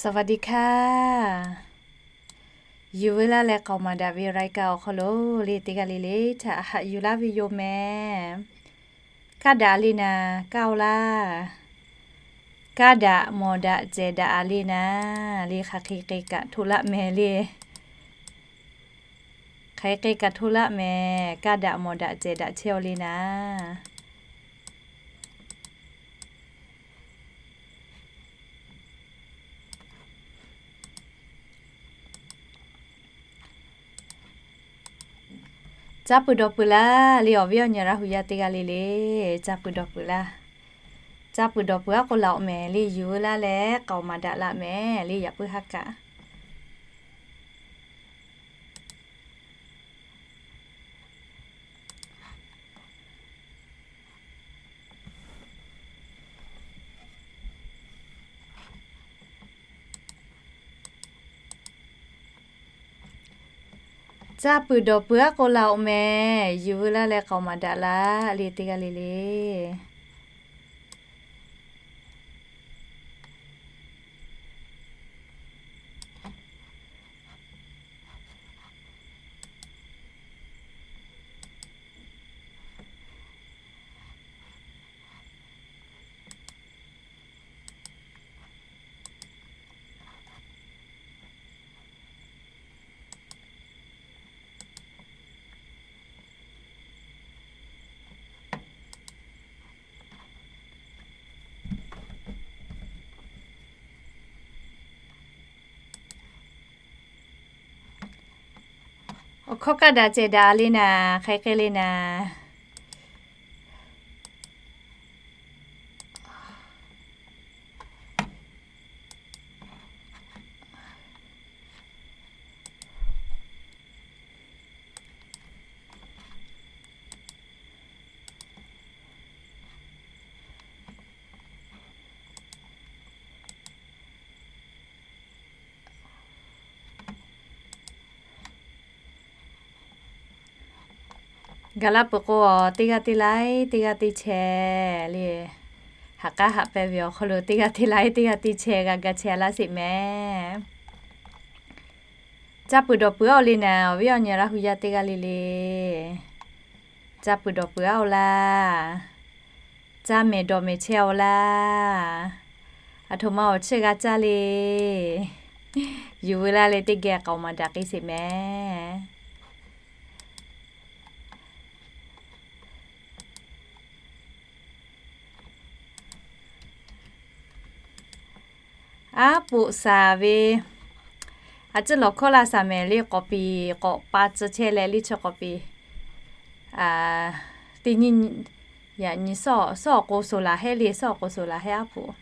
สวัสดีค่ะ Yuˬ veu laˇ leh k'aoˍ maˍ daꞈ ve รายการ awˬ hk'aw lo le teˇ g'aˇ le le htaꞈ haꞈ yuˬ laˇ ve yoˬ mehˍ. Kaˇ daꞈ le naˍ, kaˇ-oˆ laˇ. Kaˇ daꞈ mawˬ daꞈ cehˬ daꞈ-a le naˍ, le hk'aˬ hk'e k'e kaꞈ htoˆ laˆ mehˍ le. Hk'aˬ hk'e k'e kaꞈ htoˆ laˆ mehˍ, kaˇ daꞈ mawˬ daꞈ cehˬ daꞈ chehˇ-aw le naˍ. Caˇ pui dawˬ pui laˇ le awˬ viˉ awˬ nyi Laˇ hu yaˇ teˇ g'aˇ le le, caˇ pui dawˬ pui laˇ. Caˇ pui dawˬ pui aˉ k'oˆ la-oˬ mehˍ le, yuˬ veu laˇ leh k'aoˍ maˍ daꞈ laˇ mehˍ le yaꞈ puiˉ haˉ kaꞈ. Caˇ pui dawˬ pui aˉ k'oˆ la-oˬ mehˍ, yuˬ veu laˇ leh k'aoˍ maˍ daꞈ laˇ le teˇ g'aˇ le le. Awˬ hkawˇ kaˇ daꞈ cehˬ daꞈ le naˍ, hk'aˬ hk'e le naˍ. Gaˬ laˇ peuˬ k'o, teˇ g'aˇ teˇ laiˉ teˇ g'aˇ teˇ chehˇ le. Haꞈ k'aˉ haꞈ pehˇ ve awˬ hk'aw lo teˇ g'aˇ teˇ laiˉ teˇ g'aˇ teˇ chehˇ g'a ga chehˇ laˇ sheˍ mehˍ. Caˇ pui dawˬ pui-oˬ le naˍ, awˬ viˉ awˬ nyi Laˇ hu yaˇ teˇ g'aˇ le le. Caˇ pui dawˬ pui-oˬ laˇ. Caˇ mehˍ dawˬ mehˍ chehˇ-oˬ laˇ. Aˬ htoꞈ ma awˬ chiˇ g'a caˇ le. Yuˬ veu laˇ leh teˇ geh k'aoˍ maˍ daꞈ k'ai sheˍ mehˍ. Aˉ poꞈ shaˍ ve, a ciˉ lawˬ hkawˇ laˇ shaˍ mehˍ le k'awꞈ piˍ, k'awꞈ pa tcuh chehˇ leh liˇ chi k'awꞈ piˍ. Teˇ nyi, yaꞈ nyi suhˉ awˬ k'o suhˍ laˬ hehˉ le, suhˉ awˬ k'o suhˍ laˬ hehˉ aˉ poꞈ.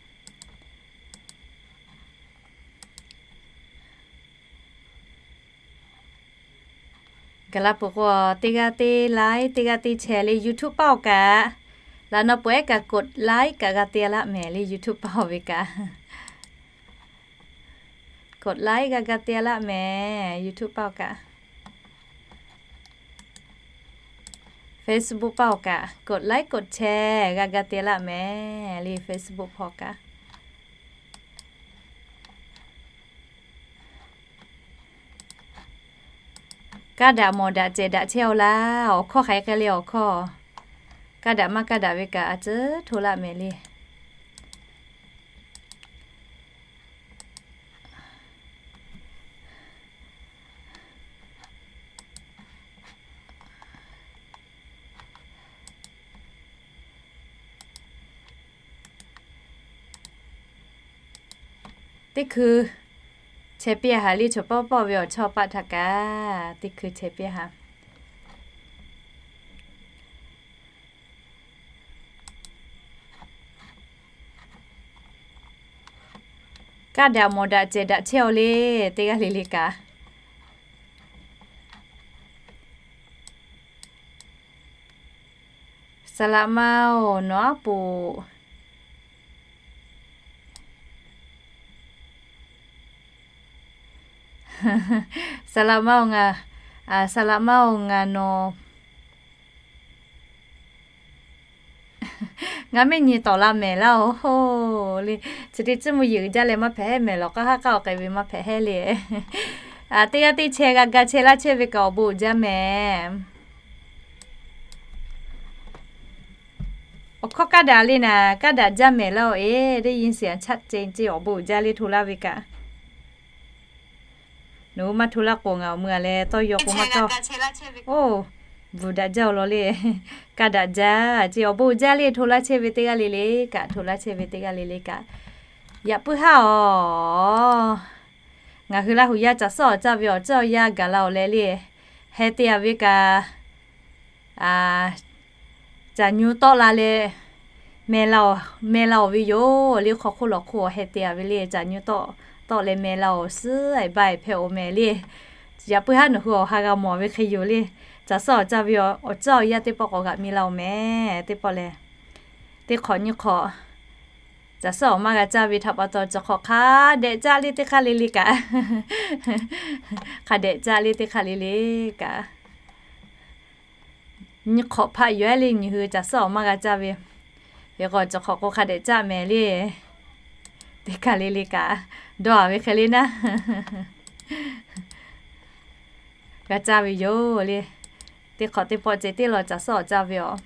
Gaˬ laˇ peuˬ k'o, teˇ g'aˇ teˇ laiˉ teˇ g'aˇ teˇ chehˇ le YouTube paˇ-oˬ kaꞈ, laꞈ naw peuˬ ehˉ kaꞈ กดไลค์ kaꞈ g'a te-a laˇ mehˍ le YouTube paˇ-oˬ ve kaꞈ. กดไลค์ g'a ga te-a laˇ mehˍ YouTube paˇ-oˬ kaꞈ. Facebook paˇ-oˬ kaꞈ กดไลค์ กดแชร์ g'a ga te-a laˇ mehˍ le Facebook hpawˇ kaꞈ. Kaˇ daꞈ mawˬ daꞈ cehˬ daꞈ chehˇ-oˬ laˇ, awˬ hkawˇ hk'aˬ hk'e le awˬ hkawˇ. Kaˇ daꞈ maˇ kaˇ daꞈ ve kaꞈ a ciˉ htoˆ laˇ mehˍ le. Teˇ hkui chehˇ piˇ-a haꞈ le, chaw pawˆ pawˆ ve awˬ chawˇ paˆ htaꞈ kaꞈ teˇ hkui chehˇ piˇ-a haꞈ. Kaˇ daꞈ mawˬ daꞈ cehˬ daꞈ chehˇ-oˬ le, teˇ g'aˇ le le kaꞈ. Saˍ laꞈ ma-oˬ, nawˬ aˉ poꞈ. Saˍ laꞈ ma-oˬ ngaˬ, saˍ laꞈ ma-oˬ ngaˬ nawˬ, ngaˬ mehˆ nyi tawˍ la mehˍ laˇ-oˬ hoˬ. le. Chi teˇ tcuhˉ mvuhˇ yeˬ uiˍ jaˇ leh maˇ hpehꞈ hehˉ mehˍ, lawˬ k'aˇ haˉ k'aˇ awˬ k'ai ve maˇ hpehꞈ hehˉ le. Teˇ g'aˇ teˇ chehˇ g'a ga chehˇ laˇ chehˇ ve kaꞈ awˬ bon uiˍ jaˇ mehˍ. Awˬ hkawˇ kaˇ daꞈ le naˍ, kaˇ daꞈ jaˇ mehˍ laˇ-oˬ e, teˇ yin siˍ a chaˆ ce ce awˬ bon uiˍ jaˇ le hto laˇ ve kaꞈ. Nawˬ hui maˇ hto laˇ k'o ngaˬ awˬ meuˇ a leh tawˇ yaw k'o maˇ kaˇ-oˬ. Oˇ, bvuhˬ daꞈ jaˇ-oˬ law le. Kaˇ daꞈ jaˇ ce awˬ bon uiˍ jaˇ le hto laˇ chehˇ ve teˇ g'aˇ le le kaꞈ, hto laˇ chehˇ ve teˇ g'aˇ le le kaꞈ. Yaꞈ puiˉ haˉ-oˬ, ngaˬ hui Laˇ huˍ yaˇ caˬ suhˉ awˬ caˇ ve awˬ ceuˬ awˬ yanˇ gaˬ la-oˬ leh le, heh te-a ve kaꞈ caˬ nyu tawˆ la leh meh la-oˬ ve yoˬ le. Hk'aw hk'oˆ lawˬ hk'oˆ awˬ heh te-a ve le, caˬ nyu tawˆ tawˆ leh meh la-oˬ suhˉ e ba e hpehꞈ-oˬ mehˍ le. Yaꞈ puiˉ haˉ nawˬ hui awˬ ha g'a mawˬ ve hk'e yoˬ le. Caˬ suhˉ awˬ caˇ ve awˬ ceuˬ awˬ yanˇ teˇ pawˆ k'awꞈ g'aꞈ mi la-oˬ mehˍ. Teˇ pawˆ leh teˇ hk'awꞈ nyiˇ hk'awꞈ caˬ suhˉ awˬ maˇ g'a caˇ ve htaꞈ pa taw, cawˬ hk'awꞈ hk'a dehꞈ caˇ le teˇ hk'aˇ le le kaꞈ, hk'a dehꞈ caˇ le teˇ hk'aˇ le le kaꞈ, nyiˇ hk'awꞈ hpaˆ yoˬ-e le nyi hui caˬ suhˉ awˬ maˇ g'a caˇ ve. Hk'e k'o cawˬ hk'awꞈ k'o hk'a dehꞈ caˇ mehˍ le. Teˇ hk'aˇ le le kaꞈ, dawˇ-a ve hk'e le naˉ, g'a caˇ ve yoˬ le. Teˇ hk'awꞈ teˇ pawˆ ceh teˇ law caˬ suhˉ awˬ caˇ ve aˬ.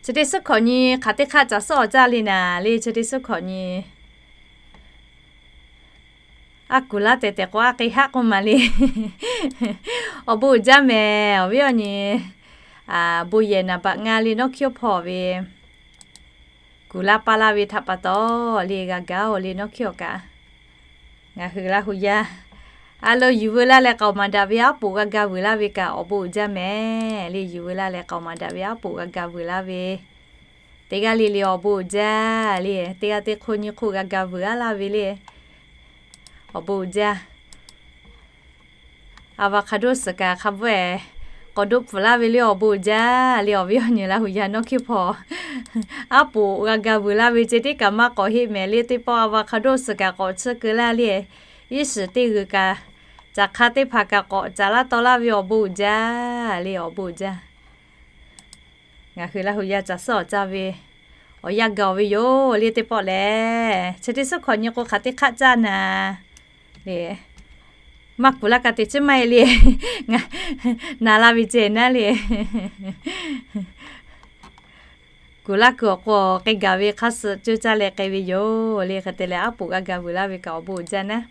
Chi teˇ suhˉ hkawꞈ nyi hk'aˬ teˇ hk'aˇ caˬ suhˉ awˬ caˇ le naˍ le. Chi teˇ suhˉ hkawꞈ nyi a kuˬ laˇ tehˬ tehˬ k'o, a k'e haˆ k'oˆ maˍ le. Awˬ bon uiˍ jaˇ mehˍ. Awˬ viˉ awˬ nyi, bon yehˬ naˍ baꞈ ngaˇ le nawˉ hkiˇ awˬ hpawˇ ve kuˬ laˇ paˇ laˇ ve htaꞈ pa taw le g'a gaˬ-oˬ le nawˉ hkiˇ awˬ kaꞈ. Ngaˬ hui Laˇ huˍ yaˇ a lo yuˬ veu laˇ leh k'aoˍ maˍ daꞈ ve aˉ poꞈ g'a ga vuiˬ laˇ ve kaꞈ awˬ bon uiˍ jaˇ mehˍ le. Yuˬ veu laˇ leh k'aoˍ maˍ daꞈ ve aˉ poꞈ g'a ga vuiˬ laˇ ve teˇ g'aˇ le le awˬ bon uiˍ jaˇ le. Teˇ g'aˇ teˇ hk'oˆ nyiˇ hk'oˆ g'a ga vuiˬ a laˇ ve le, awˬ bon uiˍ jaˇ. Avocado suhˍ kaꞈ hk'a bvuhˆ-e k'awꞈ doˆ pfuhˍ laˇ ve le, awˬ bon uiˍ jaˇ le. Awˬ viˉ awˬ nyi Laˇ huˍ yaˇ nawˉ hkiˇ hpawˇ aˉ poꞈ g'a ga vuiˬ laˇ ve ceh tiˉ kaꞈ maˇ k'awꞈ heˆ mehˍ le. Teˇ pawˆ avocado suhˍ kaꞈ k'awꞈ tsuhˇ keu laˇ le, iˉ shiˍ teˇ g'uiˬ kaꞈ, caˬ hk'a teˇ hpaˍ kaꞈ k'awꞈ caˍ laˇ taw laˇ ve awˬ bon uiˍ jaˇ le, awˬ bon uiˍ jaˇ. Ngaˬ hui Laˇ huˍ yaˇ caˬ suhˉ awˬ caˇ ve awˬ yanˇ gaˬ-oˬ ve yoˬ le. Teˇ pawˆ lehˬ chi teˇ suhˉ hkawꞈ nyi k'o hk'aˬ teˇ hk'aˆ caˇ naˍ le. Maˇ kuˬ laˇ kaꞈ teꞈ chiˉ maˇ heˆ le. Naˍ la ve ceh naˉ le. Kuˬ laˇ kuiˬ awˬ k'o k'ai gaˬ ve hk'aˇ suh coˇ caˇ leh k'ai ve yoˬ le. Hk'e te leh aˉ poꞈ g'a ga vuiˬ laˇ ve kaꞈ awˬ bon uiˍ jaˇ naˉ.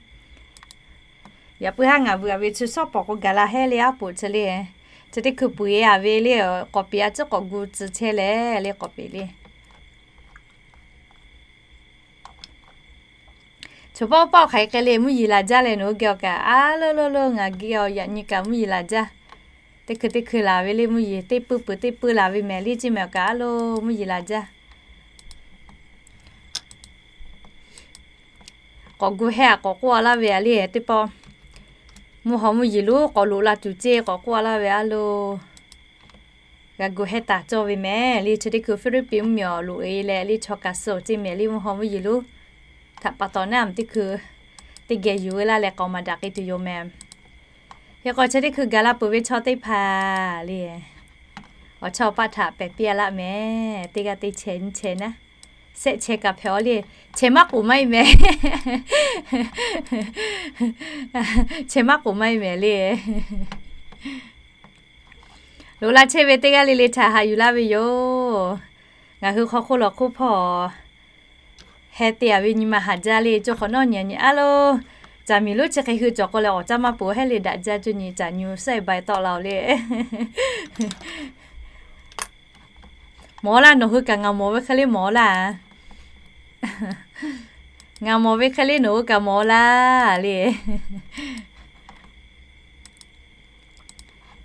Yaꞈ puiˉ haˉ ngaˬ vuiˬ-a ve chi shawˉ pawˍ k'o gaˬ la hehˉ le aˉ poꞈ chi le. Chi teˇ hkui puiˍ-e-a ve le, k'awꞈ peꞈ-a ciˉ k'awꞈ gu tcuh chehˇ leh le k'awꞈ peꞈ le. Choˬ pawˆ pawˆ hk'aˬ hk'e le mvuhˇ yeˬ laˬ jaˇ leh nawˬ hui geh awˬ kaꞈ a lo lo lo ngaˬ geh awˬ yaꞈ nyi kaꞈ mvuhˇ yeˬ laˬ jaˇ. Teˇ hkui teˇ hkui laˬ ve le mvuhˇ yeˬ teˇ puiˉ peuˬ teˇ puiˉ laˬ ve mehˍ le ceˇ mehˍ awˬ kaꞈ a lo mvuhˇ yeˬ laˬ jaˇ. K'awꞈ gu hehˉ-a k'awꞈ k'oˆ-a laˇ ve a le teˇ pawˆ. Mvuhˇ haw mvuhˇ yeˬ lonˉ k'awꞈ loꞈ la tuˬ ceˇ k'awꞈ k'oˆ-a laˇ ve a lo. G'a gu hehˉ taˍ cawˇ ve mehˍ le chi teˇ hkui Philippines mvuhˇmiˬ awˬ loꞈ e leh le chaw kaꞈ suh ceˇ mehˍ le mvuhˇ haw mvuhˇ yeˬ lonˉ. Htaꞈ pa taw naˉ teˇ hkui teˇ geh yuˬ veu laˇ leh k'aoˍ maˍ daꞈ k'ai tuˬ yoˬ mehˍ. Hk'e k'o chi teˇ hkui gaˬ la peuˬ ve chaw teˇ hpaˍ le awˬ chawˇ paˆ htaꞈ pehˬ piˇ-a laˆ mehˍ. Teˇ g'aˇ teˇ chehˇ nyiˇ chehˇ naˉ, shehˆ chehˇ kaꞈ hpehꞈ-a le. Chehˇ maˇ k'oˍ maˇ heˆ mehˍ. Chehˇ maˇ k'oˍ maˇ heˆ mehˍ le. Loꞈ la chehˇ ve teˇ g'aˇ le le htaꞈ haꞈ yuˬ laˇ ve yoˬ. Ngaˬ hui hk'aw hk'oˆ lawˬ hk'oˆ hpawˇ heh te-a ve nyi ma haꞈ jaˇ le. Coˇ hk'awꞈ nawˉ nyi nyi a lo, caˬ miˬ lonˉ chi hk'e hui cawˬ k'o leh awˬ caˇ maˇ peuˬ hehˉ le daꞈ jaˇ coˇ nyi caˬ nyu suhˉ-e ba-e tawˆ la-oˬ le. Mawˬ laˇ nawˬ hui kaꞈ ngaˬ mawˬ ve hk'e le mawˬ laˇ. Ngaˬ mawˬ ve hk'e le nawˬ hui kaꞈ mawˬ laˇ le.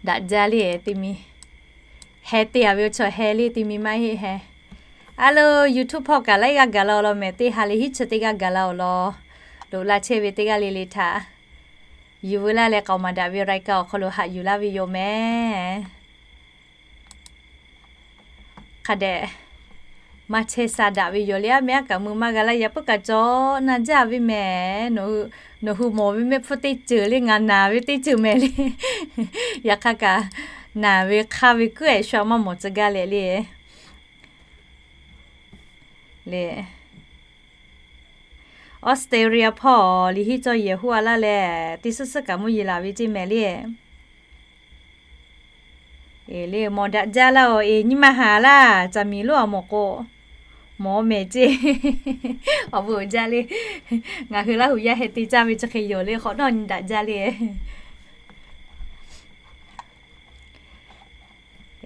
Daꞈ jaˇ le te mi. Heh te-a ve awˬ chaw heh le te mi maˇ heˆ heh. A lo YouTube hpawˇ kaꞈ laiˉ g'aˇ gaˬ la-oˬ law mehˍ teˇ ha leh hiˉ chi teˇ g'aˇ gaˬ la-oˬ law. Loꞈ la chehˇ ve teˇ g'aˇ le le htaꞈ yuˬ veu laˇ leh k'aoˍ maˍ daꞈ ve raiˍ kaꞈ awˬ hk'aw lo haꞈ yuˬ laˇ ve yoˬ mehˍ. Hk'a dehꞈ maˇ chehˇ sha daꞈ ve yoˬ le. Aˉ meh aˉ kaꞈ mui maˇ g'a laˇ yaꞈ puiˉ kaꞈ cawˬ na jaˇ ve mehˍ. Nawˬ hui mawˬ ve mehˆ hpfuhˇ teˇ ceuˬ le ngaˬ naˬ ve teˇ ceuˬ mehˍ le. Yaꞈ hk'aˇ kaꞈ naˬ ve hk'aˇ ve kuˉ-e sha maˇ mawˬ tcuh gaˇ leh le. le, Australia hpawˇ liꞈ hiˉ cawˇ yehˬ huˉ a laˇ leh, teˇ suhˉ suhˉ kaꞈ mvuhˇ yeˬ laˬ ve ceˇ mehˍ le. Eˬ le, mawˬ daꞈ jaˇ laˇ oˬ. Eˬ, nyi ma haˍ laˇ, caˬ miˍ lonˉ awˬ mawˬ k'o, mawˬ mehˍ ceˇ. Awˬ bon uiˍ jaˇ le. Ngaˬ hui Laˇ huˍ yaˇ heh te caˇ ve chi hk'e yoˬ le, hk'awꞈ nawˉ nyi daꞈ jaˇ le.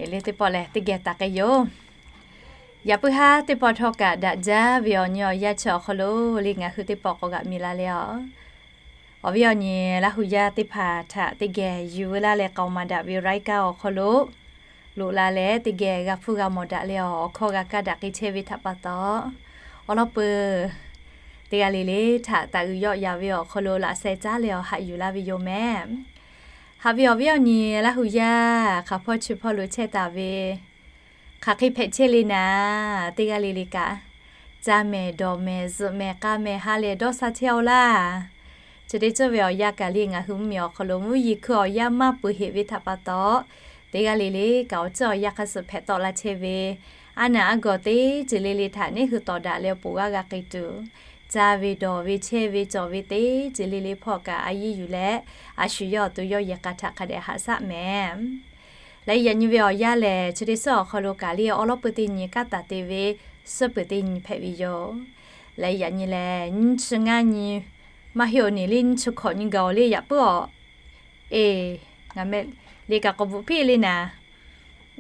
Eˬ le, teˇ pawˆ lehˬ teˇ geh taˍ k'ai yoˬ. Yaꞈ puiˉ haˉ teˇ pawˆ htawˇ kaꞈ daꞈ jaˇ ve awˬ nyi awˬ yanˇ chi awˬ hk'aw lo le, ngaˬ hui teˇ pawˆ k'awꞈ g'aꞈ miˬ la leh a, awˬ viˉ awˬ nyi Laˇ huˍ yaˇ teˇ hpaˍ htaꞈ teˇ geh yuˬ veu laˇ leh k'aoˍ maˍ daꞈ ve รายการ awˬ hk'aw lo loꞈ la leh teˇ geh g'a hpuˇ g'a mawˬ daꞈ leh awˬ hkawˇ g'a kaˇ daꞈ k'ai chehˇ ve htaꞈ pa taw, awˬ lawn peuˬ teˇ g'aˇ le le htaꞈ taˍ uiˍ yawˆ yaꞈ ve awˬ hk'aw lo laꞈ sheh caˉ leh awˬ haꞈ yuˬ laˇ ve yoˬ mehˍ. Haꞈ ve awˬ viˉ awˬ nyi Laˇ huˍ yaˇ hk'aˬ hpawˇ chi hpawˇ lo chehˇ taˍ ve, hk'aˬ hk'e hpehꞈ chehˇ le naˍ, teˇ g'aˇ le le kaꞈ, caˇ mehˍ, dawˬ mehˍ, zuhꞈ mehˍ, k'a mehˍ, ha lehˬ dawˇ sha chehˇ-oˆ laˇ. Chi teˇ ceuˬ ve awˬ yanˇ kaꞈ le, ngaˬ hui mvuhˇmiˬ awˬ hk'aw lo mvuhˇ yeˬ hkui awˬ yanˇ maˇ peuˬ heꞈ ve htaꞈ pa taw, teˇ g'aˇ le le kaꞈ awˬ ceuˬ awˬ yanˇ hk'a suhˍ hpehꞈ tawˆ la chehˇ ve, a naˬ a gawˬ teˇ ceuˬ le le htaꞈ neˇ hui tawˍ daꞈ leh awˬ poˍ g'aˇ g'a k'ai tuˬ, caˇ ve dawˬ ve chehˇ ve cawˬ ve teˇ ceuˬ le le hpawˇ kaꞈ a yiˇ yuˬ leh, a shu yawˇ awˬ to yawˇ yehˬ k'a htaꞈ hk'a dehꞈ haꞈ shaˆ mehˍ. Leh yaꞈ nyi ve awˬ yanˇ lehˬ, chi teˇ suhˉ awˬ hk'aw lo kaꞈ le awˬ lawn peuˬ teˇ nyi kaˉ taˍ te ve suhˉ peuˬ teˇ nyi hpehꞈ ve yoˬ. Leh yaꞈ nyi lehˬ, nyiˇ chi ngaˇ nyi, maˇ heˆ awˬ nyi le, nyiˇ chi hkawꞈ nyi gaˬ awˬ le yaꞈ puiˉ awˬ. Eˬ, ngaˬ meh le kaꞈ k'awꞈ bvuhꞈ piˇ le naˍ.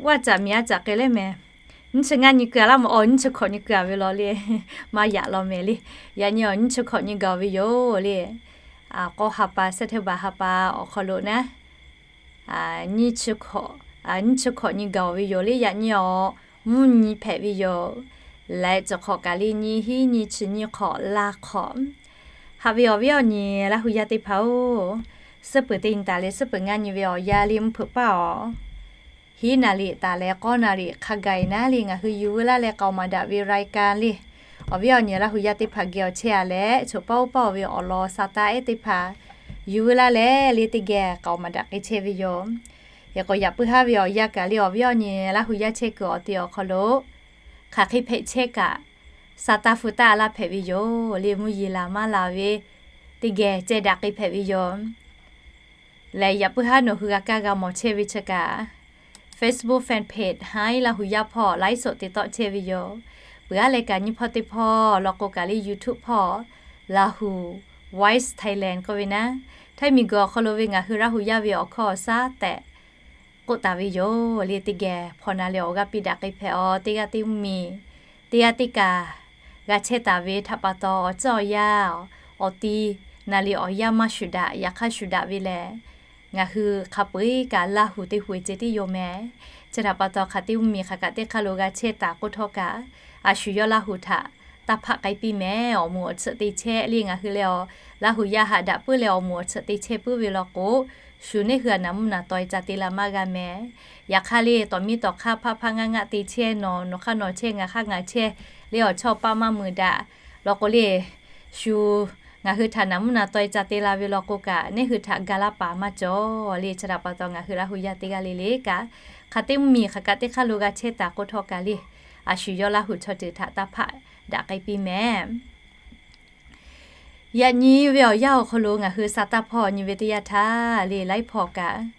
Vaˇ caꞈ miˬ a caꞈ k'ai leh mehˍ. Nyiˇ chi ngaˇ nyi keu a laˇ mawˬ, awˬ nyiˇ chi hkawꞈ nyi keu a ve law le. Maˇ yaꞈ law mehˍ le. Yaꞈ nyi awˬ nyiˇ chi hkawꞈ nyi gaˬ ve yoˬ le. K'awˇ ha pa, September ha pa awˬ hk'aw lo naˉ, nyiˇ chi hkawꞈ nyi gaˬ ve yoˬ le. Yaꞈ nyi awˬ mvuhˇ nyi hpehꞈ ve yoˬ. Leh cawˬ hk'awꞈ kaꞈ le nyiˇ hinˉ nyiˇ chi nyiˇ hk'awꞈ laˇ hk'awꞈ. Haꞈ ve awˬ viˉ awˬ nyi Laˇ huˍ yaˇ teˇ hpaˍ-oˬ, suhˉ peuˬ teˇ nyi taˍ leh suhˉ peuˬ ngaˇ nyi ve awˬ yanˇ le mvuhˇ hpeuꞈ paˇ awˬ hiˉ naˍ riˍ taˍ leh k'awˇ naˍ riˍ hk'a gaˬ naˉ le ngaˬ hui yuˬ veu laˇ leh k'aoˍ maˍ daꞈ ve รายการ le. Awˬ viˉ awˬ nyi Laˇ huˍ yaˇ teˇ hpaˍ geh awˬ chehˇ a leh, choˬ paˇ oˇ paˇ oˬ ve awˬ lawn sa taˇ ehˉ teˇ hpaˍ yuˬ veu laˇ leh le teˇ geh k'aoˍ maˍ daꞈ k'ai chehˇ ve yoˬ. Hk'e k'o yaꞈ puiˉ haˉ ve awˬ yanˇ kaꞈ le awˬ viˉ awˬ nyi Laˇ huˍ yaˇ chehˇ kuiˬ awˬ te awˬ hk'aw lo hk'aˬ hk'e hpehꞈ chehˇ kaꞈ, sa taˇ hpu taˇ a laˇ hpehꞈ ve yoˬ le. Mvuhˇ yeˬ laˬ maˇ laˬ ve teˇ geh ceh daꞈ k'ai hpehꞈ ve yoˬ. Leh yaꞈ puiˉ haˉ nawˬ hui g'a kaˇ g'a mawˬ chehˇ ve chi kaꞈ, Facebook fan page Hi Laˇ huˍ yaˇ hpawˇ ไลฟ์สด te tawˆ chehˇ ve yoˬ. Peuˬ aˉ leh kaꞈ nyiˇ hpawˇ teˇ hpawˇ law k'o kaꞈ le YouTube hpawˇ Lahu Voice Thailand k'oˆ ve naˉ, Htaiˇ miˬ guiˬ awˬ hk'aw lo ve ngaˬ hui Laˇ huˍ yaˇ ve awˬ hkawˇ awˬ shaˉ tehꞈ k'oˆ taˍ ve yoˬ le. Teˇ geh hpawnˬ na leh awˬ g'aˇ piˇ daꞈ k'ai hpehꞈ awˬ, teˇ g'aˇ teˇ mvuhˇmiˬ, teˇ g'aˇ teˇ kaˬ g'a chehˇ taˍ ve htaꞈ pa taw awˬ ceuˬ awˬ yanˇ awˬ ti naˍ riˍ awˬ yanˇ maˇ shuˍ daꞈ, yaꞈ hk'aˇ shuˍ daꞈ ve lehˬ, ngaˬ hui hk'a peu eˬ kaꞈ Laˇ huˍ teˇ hui ceh tiˉ yoˬ mehˍ. Chi htaꞈ pa taw hk'aˬ teˇ mvuhˇmiˬ hk'aˬ kaꞈ teˇ hk'aˇ lo g'a chehˇ taˍ k'oˆ htawˇ kaꞈ, a shu yawˇ Laˇ huˍ htaꞈ taˇ hpaˆ k'ai piˇ mehˍ. Awˬ moˍ awˬ tsuhꞈ te chehˇ le ngaˬ hui leh awˬ Laˇ huˍ yaˇ haꞈ daꞈ puiˉ leh awˬ moˍ awˬ tsuhꞈ te chehˇ puiˉ ve law k'o, shu neˇ hui a naˍ mvuhˇ naˍ tawˍ-e ca te la maˇ g'a mehˍ. Yaꞈ hk'aˇ le tawˍ miˇ tawˍ hk'aˇ hpaˆ hpaˆ ngaˆ ngaˆ te chehˇ, nawˬ nawˬ hk'aˇ nawˬ chehˇ, ngaˬ hk'aˇ ngaˬ chehˇ le awˬ chawˇ paˆ maˇ mui daꞈ law k'o le, shu ngaˬ hui htaꞈ naˍ mvuhˇ naˍ tawˍ-e ca te la ve law k'o kaꞈ, neˇ hui htaꞈ ga laˇ paˍ maˇ cawˬ le. Chi htaꞈ pa taw ngaˬ hui Laˇ huˍ yaˇ teˇ g'aˇ le le kaꞈ, hk'aˬ teˇ mvuhˇmiˬ hk'aˬ kaꞈ teˇ hk'aˇ lo g'a chehˇ taˍ k'oˆ htawˇ kaꞈ le, a shu yawˇ Laˇ huˍ chaw ceuˬ htaꞈ taˇ hpaˆ daꞈ k'ai piˇ mehˍ. Yaꞈ nyi ve awˬ yanˇ awˬ hk'aw lo ngaˬ hui sa taˇ hpawˇ nyi ve teˇ yanˇ htaˇ le laiˉ hpawˇ kaꞈ,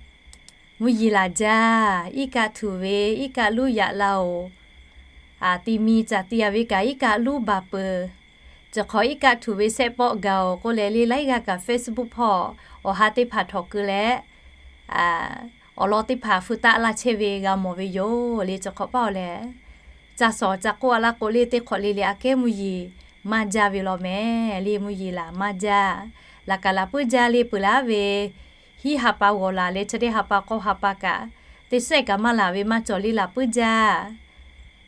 mvuhˇ yeˬ laˬ jaˇ, iˉ kaˆ htuꞈ ve iˉ kaˆ luˇ yaꞈ la oˬ, a ti mi caˬ ti a ve kaꞈ iˉ kaˆ luˇ baˬ peuˬ. Cawˬ hk'awꞈ iˉ kaˆ htuꞈ ve sehˆ pawˆ gaˬ oˬ k'oˆ leh le laiˉ g'aˇ kaꞈ Facebook hpawˇ awˬ ha teˇ hpaˍ htawnˍ keu leh, awˬ lawn teˇ hpaˍ hpu taˆ laˇ chehˇ ve g'a mawˬ ve yoˬ le. Cawˬ hk'awꞈ paˇ awˬ lehˬ, ca shawˍ ca k'oˆ a laˇ k'o le teˇ hk'awꞈ le le aꞈ kehˉ mvuhˇ yeˬ maˇ jaˇ ve law mehˍ le. Mvuhˇ yeˬ laˬ maˇ jaˇ, laꞈ kaˍ laˬ puiˉ jaˇ le peuˬ laˇ ve, hiˉ ha pa g'awˬ laˬ leh chi teˇ ha pa k'awˇ ha pa kaꞈ, teˇ shehˆ kaꞈ maˇ laˬ ve maˇ cawˬ le laˬ puiˉ jaˇ.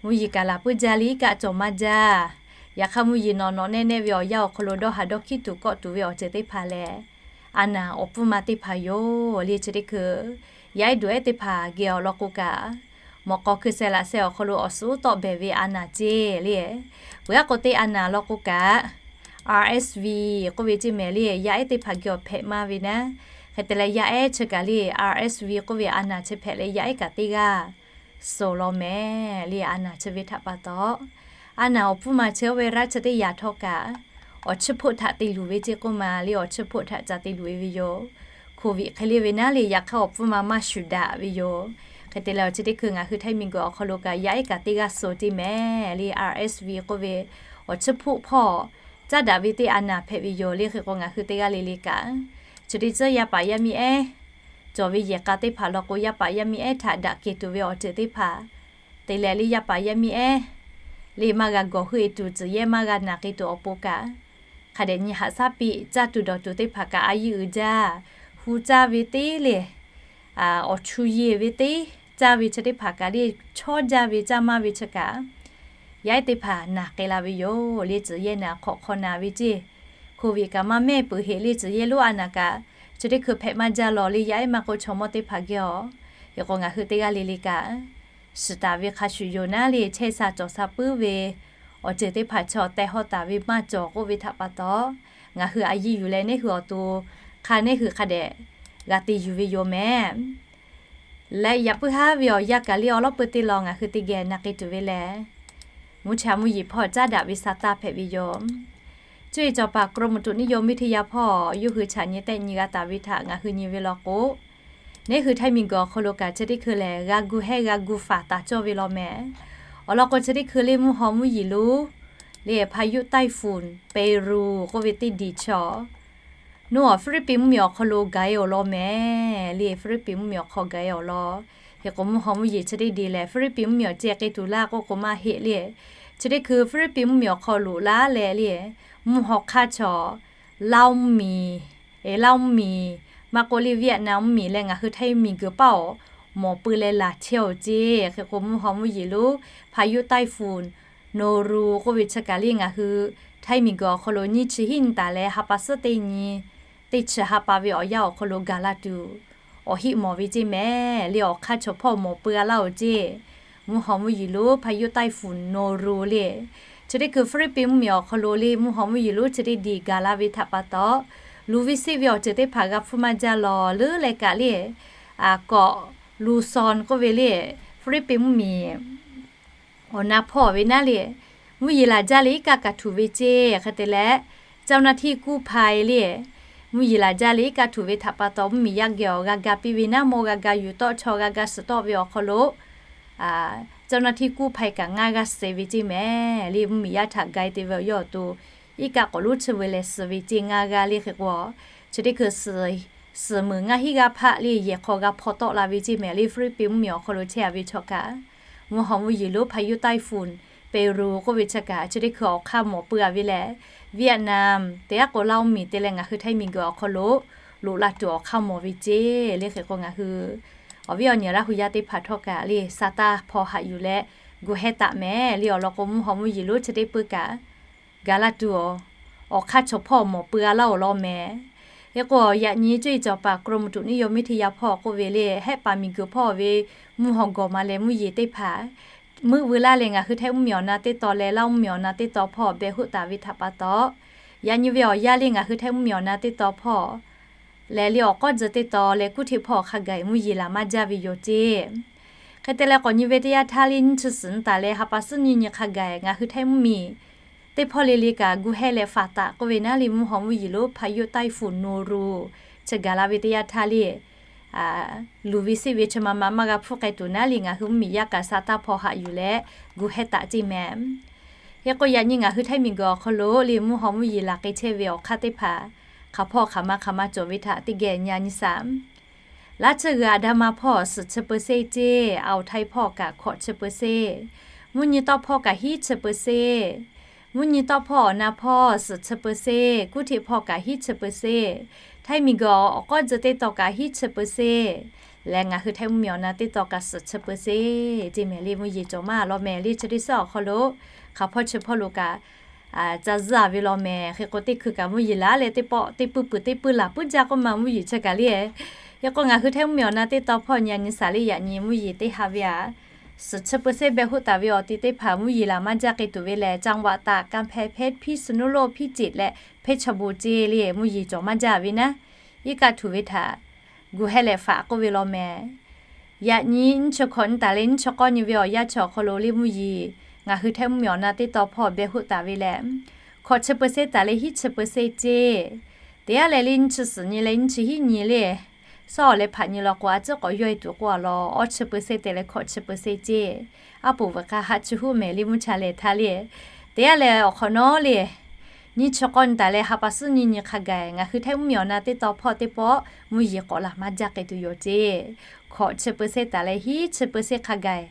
Mvuhˇ yeˬ kaꞈ laˬ puiˉ jaˇ le iˉ kaˆ cawˬ maˇ jaˇ. Yaꞈ hk'aˇ mvuhˇ yeˬ nawꞈ nawꞈ nehˆ nehˆ ve awˬ yanˇ awˬ hk'aw lo dawˇ haˍ dawˇ hkiˉ tuˬ kawˆ tuˬ ve awˬ ceuˬ teˇ hpaˍ lehˬ, a naˍ awˬ pfuhˇ ma teˇ hpaˍ yoˬ le. Chi teˇ hkui yaˇ ehˉ duˬ ehˉ teˇ hpaˍ geh awˬ lawn k'o kaꞈ, mawꞈ k'aw hkui sheh laꞈ sheh awˬ hk'aw lo awˬ suhˉ tawˆ behˬ ve a naˍ ceˇ le. Peuˬ aˉ k'o teˇ a naˍ lawn k'o kaꞈ, R S V k'oˆ ve ceˇ mehˍ le, yaˇ ehˉ teˇ hpaˍ geh awˬ hpehꞈ maˇ ve naˉ. Hk'e te leh yaˇ ehˉ chi kaꞈ le R S V k'oˆ ve a naˍ chi hpehꞈ leh yaˇ ehˉ kaꞈ teˇ g'aˇ suhˍ law mehˍ le. A naˍ chi ve htaꞈ pa taw, A naˬ awˬ pfuhˇ ma chehˇ ve raˇ chi teˇ yanˇ htawˇ kaꞈ, awˬ chiˇ hpoˆ htaꞈ te luˬ ve ceˇ k'oˆ ma le, awˬ chiˇ hpoˆ htaꞈ ca te luˬ e ve yoˬ. Covid hk'e le ve naˉ le, yaꞈ hk'aˇ awˬ pfuhˇ ma maˇ shuˍ daꞈ ve yoˬ. Hk'e te leh awˬ chi teˇ hkui ngaˬ hui Htaiˇ miˬguiˬ awˬ hk'aw lo kaꞈ yaˇ ehˉ kaꞈ teˇ g'aˇ suh ceˇ mehˍ le, R S V k'oˆ ve awˬ chiˇ hpoˆ hpawˇ caˉ daꞈ ve teˇ a naˬ hpehꞈ ve yoˬ le. Hk'e k'o ngaˬ hui teˇ g'aˇ le le kaꞈ, chi teˇ ceuˬ yaˇ paˍ yaˇ miˇ ehˉ cawˬ ve yehˬ k'a teˇ hpaˍ law k'o, yaˇ paˍ yaˇ miˇ ehˉ htaꞈ daꞈ kehˬ tuˬ ve awˬ ceuˬ teˇ hpaˍ te leh le, yaˇ paˍ yaˇ miˇ ehˉ le maˇ g'a gawˬ heuˆ e tuˬ, tcuhˬ yehˇ maˇ g'a naˬ k'ai tuˬ awˬ pon kaꞈ, hk'a dehꞈ nyi haꞈ shaˉ piˇ caˇ tuˬ dawˬ tuˬ teˇ hpaˍ kaꞈ a yiˇ uiˍ jaˇ, hu caˇ ve teˇ le, awˬ chu yeˬ ve teˇ caˇ ve chi teˇ hpaˍ kaꞈ le, chawˇ jaˇ ve caˇ maˇ ve chi kaꞈ, yaˇ ehˉ teˇ hpaˍ naˬ k'ai la ve yoˬ le. Tcuhˬ yehˇ naˬ hk'awꞈ hk'aw naˬ ve ceˇ, Covid kaꞈ maˇ mehˆ peuˬ heˆ le. Tcuhˬ yehˇ lonˉ a naˬ kaꞈ chi teˇ hkui hpehꞈ maˇ jaˇ lawˬ le, yaˇ ehˉ maˇ k'o chaw mawˇ teˇ hpaˍ geh awˬ. Hk'e k'o ngaˬ hui teˇ g'aˇ le le kaꞈ, shiˍ taˍ ve hk'a shuˍ yoˬ naˉ le, chehˇ sha cawˬ sha puiˉ ve awˬ ceuˬ teˇ hpaˍ chaw tehˬ hawˇ taˍ ve maˇ cawˬ k'oˆ ve htaꞈ pa taw, ngaˬ hui a yiˇ yuˬ leh neˇ hui awˬ to hk'a neˇ hui hk'a dehꞈ g'a te yuˬ ve yoˬ mehˍ. Leh yaꞈ puiˉ haˉ ve awˬ yanˇ kaꞈ le awˬ lawˉ peu teˇ law ngaˬ hui teˇ geh na k'ai tuˬ ve lehˬ, mvuhˇ cha mvuhˇ yeˬ hpawˇ caˉ daꞈ ve sa taˇ hpehꞈ ve yoˬ. Cuˇ yiˍ cawˬ paˍ กรมอุตุนิยมวิทยา hpawˇ yawˇ hui chaꞈ nyi tehˆ nyi g'a taˍ ve htaꞈ ngaˬ hui nyi ve law k'o, neˇ hui Htaiˇ miˬguiˬ awˬ hk'aw lo kaꞈ chi teˇ hkui lehˬ g'a gu hehˇ g'a gu faˍ taˍ cawˇ ve law mehˍ. Awˬ lawn k'o chi teˇ hkui le mvuhˇ haw mvuhˇ yeˬ lonˉ le พายุไต้ฝุ่นเปรู k'oˆ ve teˇ diˬ chaw nawˬ a Hpiˇliˇpiˆ mvuhˇmiˬ awˬ hk'aw lo gaˬ e awˬ lawn mehˍ le. Hpiˇliˇpiˆ mvuhˇmiˬ awˬ hk'aw gaˬ e awˬ lawn. Hk'e k'o mvuhˇ haw mvuhˇ yeˬ chi teˇ diˬ lehˬ Hpiˇliˇpiˆ mvuhˇmiˬ awˬ ceh k'ai tuˬ laˇ k'oˆ k'o maˇ heˆ le. Chi teˇ hkui Hpiˇliˇpiˆ mvuhˇmiˬ awˬ hk'aw loꞈ laˇ leh le, mvuhˇ haw hk'aˇ chaw Laˇ mvuhˇmiˬ, Laˇ mvuhˇmiˬ, maˇ k'oˆ le Vietnam mvuhˇmiˬ leh ngaˬ hui Htaiˇ miˬguiˬ paˇ awˬ mawˬ pui leh laˬ chehˇ awˬ ceˇ. Hk'e k'o mvuhˇ haw mvuhˇ yeˬ lonˉ พายุไต้ฝุ่น Noru k'oˆ ve chi kaꞈ le ngaˬ hui Htaiˇ miˬguiˬ awˬ hk'aw lo nyiˇ chi hiˉ nyi taˍ leh ha pa suhˉ teˇ nyi, teˇ chi ha pa ve awˬ yanˇ awˬ hk'aw lo gaˬ la tuˬ awˬ heˆ mawˬ ve ceˇ mehˍ le. Awˬ hk'aˇ chaw hpawˇ mawˬ pui a laˇ awˬ ceˇ. Mvuhˇ haw mvuhˇ yeˬ lonˉ พายุไต้ฝุ่น Noru le, chi teˇ hkui Hpiˇliˇpiˆ mvuhˇmiˬ awˬ hk'aw lo le mvuhˇ haw mvuhˇ yeˬ lonˉ chi teˇ diˬ gaˬ la ve htaꞈ pa taw, luˬ ve seˆ ve awˬ ceuˬ teˇ hpaˍ g'a hpfuhˇ maˇ jaˇ lawˬ leuˉ leh kaꞈ le, kawꞈ Luzon k'oˆ ve le, Hpiˇliˇpiˆ mvuhˇmiˬ awˬ na hpawˇ ve naˉ le, mvuhˇ yeˬ laˬ jaˇ le iˉ kaˆ kaꞈ htuꞈ ve ceˇ. Hk'e te leh เจ้าหน้าที่กู้ภัย le, mvuhˇ yeˬ laˬ jaˇ le iˉ kaˆ htuꞈ ve htaꞈ pa taw mvuhˇmiˬ yaˇ geh awˬ g'a ga piˇ ve naˉ, mawˇ g'a ga yuˬ tawˆ chaw g'a ga suhˍ tawˆ ve awˬ hk'aw lo เจ้าหน้าที่กู้ภัย kaꞈ ngaˇ g'aˇ suh ve ceˇ mehˍ le. Mvuhˇmiˬ yaˇ htaꞈ ga e te ve awˬ yawˇ awˬ to iˉ kaˆ k'awꞈ lonˉ chi ve leh suh ve ceˇ ngaˇ g'aˇ le. Hk'e k'o, chi teˇ hkui suhˍ meuˍ ngaˇ hinˉ g'aˇ hpaˆ le yehˬ hk'aw g'a hpaw tawˆ la ve ceˇ mehˍ le. Hpiˇliˇpiˆ mvuhˇmiˬ awˬ hk'aw lo chehˇ a ve chaw kaꞈ, mvuhˇ haw mvuhˇ yeˬ lonˉ พายุไต้ฝุ่น Noru k'oˆ ve chi kaꞈ chi teˇ hkui awˬ hk'aˇ mawˬ pui a ve leh, Vietnam te aˉ k'o Laˇ mvuhˇmiˬ te leh ngaˬ hui Htaiˇ miˬguiˬ awˬ hk'aw lo loꞈ la tuˬ awˬ hk'aˇ mawˬ ve ceˇ le. Hk'e k'o ngaˬ hui awˬ viˉ awˬ nyi Laˇ hu yaˇ teˇ hpaˍ htawˇ kaꞈ le sa taˇ hpaw haꞈ yuˬ leh gu hehˇ taˍ mehˍ le. Awˬ lawn k'o mvuhˇ haw mvuhˇ yeˬ lonˉ chi teˇ peuˇ kaꞈ gaˬ la tuˬ awˬ hk'aˇ chaw hpawˇ mawˬ pui a laˇ awˬ lawn mehˍ. Hk'e k'o yaꞈ nyi cuˇ yiˍ cawˬ paˍ กรมอุตุนิยมวิทยา hpawˇ k'oˆ ve le, hehˆ paˍ miˬguiˬ hpawˇ ve mvuhˇ haw gawˬ ma leh mvuhˇ yeˬ teˇ hpaˍ meuˆ veu laˇ leh ngaˬ hui Htaiˇ mvuhˇmiˬ awˬ na teˇ taw leh Laˇ mvuhˇmiˬ awˬ na teˇ taw hpawˇ beh hoˆ taˍ ve htaꞈ pa taw, yaꞈ nyi ve awˬ yanˇ le ngaˬ hui Htaiˇ mvuhˇmiˬ awˬ na teˇ taw hpawˇ leh le awˬ k'awˇ tcuh teˇ taw leh kuˇ hteˆ hpawˇ awˬ hk'a gaˬ mvuhˇ yeˬ laˬ maˇ jaˇ ve yoˬ ceˇ. Hk'e te leh k'awꞈ nyi ve teˇ yanˇ htaˇ le nyiˇ chi suhˍ nyi taˍ leh ha pa suhˉ nyiˇ nyi hk'a gaˬ ngaˬ hui Htaiˇ mvuhˇmiˬ teˇ hpawˇ le le kaꞈ gu hehˇ leh faˍ taˍ k'oˆ ve naˉ le mvuhˇ haw mvuhˇ yeˬ lonˉ พายุไต้ฝุ่น Noru chi gaˬ la ve teˇ yanˇ htaˇ le luˬ ve seˆ ve chi ma ma maˇ g'a hpfuhˇ k'ai tuˬ naˉ le ngaˬ hui mvuhˇmiˬ yaˇ kaꞈ sa taˇ hpaw haꞈ yuˬ leh gu hehˇ taˍ ceˇ mehˍ. Hk'e k'o yaꞈ nyi ngaˬ hui Htaiˇ miˬguiˬ awˬ hk'aw lo le mvuhˇ haw mvuhˇ yeˬ laˬ k'ai chehˇ ve awˬ hk'aˇ teˇ hpaˍ hk'aˬ hpawˇ hk'aˬ ma hk'aˬ ma cawˬ ve htaꞈ teˇ geh nyi a nyi shaˍ. Laˇ tsuhˇ g'uiˬ aꞈ daˇ ma hpawˇ suhˍ chi เปอร์เซ็นต์ ceˇ, Awˬ htaiˇ hpawˇ kaꞈ hkawꞈ chi เปอร์เซ็นต์, mvuhˇ nyi tawˆ hpawˇ kaꞈ hiˉ chi เปอร์เซ็นต์, mvuhˇ nyi tawˆ hpawˇ awˬ na hpawˇ suhˍ chi เปอร์เซ็นต์, kuˇ hteˆ hpawˇ kaꞈ hiˉ chi เปอร์เซ็นต์, Htaiˇ miˬguiˬ awˬ k'awˇ tcuh teˇ taw kaꞈ hiˉ chi เปอร์เซ็นต์ leh ngaˬ hui Htaiˇ mvuhˇmiˬ awˬ na teˇ taw kaꞈ suhˍ chi เปอร์เซ็นต์ ceˇ mehˍ le. Mvuhˇ yeˬ cawˬ maˇ law mehˍ le chi teˇ suhˉ awˬ hk'aw lo hk'aˬ hpawˇ chi hpawˇ lo kaꞈ ca zuhˇ a ve law mehˍ. Hk'e k'o teˇ hkui kaꞈ mvuhˇ yeˬ laˬ leh teˇ pawˆ teˇ puiˇ puiˍ teˇ puiˇ laˬ puiˉ jaˇ k'oˆ ma mvuhˇ yeˬ chi kaꞈ le. Hk'e k'o ngaˬ hui Htaiˇ mvuhˇmiˬ awˬ na teˇ taw hpawˇ nyi a nyi shaˍ le yaꞈ nyi mvuhˇ yeˬ teˇ ha ve aꞈ suhˍ chi เปอร์เซ็นต์ beh hoˆ taˍ ve awˬ ti teˇ hpaˍ mvuhˇ yeˬ laˬ maˇ jaˇ k'ai tuˬ ve lehˬ จังหวัดตาก กำแพงเพชร พิษณุโลก พิจิตร leh เพชรบูรณ์ ceˇ le mvuhˇ yeˬ cawˬ maˇ jaˇ ve naˉ, iˉ kaˆ htuꞈ ve htaꞈ gu hehˇ leh faˍ k'oˆ ve law mehˍ. Yaꞈ nyi nyiˇ chi hkawꞈ nyi taˍ leh nyiˇ chi k'awˇ nyi ve awˬ yanˇ chi awˬ hk'aw lo le mvuhˇ yeˬ ngaˬ hui htehˇ mvuhˇmiˬ awˬ na teˇ taw hpawˇ beh hoˆ taˍ ve leh, hkawꞈ chi เปอร์เซ็นต์ taˍ leh hiˉ chi เปอร์เซ็นต์ ceˇ. Teˇ g'aˇ leh le nyiˇ chi suhˍ nyi leh nyiˇ chi hiˉ nyi le, sawˉ awˬ leh hpaꞈ nyi law k'o, a ciˉ k'awꞈ yawˇ e tuˬ k'oˆ a law, awˇ chi เปอร์เซ็นต์ te leh hkawꞈ chi เปอร์เซ็นต์ ceˇ. Aˉ poꞈ veuꞈ k'aˇ haˆ chi huˆ mehˍ le mvuhˇ cha lehˬ htaˇ le. Teˇ g'aˇ leh awˬ hk'awꞈ nawˉ le, nyiˇ chi k'awˇ nyi taˍ leh ha pa suhˉ nyiˇ nyi hk'a gaˬ ngaˬ hui htehˇ mvuhˇmiˬ awˬ na teˇ taw hpawˇ teˇ pawˆ mvuhˇ yeˬ k'awꞈ laˬ maˇ jaˇ k'ai tuˬ yoˬ ceˇ. Hkawꞈ chi เปอร์เซ็นต์ taˍ leh hiˉ chi เปอร์เซ็นต์ hk'a gaˬ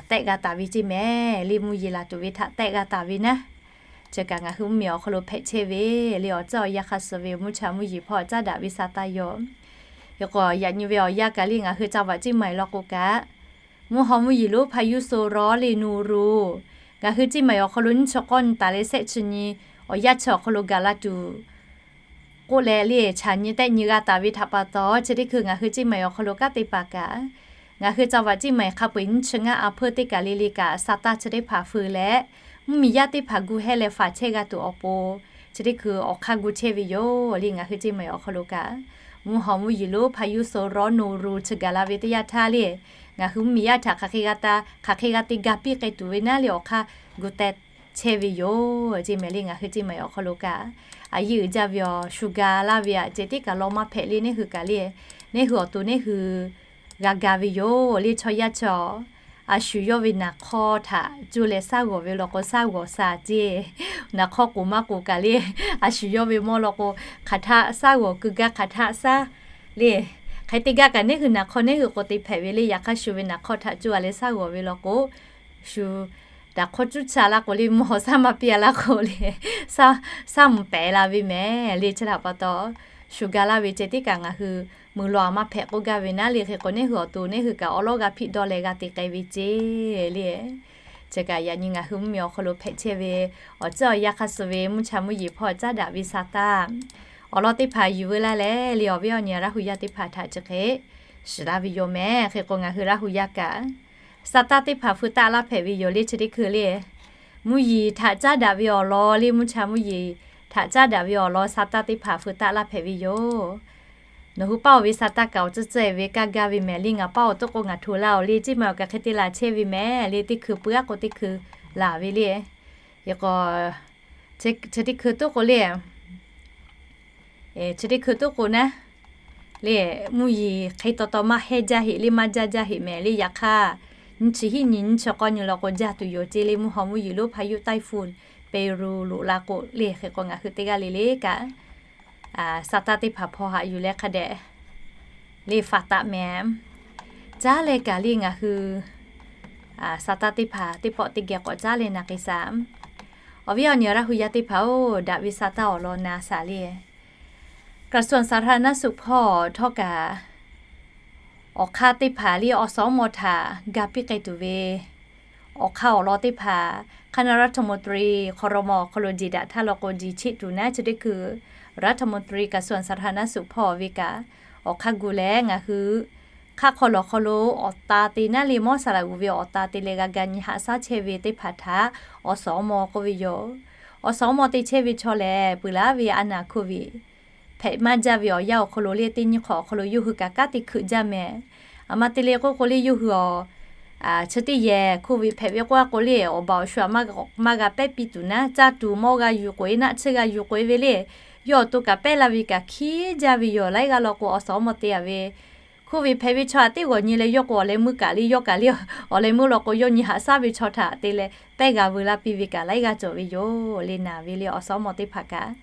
tehˆ g'a taˍ ve ceˇ mehˍ le, mvuhˇ yeˬ laˬ tuˬ ve htaꞈ tehˆ g'a taˍ ve naˉ. Chi kaꞈ ngaˬ hui mvuhˇmiˬ awˬ hk'aw lo hpehꞈ chehˇ ve le, awˬ tcuhˉ awˬ yanˇ hk'a suh ve mvuhˇ cha mvuhˇ yeˬ hpawˇ caˉ daꞈ ve sa taˇ yoˬ. Hk'e k'o yaꞈ nyi ve awˬ yanˇ kaꞈ le ngaˬ hui จังหวัดเชียงใหม่ law k'o kaꞈ, mvuhˇ haw mvuhˇ yeˬ lonˉ พายุโซนร้อน le โนรู ngaˬ hui Ciˇ Maiˍ awˬ hk'aw lo nyiˇ chi k'awˇ nyi taˍ leh shehˆ chi nyi awˬ yanˇ chi awˬ hk'aw lo gaˬ la tuˬ k'oˆ leh le, chaꞈ nyi tehˆ nyi g'a taˍ ve htaꞈ pa taw, chi teˇ hkui ngaˬ hui Ciˇ Maiˍ awˬ hk'aw lo kanˉ te paˍ kaꞈ, ngaˬ hui จังหวัดเชียงใหม่ hk'a peu-eˬ nyiˇ chi ngaˇ a hpeuˇ teˇ kaˬ le le kaꞈ sa taˇ chi teˇ hpaˍ feu leh, mvuhˇmiˬ yaˇ teˇ hpaˍ gu hehˇ leh faˍ chehˇ g'a tuˬ awˬ pon, chi teˇ hkui awˬ hk'aˇ gu chehˇ ve yoˬ le. Ngaˬ hui Ciˇ Maiˍ awˬ hk'aw lo kaꞈ, mvuhˇ haw mvuhˇ yeˬ lonˉ พายุโซนร้อน โนรู chi gaˬ la ve teˇ yanˇ htaˇ le, ngaˬ hui mvuhˇmiˬ yaˇ htaꞈ hk'aˬ hk'e g'a te, hk'aˬ hk'e g'a te ga piˇ k'ai tuˬ ve naˉ le awˬ hk'aˇ gu teh chehˇ ve yoˬ ceˇ mehˍ le. Ngaˬ hui Ciˇ Maiˍ awˬ hk'aw lo kaꞈ, a yiˇ uiˍ jaˇ ve awˬ shu ga laˇ ve aꞈ ceh tiˉ kaꞈ law maˇ hpehꞈ le. Neˇ hui kaꞈ le, neˇ hui awˬ to neˇ hui g'a ga ve yoˬ le. Chaw yaˇ chaw, a shu yawˇ ve naˍ hk'awˇ htaꞈ cuˇ leh shaˉ g'awˬ ve law k'o shaˉ g'awˬ sha ceˇ. Naˍ hk'awˇ k'oˍ maˇ k'oˍ kaꞈ le, a shu yawˇ ve mawˇ law k'o, hk'aˬ htaˆ shaˉ g'awˬ keu gaˇ hk'aˬ htaˆ shaˉ le. Hk'e te gaˇ kaꞈ neˇ hui naˍ hk'awˇ neˇ hui k'o te hpehꞈ ve le. Yaꞈ hk'aˇ shu ve naˍ hk'awˇ htaꞈ cuˇ a leh shaˉ g'awˬ ve law k'o, shu naˍ hk'awˇ cuˇ cha la k'o le, mvuhˇ haw shaˉ maˇ piˇ a la k'o le, shaˉ mvuh pehˍ la ve mehˍ le. Chi htaꞈ pa taw, shu ga laˇ ve ceh tiˉ kaꞈ ngaˬ hui mui law a maˇ hpehꞈ k'oˆ gaˇ ve naˉ le. Hk'e k'o neˇ hui awˬ to neˇ hui kaꞈ awˉ lawˉ g'a hpiˆ dawˇ leh g'a te k'ai ve ceˇ le. Chi kaꞈ yaꞈ nyi ngaˬ hui mvuhˇmiˬ awˬ hk'aw lo hpehꞈ chehˇ ve awˬ ceuˬ awˬ yanˇ hk'a suh ve mvuhˇ cha mvuhˇ yeˬ hpawˇ caˉ daꞈ ve sa taˇ awˬ lawn teˇ hpaˍ yuˬ veu laˇ leh le, awˬ viˉ awˬ nyi Laˇ hu yaˇ teˇ hpaˍ htaꞈ chi hk'e shiˍ laˇ ve yoˬ mehˍ. Hk'e k'o ngaˬ hui Laˇ hu yaˇ kaꞈ sa taˇ teˇ hpaˍ feu taˆ laˇ hpehꞈ ve yoˬ le. Chi teˇ hkui le, mvuhˇ yeˬ htaꞈ caˉ daꞈ ve awˬ lawn le, mvuhˇ cha mvuhˇ yeˬ htaꞈ caˉ daꞈ ve awˬ lawn sa taˇ teˇ hpaˍ feu taˆ laˇ hpehꞈ ve yoˬ. Nawˬ hui paˇ oˬ ve sa taˇ kaꞈ awˬ tcuhˇ tcuhˇ e ve kaˇ gaˇ ve mehˍ le. Ngaˬ paˇ oˬ toˆ k'o ngaˬ htoꞈ laˇ oˬ le. Ciˇ Maiˍ awˬ kaꞈ hk'e te laˬ chehˇ ve mehˍ le. Teˇ hkui pui aˉ k'o teˇ hkui laˬ ve le. Hk'e k'o, chi teˇ hkui toˆ k'o le, chi teˇ hkui toˆ k'o naˉ le, mvuhˇ yeˬ hk'e taw taw maˇ hehnˇ jaˇ heꞈ le, maˇ jaˇ jaˇ heꞈ mehˍ le. Yaꞈ hk'aˇ nyiˇ chi hiˉ nyi nyiˇ chi k'awˇ nyi law k'o jaˇ tuˬ yoˬ ceˇ le. Mvuhˇ haw mvuhˇ yeˬ lonˉ พายุไต้ฝุ่น เปรู loꞈ la k'o le. Hk'e k'o ngaˬ hui teˇ g'aˇ le le kaꞈ sa taˇ teˇ hpaˍ hpaw haꞈ yuˬ leh hk'a dehꞈ le faˍ taˆ mehˍ. Caˉ leh kaꞈ le ngaˬ hui sa taˇ teˇ hpaˍ teˇ pawˆ teˇ geh k'awꞈ caˉ leh na k'ai shaˍ. Awˬ viˉ awˬ nyi Laˇ hu yaˇ teˇ hpaˍ oˬ, daꞈ ve sa taˇ awˬ lawn na shaˍ le. กระทรวงสาธารณสุข hpawˇ htawˇ kaꞈ awˬ hk'aˇ teˇ hpaˍ le awˬ suhˍ awˬ mawˇ htaꞈ ga piˇ k'ai tuˬ ve awˬ hk'aˇ awˬ lawn teˇ hpaˍ คณะรัฐมนตรี ครม. awˬ hk'aw lo jeˬ daꞈ htaˇ law k'o jeˬ cheˆ tuˬ naˉ. Chi teˇ hkui รัฐมนตรี กระทรวงสาธารณสุข hpawˇ ve kaꞈ awˬ hk'aˇ gu leh ngaˬ hui hk'aˆ hk'aw lawˬ hk'aw lo awˬ ta te naˉ le mawˇ saˍ laꞈ uˍ ve awˬ ta te leh g'a ga nyi haꞈ shaˉ chehˇ ve teˇ hpaˍ htaꞈ awˬ suhˍ awˬ mawˇ k'oˆ ve yoˬ. Awˬ suhˍ awˬ mawˇ te chehˇ ve chaw lehˬ, peuˬ laˇ ve a naˍ hk'oˆ ve hpehꞈ maˇ jaˇ ve awˬ yanˇ awˬ hk'aw lo le, teˇ nyiˇ hk'awꞈ awˬ hk'aw lo yawˇ hui kaꞈ kanˉ te hkeuꞈ jaˇ mehˍ. A ma te le k'oˆ k'o le, yawˇ hui awˬ chi teˇ yehˬ hk'oˆ ve hpehꞈ ve k'oˆ a k'o le, awˬ baˬ awˬ shu aꞈ maˇ g'a pehˉ piˇ tuˬ naˉ, caˇ tuˬ mawˇ g'a yuˬ k'oꞈ e naˆ tsuhˇ g'a yuˬ k'oꞈ e ve le. Yawˇ awˬ to kaꞈ pehˉ la ve kaꞈ hkiˉ jaˇ ve yoˬ. Laiˉ g'aˇ law k'o awˬ suhˍ awˬ mawˇ te a ve hk'oˆ ve hpehꞈ ve chaw aꞈ teˇ g'awˬ nyi leh yawˇ k'o awˬ leh meuˇ kaꞈ le, yawˇ kaꞈ le awˬ leh meuˇ law k'o yawˇ nyi haꞈ shaˉ ve chaw htaꞈ te leh pehˉ g'a veu laˇ piˇ ve kaꞈ laiˉ g'aˇ cawˬ ve yoˬ le. Naˍ ve le awˬ suhˍ awˬ mawˇ teˇ hpaˍ kaꞈ.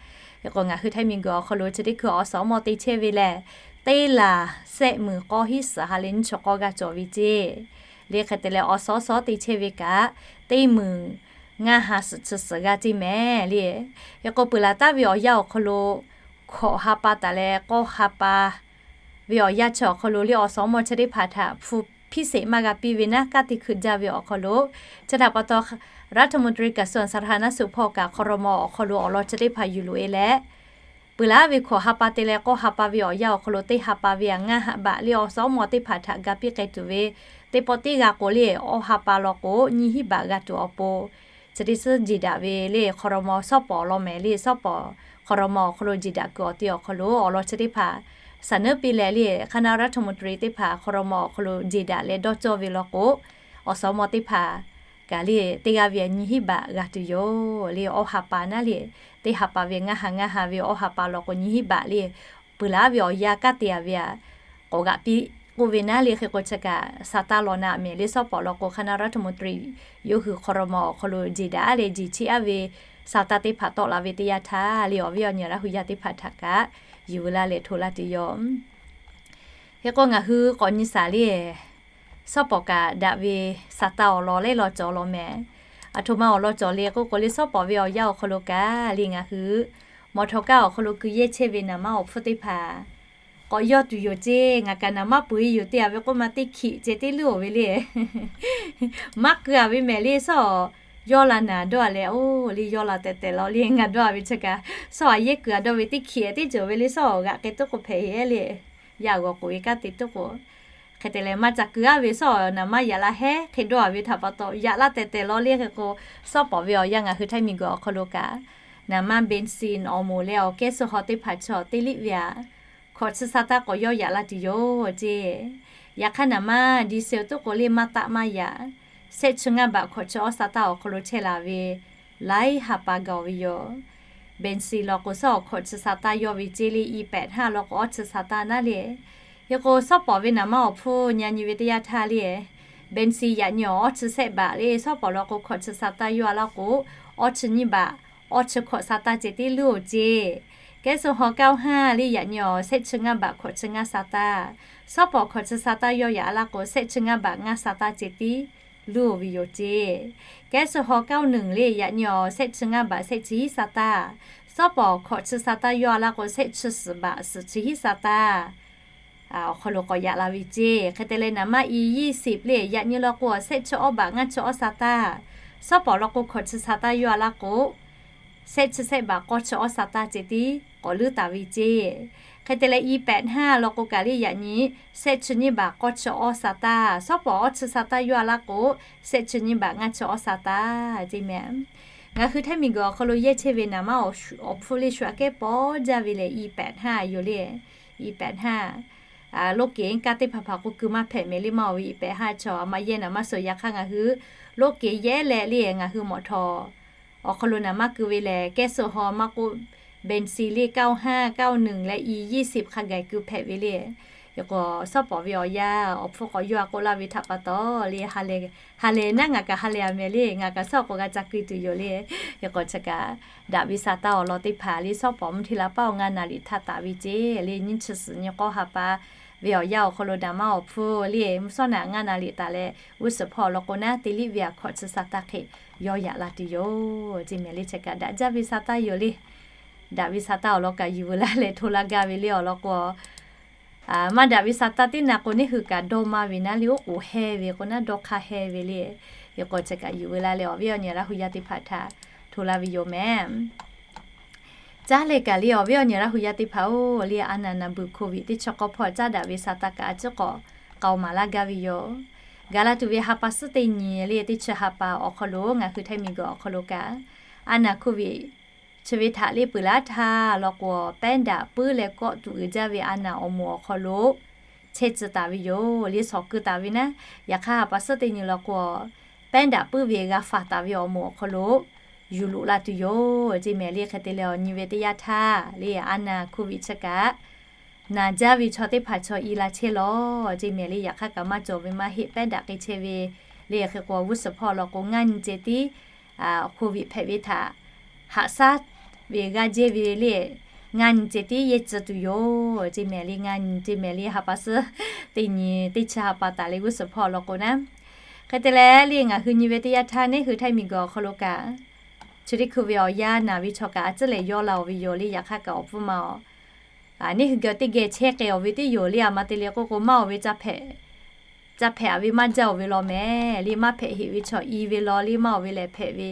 Hk'e k'o ngaˬ hui htaiˇ miˬguiˬ awˬ hk'aw lo chi teˇ hkui awˬ suhˍ awˬ mawˇ te chehˇ ve lehˬ, teˇ laˬ sehˆ meunˍ k'awˇ hiˉ suhˍ ha leh nyiˇ chi k'awˇ g'a cawˬ ve ceˇ le. Hk'e te leh awˬ suhˍ awˬ suhˍ te chehˇ ve kaꞈ teˇ meunˍ ngaˇ ha suhˍ chi suhˍ g'a ceˇ mehˍ le. Hk'e k'o peuˬ laˬ taˍ ve awˬ yanˇ awˬ hk'aw lo hkawꞈ ha pa taˍ leh k'awˇ ha pa ve awˬ yanˇ chi awˬ hk'aw lo le awˬ suhˍ awˬ mawˇ chi teˇ hpaˍ htaꞈ hpu hpiˇ sheˍ maˇ g'a piˇ ve naˉ, kanˉ te hkeuꞈ jaˇ ve awˬ hk'aw lo. Chi htaꞈ pa taw รัฐมนตรี กระทรวงสาธารณสุข hpawˇ kaꞈ ครม. awˬ hk'aw lo awˬ lawn chi teˇ hpaˍ yuˬ loꞈ e leh, peuˬ laˇ ve hkawꞈ ha pa te leh k'awˇ ha pa ve awˬ yanˇ awˬ hk'aw lo teˇ ha pa ve aꞈ ngaˇ ha baꞈ le awˬ suhˍ awˬ mawˇ teˇ hpaˍ htaꞈ ga piˇ k'ai tuˬ ve teˇ pawˆ teˇ g'aˇ k'o le, awˇ ha pa law k'o nyiˇ hinˉ baꞈ g'a tuˬ awˬ pon chi teˇ suhˉ jeˬ daꞈ ve le ครม. suhˉ pawˍ awˬ lawn mehˍ le. Suhˉ pawˍ ครม. awˬ hk'aw lo jeˬ daꞈ kuiˬ awˬ te awˬ hk'aw lo awˬ lawn chi teˇ hpaˍ saˍ nuˉ piˇ leh le คณะรัฐมนตรี teˇ hpaˍ ครม. awˬ hk'aw lo jeˬ daꞈ leh dawˇ cawˇ ve law k'o, awˬ suhˍ awˬ mawˇ teˇ hpaˍ kaꞈ le teˇ g'aˇ ve nyiˇ hinˉ baꞈ g'a tuˬ yoˬ le. Awˇ ha pa naˉ le, teˇ ha pa ve ngaˇ ha ngaˇ ha ve awˇ ha pa law k'o nyiˇ hinˉ baꞈ le, peuˬ laˉ ve awˬ yanˇ kaꞈ te a ve a, k'awꞈ g'aꞈ piˇ k'oˆ ve naˉ le. Hk'e k'o chi kaꞈ สตางค์ law naꞈ mehˍ le สปป law k'o คณะรัฐมนตรี yawˇ hui hk'aw lo ma awˬ hk'aw lo jeˬ daꞈ le jeˬ chiˇ aˉ ve สตางค์ teˇ hpaˍ tawˆ la ve teˇ yanˇ htaˇ le awˬ viˉ awˬ nyi Laˇ hu yaˇ teˇ hpaˍ htaꞈ kaꞈ yuˬ la leh hto la tuˬ yoˬ. Hk'e k'o ngaˬ hui k'awꞈ nyi shaˍ le สปป kaꞈ daꞈ ve สตางค์ awˬ lawn le law cawˬ law mehˍ. Aˬ htoꞈ ma awˬ lawn cawˬ le k'oˆ k'o le สปป ve awˬ yanˇ awˬ hk'aw lo kaꞈ le ngaˬ hui mawˬ htawꞈ kaˇ awˬ hk'aw lo keu yehˇ chehˇ ve naˍ manˇ awˬ hpfuhˇ teˇ hpaˍ k'awꞈ yawˇ tuˬ yoˬ ceˇ. Ngaˬ kaꞈ naˍ manˇ peuˬ e yoˬ te a ve k'oˆ ma teˇ hkiꞈ ceh teˇ leuˉ oˬ ve le. Maˇ keu a ve mehˍ le สปป yawˇ la naˍ dawˇ a leh oˇ le yawˇ la tehˬ tehˬ law le ngaˬ dawˇ a ve chi kaꞈ สปป a yehˇ keu a dawˇ ve teˇ hkiꞈ teˇ ceuˬ ve le สปป g'aꞈ k'ai tuˉ k'o hpehꞈ heˆ le. Yaˇ g'awˬ k'oꞈ e kaꞈ te tuˉ k'o, hk'e te leh maˇ ca keu aˉ ve สปป naˍ manˇ yaꞈ la hehˉ hk'e dawˇ a ve htaꞈ pa taw yaꞈ la tehˬ tehˬ law le. Hk'e k'o สปป ve awˬ yanˇ ngaˬ hui Htaiˇ miˬguiˬ awˬ hk'aw lo kaꞈ naˍ manˇ เบนซิน awˬ moˍ leh awˬ แก๊สโซฮอล์ teˇ hpaˍ chaw teˇ liˆ ve a hkawꞈ chi สตางค์ k'awꞈ yawˇ yaꞈ la tuˬ yoˬ ceˇ. Yaꞈ hk'aˇ naˍ manˇ ดีเซล tuˉ k'o le maˇ taˆ maˇ yaꞈ, shehˆ chi ngaˇ baꞈ hkawꞈ chi awˇ สตางค์ awˬ hk'aw lo chehˇ la ve laiˉ ha pa gaˬ ve yoˬ. เบนซิน law k'o สปป awˬ hkawꞈ chi สตางค์ yawˇ ve ceˇ le อีแปดห้า law k'o awˇ chi สตางค์ naˉ le. Hk'e k'o สปป ve naˍ manˇ awˬ hpfuhˇ nyi a nyi ve teˇ yanˇ htaˇ le เบนซิน yaꞈ nyi awˬ awˇ chi shehˆ baꞈ le สปป law k'o hkawꞈ chi สตางค์ yawˇ a laˇ k'o awˇ chi nyiˇ baꞈ awˇ chi hkawꞈ สตางค์ ceh tiˉ leuˉ oˬ ceˇ. แก๊สโซฮอล์ เก้าห้า le yaꞈ nyi awˬ shehˆ chi ngaˇ baꞈ hkawꞈ chi ngaˇ สตางค์, สปป hkawꞈ chi สตางค์ yawˇ yaꞈ a laˇ k'o shehˆ chi ngaˇ baꞈ ngaˇ สตางค์ ceh tiˉ leuˉ oˬ ve yoˬ ceˇ. แก๊สโซฮอล์ เก้าหนึ่ง le yaꞈ nyi awˬ shehˆ chi ngaˇ baꞈ shehˆ chi hiˉ สตางค์, สปป hkawꞈ chi สตางค์ yawˇ a laˇ k'o shehˆ chi suhˍ baꞈ suhˍ chi hiˉ สตางค์ awˬ hk'aw lo k'awꞈ yaꞈ la ve ceˇ. Hk'e te leh naˍ manˇ อียี่สิบ le yaꞈ nyi law k'o awˬ shehˆ chi awˇ baꞈ ngaˇ chi awˇ สตางค์, สปป law k'o hkawꞈ chi สตางค์ yawˇ a laˇ k'o shehˆ chi shehˆ baꞈ k'awˇ chi awˇ สตางค์ ceh tiˉ k'awꞈ leuˉ taˍ ve ceˇ. Hk'e te leh อีแปดห้า law k'o kaꞈ le yaꞈ nyi shehˆ chi nyiˇ baꞈ k'awˇ chi awˇ สตางค์, สปป awˇ chi สตางค์ yawˇ a laˇ k'o shehˆ chi nyiˇ baꞈ ngaˇ chi awˇ สตางค์ ceˇ mehˍ. Ngaˬ hui Htaiˇ miˬguiˬ awˬ hk'aw lo yehˇ chehˇ ve naˍ manˇ awˬ hpfuhˇ le shu aꞈ kehˉ pawˇ jaˇ ve lehˬ อีแปดห้า yoˬ le. อีแปดห้า loˉ keˍ kaˇ teˇ hpaˍ hpaˍ k'o keu maˇ hpehꞈ mehˍ le maˇ oˬ ve อีแปดห้า chaw a ma yehˇ naˍ manˇ suhˍ yaꞈ hk'aˇ ngaˬ hui loˉ keˍ yehˇ leh le ngaˬ hui mawˬ htawꞈ awˬ hk'aw lo naˍ manˇ keu ve lehˬ แก๊สโซฮอล์ maˇ k'oˆ เบนซิน le เก้าห้า เก้าหนึ่ง leh อียี่สิบ hk'a gaˬ keu hpehꞈ ve le. Hk'e k'o สปป ve awˬ yanˇ awˬ hpfuhˇ k'awꞈ yawˇ a k'oˆ laˇ ve htaꞈ pa taw le ha lehˬ naˉ ngaˬ kaꞈ ha lehˬ a mehˍ le ngaˬ kaꞈ สปป k'awꞈ g'a ca keu tuˬ yoˬ le. Hk'e k'o chi kaꞈ daꞈ ve สตางค์ awˬ lawn teˇ hpaˍ le สปป mvuhˇ hteˇ la paˉ awˬ ngaˇ naˍ riˍ htaˇ taˍ ve ceˇ le nyiˇ chi suhˍ nyi k'awˇ ha pa ve awˬ yanˇ awˬ hk'aw lo naˍ manˇ awˬ hpfuhˇ le mvuhˇ shawˉ naꞈ ngaˇ naˍ riˍ taˍ leh g'uˇ suhˍ hpawˇ law k'o naˉ te liˇ ve a hkawꞈ chi สตางค์ hk'e yawˇ yaꞈ la tuˬ yoˬ ceˇ mehˍ le. Chi kaꞈ daꞈ jaˇ ve สตางค์ yoˬ le. Daꞈ ve สตางค์ awˬ lawn kaꞈ yuˬ veu laˇ leh hto laˇ gaˇ ve le awˬ lawn k'o maˇ daꞈ ve สตางค์ teˇ naꞈ k'o neˇ hui kaꞈ dawˇ maˇ ve naˉ le oˉ k'oˍ heh ve k'o naˉ dawˇ hk'aˇ heh ve le. Hk'e k'o chi kaꞈ yuˬ veu laˇ leh awˬ viˉ awˬ nyi Laˇ hu yaˇ teˇ hpaˍ htaꞈ hto laˇ ve yoˬ mehˍ. Caˉ leh kaꞈ le awˬ viˉ awˬ nyi Laˇ hu yaˇ teˇ hpaˍ oˬ le a naˍ naˍ beuˬ โควิด teˇ chi k'awˇ hpawˇ caˉ daꞈ ve สตางค์ kaꞈ a ciˉ k'awꞈ k'aoˍ maˍ laˇ gaˇ ve yoˬ. Gaˬ la tuˬ ve ha pa suhˉ teˇ nyi le teˇ chi ha pa awˬ hk'aw lo ngaˬ hui Htaiˇ miˬguiˬ awˬ hk'aw lo kaꞈ a naˍ โควิด chi ve htaꞈ le peuˬ laˇ htaˇ law k'o pehˉ daꞈ puiˉ leh kawˆ tuꞈ uiˍ jaˇ ve a naˍ awˬ moˍ awˬ hk'aw lo chehˇ tcuh taˍ ve yoˬ le shawˍ keu taˍ ve naˉ. Yaꞈ hk'aˇ ha pa suhˉ teˇ nyi law k'o pehˉ daꞈ puiˉ ve g'a faˍ taˍ ve awˬ moˍ awˬ hk'aw lo yuˬ loꞈ la tuˬ yoˬ ceˇ mehˍ le. Hk'e te leh awˬ nyi ve teˇ yanˇ htaˇ le a naˍ โควิด chi kaꞈ naˍ jaˇ ve chaw teˇ hpaˍ chaw i la chehˇ lawˬ ceˇ mehˍ le. Yaꞈ hk'aˇ kaꞈ maˇ cawˬ ve maˇ heˆ pehˉ daꞈ k'ai chehˇ ve le. Hk'e k'o g'uˇ suhˍ hpawˇ law k'o ngaˇ nyi ceh tiˉ โควิด hpehꞈ ve htaꞈ haꞈ shaˉ ve g'aˇ jehˇ ve le ngaˇ nyi ceh tiˉ yehˇ tcuh tuˬ yoˬ ceˇ mehˍ le. Ngaˇ nyi ceˇ mehˍ le ha pa suhˉ teˇ nyi teˇ chi ha pa taˍ le g'uˇ suhˍ hpawˇ law k'o naˉ. Hk'e te leh le ngaˬ hui nyi ve teˇ yanˇ htaˇ neˇ hui Htaiˇ miˬguiˬ awˬ hk'aw lo kaꞈ chi teˇ hkui ve awˬ yanˇ naˍ ve chaw kaꞈ a ciˉ lehˬ yawˇ la oˬ ve yoˬ le. Yaꞈ hk'aˇ kaꞈ awˬ pfuhˇ ma awˬ neˇ hui geh teˇ geh chehˇ k'ai oˬ ve teˇ yoˬ le. A ma te le k'oˆ k'o maˇ oˬ ve ca hpehꞈ ca hpehꞈ a ve maˇ jaˇ oˬ ve law mehˍ le. Maˇ hpehꞈ heꞈ ve chaw i ve law le. Maˇ oˬ ve lehˬ hpehꞈ ve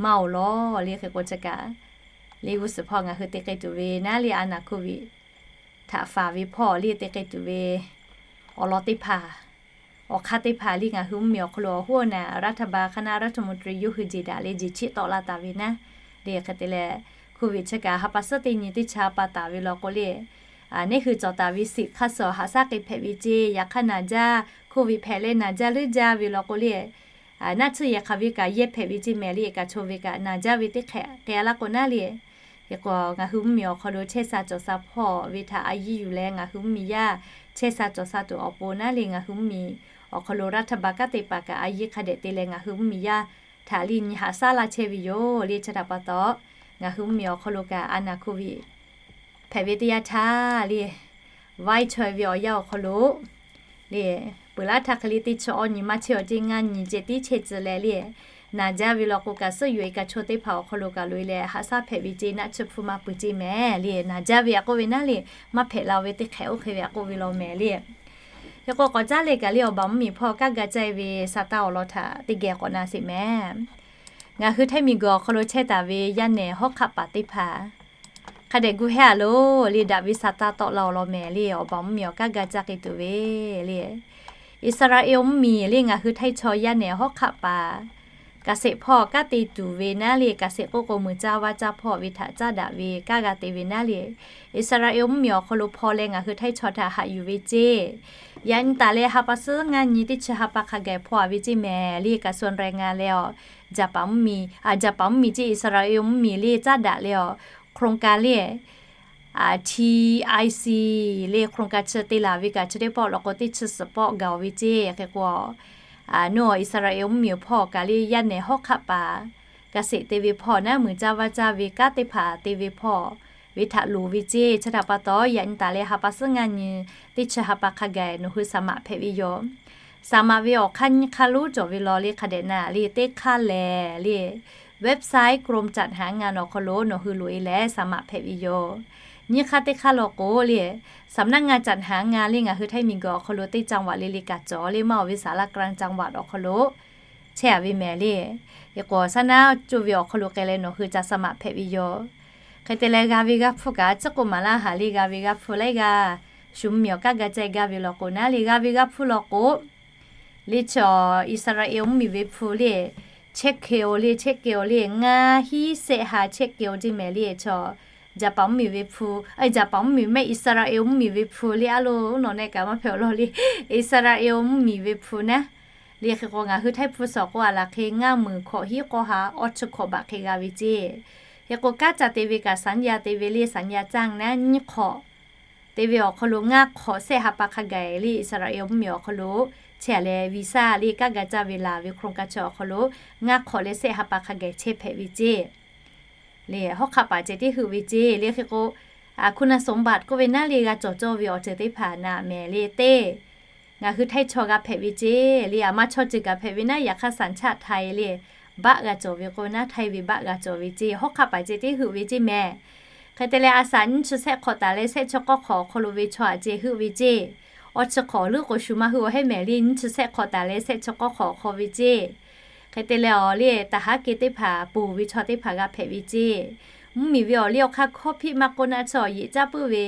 maˇ oˬ law le. Hk'e k'o chi kaꞈ le g'uˇ suhˍ hpawˇ ngaˬ hui te k'ai tuˬ ve naˉ le a naˍ โควิด htaꞈ faˍ ve hpawˇ le te k'ai tuˬ ve awˬ lawn teˇ hpaˍ awˬ hk'aˇ teˇ hpaˍ le ngaˬ hui mvuhˇmiˬ awˬ hk'aw lo awˬ hoˉ awˬ naˍ รัฐบาล คณะรัฐมนตรี yawˇ hui jeˬ daꞈ le jeˬ chiˆ tawˆ la taˍ ve naˉ. Le hk'e te leh โควิด chi kaꞈ ha pa suhˉ teˇ nyi teˇ chi ha pa taˍ ve law k'o le neˇ hui cawˬ taˍ ve siꞈ hk'aˇ suh haꞈ shaˉ k'ai hpehꞈ ve ceˇ. Yaꞈ hk'aˇ naˍ jaˇ โควิด hpehꞈ leh naˍ jaˇ leuˉ jaˇ ve law k'o le naˆ tsuhˇ yehˬ hk'aˬ ve kaꞈ yehˇ hpehꞈ ve ceˇ mehˍ le, kaꞈ chaw ve kaꞈ naˬ jaˇ ve teˇ hk'ehꞈ k'ai laˇ k'o naˉ le. Hk'e k'o ngaˬ hui mvuhˇmiˬ awˬ hk'aw lo chehˇ sha cawˬ sha hpawˇ ve htaꞈ a yiˇ yuˬ leh ngaˬ hui mvuhˇmiˬ yaˇ chehˇ sha cawˬ sha tuˬ awˬ pon naˉ le, ngaˬ hui mvuhˇmiˬ awˬ hk'aw lo รัฐบาล kanˉ te paˍ kaꞈ a yiˇ hk'a dehꞈ te leh ngaˬ hui mvuhˇmiˬ yaˇ htaꞈ le nyi haꞈ shaˉ laˇ chehˇ ve yoˬ le. Chi htaꞈ pa taw, ngaˬ hui mvuhˇmiˬ awˬ hk'aw lo kaꞈ a naˬ hk'oˆ ve hpehꞈ ve teˇ yanˇ htaˇ le, vaiˇ chaweh ve awˬ yanˇ awˬ hk'aw lo le, peuˬ laˇ htaˇ hk'e le teˇ chi awˇ nyi maˇ chehˇ awˬ ceˇ ngaˇ nyi ceh tiˉ chehˇ tcuh leh le, naˬ jaˇ ve law k'o kaꞈ suhˉ yoˬ e kaꞈ chaw teˇ hpaˍ awˬ hk'aw lo kaꞈ loꞈ e leh haꞈ shaˉ hpehꞈ ve ceˇ naˆ tsuhˇ hpfuhˇ maˇ peuˬ ceˇ mehˍ le. Naˬ jaˇ ve a k'oˆ ve naˉ le, maˇ hpehꞈ la ve teˇ hk'ehꞈ oˇ hk'e ve a k'oˆ ve law mehˍ le. Hk'e k'o k'awꞈ caˉ leh kaꞈ le awˬ baˬ mvuhˇmiˬ hpawˇ kanˉ ga caˇ ve sa taˇ awˬ lawn htaꞈ teˇ geh k'awꞈ na sheˍ mehˍ. Ngaˬ hui Htaiˇ miˬguiˬ awˬ hk'aw lo chehˇ taˍ ve yaˇ nehˬ hawˉ hk'aˆ paˍ teˇ hpaˍ hk'a dehꞈ gu hehˉ a loˬ le, daꞈ ve sa taˇ tawˆ la awˬ lawn mehˍ le. Awˬ baˬ mvuhˇmiˬ awˬ kanˉ ga caˇ k'ai tuˬ ve le, Iˉsaˍreˍlaˆ mvuhˇmiˬ le ngaˬ hui Htaiˇ chaw yaˇ nehˬ hawˉ hk'aˆ paˍ เกษตร hpawˇ kanˉ te tuˬ ve naˉ le, เกษตร k'oˆ k'o muiˬ caˇ vaˇ caˇ hpawˇ ve htaꞈ caˉ daꞈ ve kanˉ g'a te ve naˉ le. Iˉsaˍreˍlaˆ mvuhˇmiˬ awˬ hk'aw lo hpaw leh ngaˬ hui Htaiˇ chaw htaꞈ haꞈ yuˬ ve ceˇ. Yaꞈ nyi taˍ leh ha pa suhˉ ngaˇ nyi teˇ chi ha pa hk'a gaˬ hpaw a ve ceˇ mehˍ le, กระทรวงแรงงาน leh awˬ Jaˍpaˍ mvuhˇmiˬ, Jaˍpaˍ mvuhˇmiˬ ceˇ Iˉsaˍreˍlaˆ mvuhˇmiˬ le caˉ daꞈ leh awˬ โครงการ le TIC le โครงการ chi te laˬ ve kaꞈ chi teˇ pawˆ law k'o teˇ chi suhˍ pawˆ gaˬ ve ceˇ. Hk'e k'o, nawˬ Iˉsaˍreˍlaˆ mvuhˇmiˬ awˬ hpawˇ kaꞈ le yaˇ nehˬ hawˉ hk'aˆ paˍ เกษตร te ve hpawˇ naˉ muiˬ caˇ vaˇ caˇ ve kanˉ teˇ hpaˍ te ve hpawˇ ve htaꞈ loˍ ve ceˇ. Chi htaꞈ pa taw yaꞈ nyi taˍ leh ha pa suhˉ ngaˇ nyi teˇ chi ha pa hk'a gaˬ nawˬ hui saˍ maꞈ hpehꞈ ve yoˬ. Saˍ maꞈ ve awˬ hk'aˇ nyiˇ hk'aˇ lonˉ cawˬ ve law le hk'a dehꞈ na le teˇ hk'aˇ lehˬ le, website กรมจัดหางาน awˬ hk'aw lo nawˬ hui loꞈ e leh saˍ maꞈ hpehꞈ ve yoˬ. Nyiˇ hk'aˇ teˇ hk'aˇ law k'o le, สำนักงานจัดหางาน le ngaˬ hui Htaiˇ miˬguiˬ awˬ hk'aw lo teˇ จังหวัด le le kaꞈ cawˬ le maˇ oˬ ve ศาลากลางจังหวัด awˬ hk'aw lo chehˇ a ve mehˍ le. Hk'e k'o saˉ naˉ coˇ ve awˬ hk'aw lo k'ai leh nawˬ hui ca saˍ maꞈ hpehꞈ ve yoˬ. Hk'e te leh g'a ve g'aˇ hpfuhˇ kaꞈ chi k'oˆ maˍ laˇ haˍ le, g'a ve g'aˇ hpfuhˇ laiˉ g'aˇ shu mvuhˇmiˬ awˬ kanˉ ga caˇ gaˇ ve law k'o naˉ le, g'a ve g'aˇ hpfuhˇ law k'o le, chaw Iˉsaˍreˍlaˆ mvuhˇmiˬ ve hpu le, เช็คเกณฑ์ le, เช็คเกณฑ์ le ngaˇ hinˉ sehˆ ha เช็คเกณฑ์ ceˇ mehˍ le. Chaw Jaˍpaˍ mvuhˇmiˬ ve hpu, Jaˍpaˍ mvuhˇmiˬ mehˆ Iˉsaˍreˍlaˆ mvuhˇmiˬ ve hpu le a loˬ nawˬ nehˆ kaꞈ maˇ hpehꞈ awˬ lawn le, Iˉsaˍreˍlaˆ mvuhˇmiˬ ve hpu naˉ le. Hk'e k'o ngaˬ hui Htaiˇ hpu suhˍ k'o a laˬ hk'e ngaˇ meunˍ hkawꞈ hinˉ k'awˇ ha awˇ chi hkawꞈ baꞈ hk'e g'a ve ceˇ. Hk'e k'o kanˉ ca te ve kaꞈ สัญญา te ve le, สัญญาจ้าง naˉ nyiˇ hk'awꞈ te ve awˬ hk'aw lo ngaˇ hk'awꞈ sehˆ ha pa hk'a gaˬ le Iˉsaˍreˍlaˆ mvuhˇmiˬ awˬ hk'aw lo chehˇ a leh วีซ่า le kanˉ ga caˇ ve laˬ ve โครงการ chi awˬ hk'aw lo ngaˇ hk'awꞈ leh sehˆ ha pa hk'a gaˬ chehˇ hpehꞈ ve ceˇ. Le hawˉ hk'aˆ paˍ ceh tiˉ heuˆ ve ceˇ le. Hk'e k'o คุณสมบัติ k'oˆ ve naˉ le g'a cawˬ cawˇ ve awˬ ceuˬ teˇ hpaˍ naꞈ mehˍ le teˇ ngaˬ hui Htaiˇ chaw g'a hpehꞈ ve ceˇ le. Aˬ ma chaw ceuˬ kaꞈ hpehꞈ ve naˉ yaꞈ hk'aˇ สัญชาติไทย le baˆ g'a cawˬ ve k'o naˉ Htaiˇ ve baˆ g'a cawˬ ve ceˇ. Hawˉ hk'aˆ paˍ ceh tiˉ heuˆ ve ceˇ mehˍ. Hk'e te leh a shaꞈ nyiˇ chi sehˆ hk'awꞈ taˍ leh sehˆ chi k'awˇ hk'awꞈ awˬ hk'aw lo ve chaw aꞈ ceh heuˆ ve ceˇ. Awˇ chi hk'awꞈ leuˉ k'o shu maˇ heuˆ a heˆ mehˍ le, nyiˇ chi sehˆ hk'awꞈ taˍ leh sehˆ chi k'awˇ hk'awꞈ awˬ hk'aw ve ceˇ. Hk'e te leh awˬ le taˍ haˉ ke teˇ hpaˍ ponˬ ve chaw teˇ hpaˍ g'a hpehꞈ ve ceˇ. Mvuhˇmiˬ ve awˬ le awˬ hk'aˇ hkawˇ hpiˆ maˇ k'oˆ naˆ chi awˬ yeꞈ caˇ puiˉ ve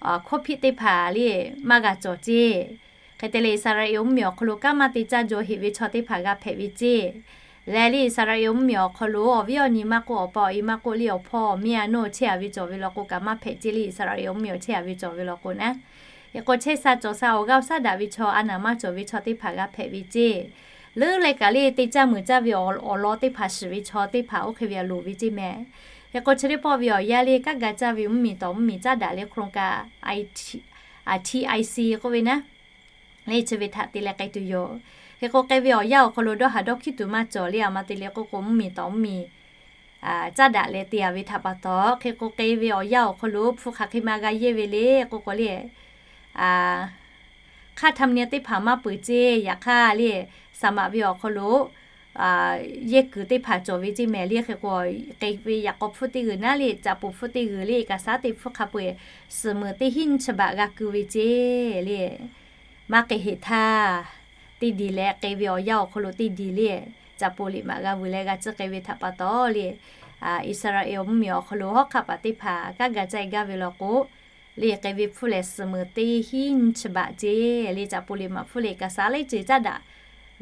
hkawˇ hpiˆ teˇ hpaˍ le maˇ g'a cawˬ ceˇ. Hk'e te leh Iˉsaˍreˍlaˆ mvuhˇmiˬ awˬ hk'aw lo kanˉ maˇ te caˇ jaw heꞈ ve chaw teˇ hpaˍ g'a hpehꞈ ve ceˇ. Leh le Iˉsaˍreˍlaˆ mvuhˇmiˬ awˬ hk'aw lo awˬ viˉ awˬ nyi maˇ k'oˆ, awˬ pa awˬ e maˇ k'oˆ, le awˬ hpawˇ awˬ miˇ a nawˬ chehˇ a ve cawˬ ve law k'o kaꞈ maˇ hpehꞈ ceˇ le. Iˉsaˍreˍlaˆ mvuhˇmiˬ awˬ chehˇ a ve cawˬ ve law k'o naˉ, hk'e k'o chehˇ sha cawˬ sha awˬ g'aˇ awˬ shaˉ daꞈ ve chaw a naˍ maˇ cawˬ ve chaw teˇ hpaˍ g'a hpehꞈ ve ceˇ. Leuˉ leh kaꞈ le te caˇ muiˬ caˇ ve awˬ lawn teˇ hpaˍ shiˍ ve chaw teˇ hpaˍ oˇ hk'e ve a loˍ ve ceˇ mehˍ. Hk'e k'o chi teˇ pawˆ ve awˬ yanˇ le kanˉ ga caˇ ve mvuhˇmiˬ tawˍ mvuhˇmiˬ caˉ daꞈ leh โครงการ TIC k'oˆ ve naˉ le chi ve htaꞈ te leh k'ai tuˬ yoˬ. Hk'e k'o k'ai ve awˬ yanˇ awˬ hk'aw lo dawˇ haˍ dawˇ hkiˉ tuˬ maˇ cawˬ le. Aˬ ma te leh k'oˆ k'o mvuhˇmiˬ tawˍ mvuhˇmiˬ caˉ daꞈ leh te a ve htaꞈ pa taw, hk'e k'o k'ai ve awˬ yanˇ awˬ hk'aw lo hpu hk'aˬ hk'e ma g'a yehˇ ve le k'oˆ k'o le, hk'aˇ ธรรมเนียม teˇ hpaˍ maˇ peuˬ ceˇ. Yaꞈ hk'aˇ le saˍ maꞈ ve awˬ hk'aw lo yehˇ kuiˬ teˇ hpaˍ cawˬ ve ceˇ mehˍ le. Hk'e k'o k'ai ve yaꞈ k'aw hpfuhˇ teˇ g'uiˬ naˉ le caꞈ poˍ hpfuhˇ teˇ g'uiˬ le kaꞈ shaˉ teˇ hpfuhˇ hk'a peu-eˬ suhˍ meunˍ teˇ hinˉ nyiˇ chi baꞈ g'a keu ve ceˇ le. Maˇ k'ai heꞈ htaˇ teˇ diˬ leh k'ai ve awˬ yanˇ awˬ hk'aw lo teˇ diˬ le caꞈ poˍ liꞈ maꞈ g'a vuiˬ leh g'a ciˇ k'ai ve htaꞈ pa taw le, Iˉsaˍreˍlaˆ mvuhˇmiˬ awˬ hk'aw lo hawˉ hk'aˆ paˍ teˇ hpaˍ kanˉ ga caˇ gaˇ ve law k'o le k'ai ve hpfuhˇ lehˬ suhˍ meunˍ teˇ hinˉ nyiˇ chi baꞈ ceˇ le caꞈ poˍ liꞈ maꞈ hpfuhˇ le kaꞈ shaˉ lehˬ ceuˬ caˉ daꞈ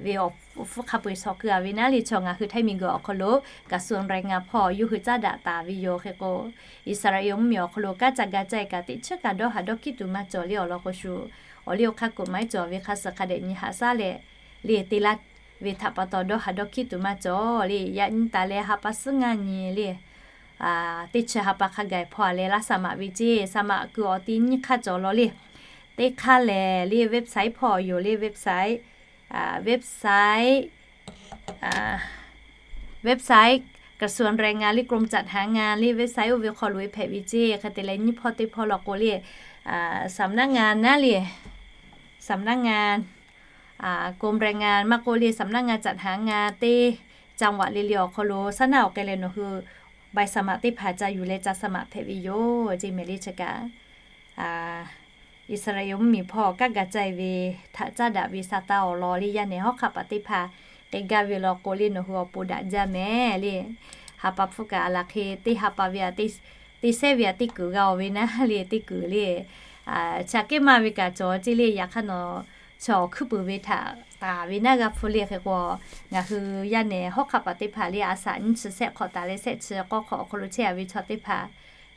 ve awˬ hpfuhˇ hk'a peu-eˬ shawˍ keu a ve naˉ le chaw ngaˬ hui Htaiˇ miˬguiˬ awˬ hk'aw lo กระทรวงแรงงาน hpawˇ yawˇ hui caˉ daꞈ taˍ ve yoˬ. Hk'e k'o Iˉsaˍreˍlaˆ mvuhˇmiˬ awˬ hk'aw lo kanˉ ca ga caˇ e kaꞈ teˇ chiˉ kaꞈ dawˇ haˍ dawˇ hkiˉ tuˬ maˇ cawˬ le awˬ lawn k'o shu awˬ liˇ awˬ hk'aˇ kuˬ maˇ cawˬ ve hk'a suhˍ hk'a dehꞈ nyi haꞈ shaˉ leh le te laˇ ve htaꞈ pa taw dawˇ haˍ dawˇ hkiˉ tuˬ maˇ cawˬ le. Yaꞈ nyi taˍ leh ha pa suhˉ ngaˇ nyi le, teˇ chi ha pa hk'a gaˬ hpawˇ a leh laˇ saˍ maꞈ ve ceˇ. Saˍ maꞈ kuiˬ awˬ ti nyiˇ hk'aˇ cawˬ law le. Teˇ hk'aˇ lehˬ le website hpawˇ yoˬ le, website, website, website กระทรวงแรงงาน le กรมจัดหางาน le website oˇ ve hk'aw lo e hpehꞈ ve ceˇ. Hk'e te leh nyiˇ hpawˇ teˇ hpawˇ law k'o le, สำนักงาน naˉ le, สำนักงาน กรมแรงงาน maˇ k'oˆ le สำนักงานจัดหางาน teˇ จังหวัด le le awˬ hk'aw lo saˉ naˆ awˬ k'ai leh nawˬ hui ใบสมัคร teˇ hpaˍ ca yuˬ leh ca saˍ maꞈ hpehꞈ ve yoˬ ceˇ mehˍ le. Chi kaꞈ Iˉsaˍreˍlaˆ mvuhˇmiˬ hpawˇ kanˉ ga caˇ e ve htaꞈ caˉ daꞈ ve sa taˇ awˬ lawn le yaˇ nehˬ hawˉ hk'aˆ paˍ teˇ hpaˍ k'e gaˇ ve law k'o le nawˬ hui awˬ pon daꞈ jaˇ mehˍ le. Ha pa hpfuhˇ kaꞈ a laˬ hk'e teˇ ha pa ve a teˇ sehˉ ve a teˇ kuiˬ g'a oˬ ve naˉ le teˇ kuiˬ le. Chi aꞈ kehˉ maˇ ve kaꞈ cawˬ ceˇ le. Yaꞈ hk'aˇ nawˬ chi awˬ hkuiˉ puiˍ ve htaꞈ taˍ ve naˉ g'a hpfuhˇ le. Hk'e k'o ngaˬ hui yaˇ nehˬ hawˉ hk'aˆ paˍ teˇ hpaˍ le a saꞈ nyiˇ chi sehˆ hk'awꞈ taˍ leh sehˆ chi k'awˇ hk'awꞈ awˬ hk'aw lo chehˇ a ve chaw teˇ hpaˍ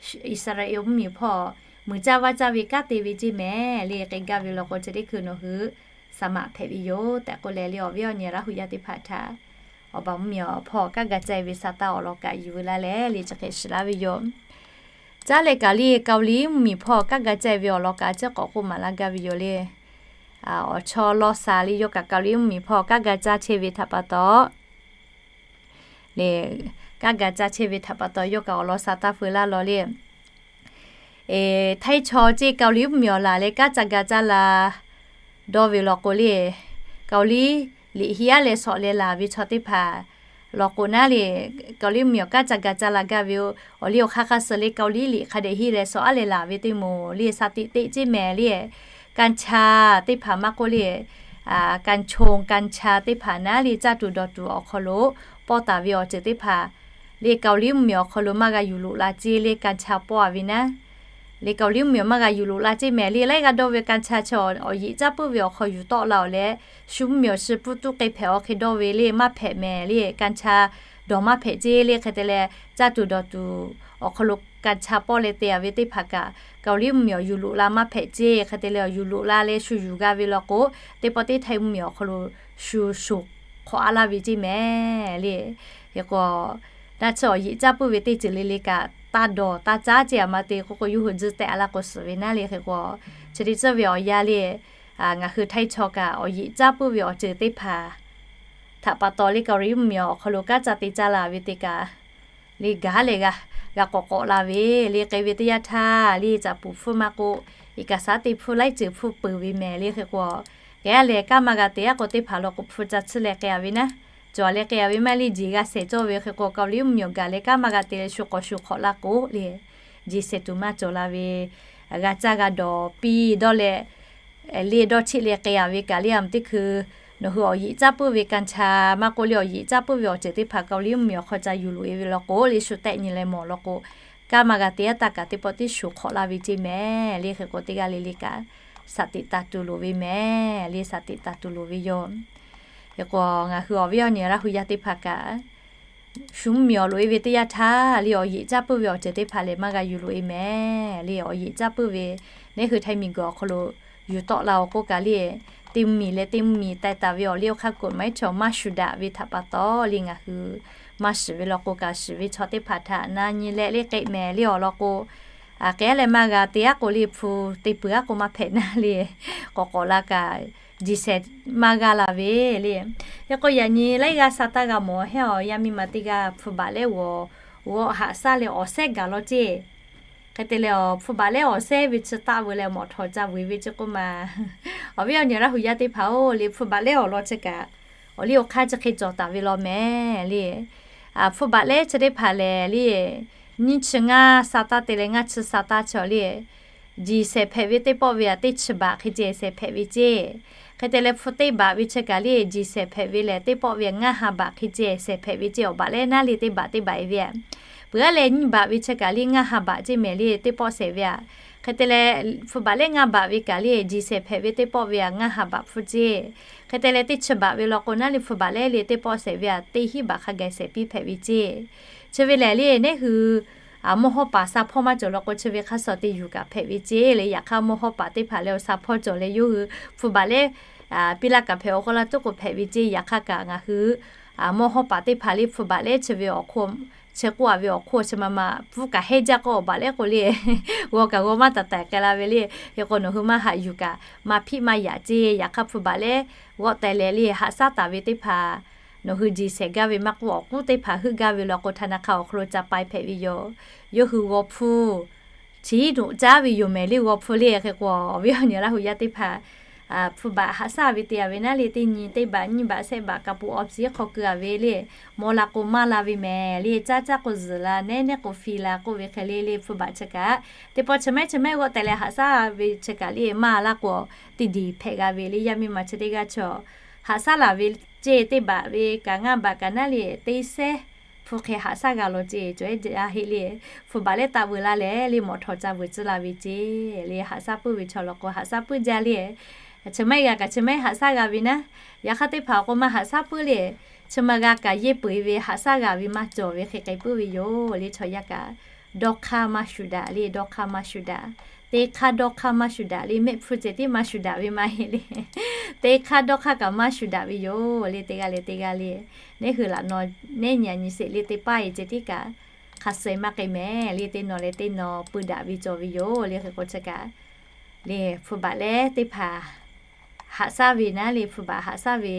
Iˉsaˍreˍlaˆ mvuhˇmiˬ hpawˇ muiˬ caˇ vaˇ caˇ ve kanˉ te ve ceˇ mehˍ le. K'e gaˇ ve law k'o chi teˇ hkui nawˬ hui saˍ maꞈ hpehꞈ ve yoˬ tehꞈ k'oˆ leh le awˬ viˉ awˬ nyi Laˇ hu yaˇ teˇ hpaˍ htaꞈ awˬ baˬ mvuhˇmiˬ awˬ hpawˇ kanˉ ga caˇ e ve sa taˇ awˬ lawn kaꞈ yuˬ ve laˇ leh le chi hk'e shiˍ laˇ ve yoˬ. Caˉ leh kaꞈ le Kaoˍliˉ mvuhˇmiˬ hpawˇ kanˉ ga caˇ e ve awˬ lawn kaꞈ a ciˉ k'awꞈ k'oˆ maˍ laˇ gaˇ ve yoˬ le. Awˬ chawˇ lawˇ sa le yawˇ kaꞈ Kaoˍliˉ mvuhˇmiˬ hpawˇ kanˉ ga caˇ chehˇ ve htaꞈ pa taw le, kanˉ ga caˇ chehˇ ve htaꞈ pa taw yawˇ kaꞈ awˬ lawn sa taˇ feu laˇ law le. Htaiˇ chaw ceˇ Kaoˍliˉ mvuhˇmiˬ awˬ laˬ leh kanˉ ca ga caˇ la dawˇ ve law k'o le, Kaoˍliˉ liꞈ hiˉ aˉ leh shawꞈ leh laˬ ve chaw teˇ hpaˍ law k'o naˉ le, Kaoˍliˉ mvuhˇmiˬ awˬ kanˉ ca ga caˇ la gaˇ ve, awˬ liˇ awˬ hk'aˇ hk'aˇ suh le Kaoˍliˉ liꞈ hk'a dehꞈ hiˉ leh shawꞈ aˉ leh laˬ ve teˇ moˍ le sa tiꞈ teˆ ceˇ mehˍ le. Kanˇ chaˇ teˇ hpaˍ maˇ k'oˆ le, kanˇ chonˇ kanˇ chaˇ teˇ hpaˍ naˉ le caˇ tuˬ dawˬ tuˬ awˬ hk'aw lo pawˇ taˍ ve awˬ ceuˬ teˇ hpaˍ le Kaoˍliˉ mvuhˇmiˬ awˬ hk'aw lo maˇ g'a yuˬ loꞈ la ceˇ le. Kanˇ chaˇ pawˇ a ve naˉ le Kaoˍliˉ mvuhˇmiˬ maˇ g'a yuˬ loꞈ la ceˇ mehˍ le. Laiˉ g'aˇ dawˇ ve kanˇ chaˇ chi awˬ yeꞈ caˉ puiˉ ve awˬ hk'aw yuˬ tawˆ la awˬ leh shu mvuhˇmiˬ awˬ shi puiˉ tuˉ k'e hpehꞈ awˬ hk'e dawˇ ve le maˇ hpehꞈ mehˍ le. Kanˇ chaˇ dawˬ maˇ hpehꞈ ceˇ le. Hk'e te leh caˇ tuˬ dawˬ tuˬ awˬ hk'aw lo kanˇ chaˇ pawˇ leh te a ve teˇ hpaˍ kaꞈ Kaoˍliˉ mvuhˇmiˬ awˬ yuˬ loꞈ la maˇ hpehꞈ ceˇ. Hk'e te leh awˬ yuˬ loꞈ la leh shu yuˬ g'a ve law k'o, teˇ pawˆ teˇ htaiˇ mvuhˇmiˬ awˬ hk'aw lo shu shoˍ hk'awꞈ a laˇ ve ceˇ mehˍ le. Hk'e k'o, naˆ chi awˬ yeꞈ caˉ puiˉ ve teˇ ceuˬ le le kaꞈ taˇ dawˬ taˇ caˉ ceˇ a ma te k'oˆ k'o yawˇ hui tzuhˇ tehꞈ a laˇ k'o suhˍ ve naˉ le. Hk'e k'o, chi teˇ tcuhˇ ve awˬ yanˇ le, ngaˬ hui htaiˇ chaw kaꞈ awˬ yeꞈ caˉ puiˉ ve awˬ ceuˬ teˇ hpaˍ htaꞈ pa taw le Kaoˍliˉ mvuhˇmiˬ awˬ hk'aw lo kanˉ ca te caˇ la ve teˇ kaꞈ le gaˬ leh g'a k'awꞈ k'awꞈ la ve le k'e ve teˇ yanˇ htaˇ le caꞈ puˍ hpfuhˇ maˇ k'oˆ, iˉ kaˍ saˉ te hpfuhˇ laiˉ ceuˬ hpfuhˇ peuˬ ve mehˍ le. Hk'e k'o, kehˉ leh kanˉ maˇ g'a te aˉ k'o teˇ hpaˍ law k'o hpu ca tsuhˇ leh k'ai a ve naˉ, cawˬ leh k'ai a ve maˇ le jeˬ g'a shehˍ cawˇ ve. Hk'e k'o Kaoˍliˉ mvuhˇmiˬ awˬ gaˬ leh kanˉ maˇ g'a te leh shu k'awꞈ shu hk'awꞈ la k'o le, jeˬ shehˍ tuˬ maˇ cawˬ la ve, g'a caˇ g'a dawˬ piˇ dawˇ leh le dawˇ cheˆ leh k'ai a ve kaꞈ le a ma teˇ hkui nawˬ hui awˬ yeꞈ caˉ puiˉ ve kanˇ chaˇ maˇ k'oˆ le awˬ yeꞈ caˉ puiˉ ve awˬ ceuˬ teˇ hpaˍ Kaoˍliˉ mvuhˇmiˬ awˬ hk'aw ca yuˬ loꞈ e ve law k'o le shu tehꞈ nyi leh mawˬ law k'o, kanˉ maˇ g'a te aˉ taˇ kaꞈ teˇ pawˆ teˇ shu hk'awꞈ la ve ceˇ mehˍ le. Hk'e k'o teˇ g'aˇ le le kaꞈ saˍ teꞈ taˍ tuˬ loˍ ve mehˍ le, saˍ teꞈ taˍ tuˬ loˍ ve yoˬ. Hk'e k'o ngaˬ hui awˬ viˉ awˬ nyi Laˇ hu yaˇ teˇ hpaˍ kaꞈ shu mvuhˇmiˬ awˬ loꞈ e ve teˇ yanˇ htaˇ le awˬ yeꞈ caˉ puiˉ ve awˬ ceuˬ teˇ hpaˍ lehˬ maˇ g'a yuˬ loꞈ e mehˍ le. Awˬ yeꞈ caˉ puiˉ ve nehˉ hui htaiˇ miˬ guiˬ awˬ hk'aw lo yuˬ tawˆ la awˬ k'oˆ kaꞈ le, teˇ mvuhˇmiˬ leh teˇ mvuhˇmiˬ taiˍ taˍ ve awˬ liˇ awˬ hk'aˇ กฎหมาย chaw maˇ shuˍ daꞈ ve htaꞈ pa taw le ngaˬ hui maˇ shiˍ ve law k'o kaꞈ shiˍ ve chaw teˇ hpaˍ htaꞈ na nyi leh le k'ai mehˍ le awˬ lawn k'o, k'ehˉ leh maˇ g'a te aˉ k'o le hpu te peuˬ aˉ k'o maˇ hpehꞈ naˉ le, k'awꞈ k'awꞈ la kaꞈ jeˬ shehˍ maˇ g'a la ve le. Hk'e k'o yaꞈ nyi laiˉ g'aˇ sa taˇ g'a mawˬ heˆ awˬ yaˇ miˇ ma teˇ g'aˇ hpu baꞈ lehˉ g'awˬ g'awˆ haꞈ shaˉ leh awˬ sehˉ gaˬ law ceˇ. Hk'e te leh awˬ hpu baꞈ lehˉ awˬ sehˉ ve chi taˆ veu leh mawꞈ htawˍ ca vuiˬ ve ceˇ k'oˆ ma. Awˬ viˉ awˬ nyi Laˇ hu yaˇ teˇ hpaˍ-oˬ le hpu baꞈ lehˉ awˬ lawn chi kaꞈ awˬ liˇ awˬ hk'aˇ chi hk'e cawˬ taˍ ve law mehˍ le. Hpu baꞈ lehˉ chi teˇ hpaˍ lehˬ le nyiˇ chi ngaˇ sa taˇ te leh ngaˇ chi sa taˇ chi awˬ le jeˬ shehˍ hpehꞈ ve teˇ pawˆ ve aꞈ teˇ chi baꞈ hk'e ceh shehˍ hpehꞈ ve ceˇ. Hk'e te leh hpu teˇ baꞈ ve chi kaꞈ le jeˬ shehˍ hpehꞈ ve lehˬ teˇ pawˆ ve ngaˇ ha baꞈ hk'e ceh shehˍ hpehꞈ ve ceˇ. Awˬ baꞈ lehˉ naˉ le teˇ baꞈ teˇ baꞈ e ve aꞈ, peuˬ aˉ leh nyiˇ baꞈ ve chi kaꞈ le ngaˇ ha baꞈ ceˇ mehˍ le teˇ pawˆ shehˍ ve aꞈ. Hk'e te leh hpu baꞈ lehˉ ngaˇ baꞈ ve kaꞈ le jeˬ shehˍ hpehꞈ ve teˇ pawˆ ve aꞈ ngaˇ ha baꞈ hpfuhˇ ceˇ. Hk'e te leh teˇ chi baꞈ ve law k'o naˉ le hpu baꞈ lehˉ le teˇ pawˆ shehˍ ve aꞈ teˇ hinˉ baꞈ hk'a gaˬ shehˍ piˇ hpehꞈ ve ceˇ. Chi ve lehˬ le nehˉ hui mawˇ hawˉ paˍ sa hpawˇ maˇ cawˬ law k'o chi ve hk'aˇ suh te yuˬ kaꞈ hpehꞈ ve ceˇ le. Yaꞈ hk'aˇ mawˇ hawˉ paˍ teˇ hpaˍ leh awˬ sa hpawˇ cawˬ leh yawˇ hui hpu baꞈ lehˉ piˇ laˇ kaꞈ hpehꞈ, awˬ hk'aw la tuˉ k'o hpehꞈ ve ceˇ. Yaꞈ hk'aˇ kaꞈ ngaˬ hui mawˇ hawˉ paˍ teˇ hpaˍ le hpu baꞈ leh chi ve awˬ hk'oˆ, chi k'oˆ a ve awˬ hk'oˆ chi ma ma pfuhˇ kaꞈ hehnˇ jaˇ k'o, awˬ baꞈ leh k'o le, g'aw kaꞈ g'aw maˇ taˍ tehˍ k'ai la ve le. Hk'e k'o nawˬ hui maˇ haꞈ yuˬ kaꞈ maˇ hpiˆ maˇ yaꞈ ceˇ. Yaꞈ hk'aˇ hpu baꞈ leh g'awˆ teh leh le, haꞈ shaˉ taˍ ve teˇ hpaˍ nawˬ hui jeˬ shehˍ gaˇ ve maˇ k'oˆ, awˬ k'uˉ teˇ hpaˍ heuˆ gaˇ ve law k'o, htaꞈ na hk'a awˬ hk'aw lo ca pai hpehꞈ ve yoˬ. Yawˇ hui g'aw hpfuhˇ chi htoꞈ caˉ ve yoˬ mehˍ le, g'aw hpfuhˇ le. Hk'e k'o awˬ viˉ awˬ nyi Laˇ hu yaˇ teˇ hpaˍ hpu baꞈ haꞈ shaˉ ve te a ve naˉ le, teˇ nyi teˇ baꞈ nyiˇ baꞈ shehˆ baꞈ kaꞈ pu awˬ piˉ hk'aw keu a ve le, maw la k'o maˇ la ve mehˍ le, caˇ caˇ k'o zuhˬ la, nehˉ nehˉ k'o fi la k'oˆ ve hk'e le le, hpu baꞈ chi kaꞈ teˇ pawˆ chi mehˉ chi mehˉ g'awˆ teh leh haꞈ shaˉ ve chi kaꞈ le maˇ laˇ k'o, teˇ diˬ hpehꞈ g'a ve le, yaˇ miˇ ma chi teˇ g'aˇ chaw haꞈ shaˉ laˬ ve ceˇ, teˇ baꞈ ve kaꞈ ngaˇ baꞈ kaꞈ naˉ le, teˇ sehˉ hpu hk'e haꞈ shaˉ g'a law ceˇ. Cawˬ ehˉ jaˇ heˆ le, hpu baꞈ leh taˆ veuˬ laˇ leh le, mawꞈ htawꞈ ca veuˬ tcuhˉ la ve ceˇ le, haꞈ shaˉ puiˉ ve chaw law k'o haꞈ shaˉ puiˉ jaˇ le. Chi mehˉ g'a kaꞈ chi mehˉ haꞈ shaˉ g'a ve naˉ, yaꞈ hk'aˇ teˇ hpaˍ awˬ k'o maˇ haꞈ shaˉ puiˉ le. Chi ma g'a kaꞈ yehˇ peu eˬ ve haꞈ shaˉ g'a ve maˇ cawˬ ve hk'e k'ai puiˉ ve yoˬ le. Chaw yaˇ kaꞈ dawˇ hk'aˇ maˇ shuˍ daꞈ le, dawˇ hk'aˇ maˇ shuˍ daꞈ. Teˇ hk'aˇ dawˇ hk'aˇ maˇ shuˍ daꞈ le, mehˆ hpfuhˇ ceh tiˉ maˇ shuˍ daꞈ ve maˇ heˆ le. Teˇ hk'aˇ dawˇ hk'aˇ kaꞈ maˇ shuˍ daꞈ ve yoˬ le. Teˇ g'aˇ leh teˇ g'aˇ le, nehˉ hui laꞈ naw, nehˉ nyi a nyi sheˍ le, teˇ paˆ e ceh tiˉ kaꞈ hk'a suh maˇ k'ai mehˍ le. Teˇ naw leh teˇ naw peu daꞈ ve cawˬ ve yoˬ le. Hk'e k'o chi kaꞈ le, hpu baꞈ leh teˇ hpaˍ haꞈ shaˉ ve naˉ le, hpu baꞈ haꞈ shaˉ ve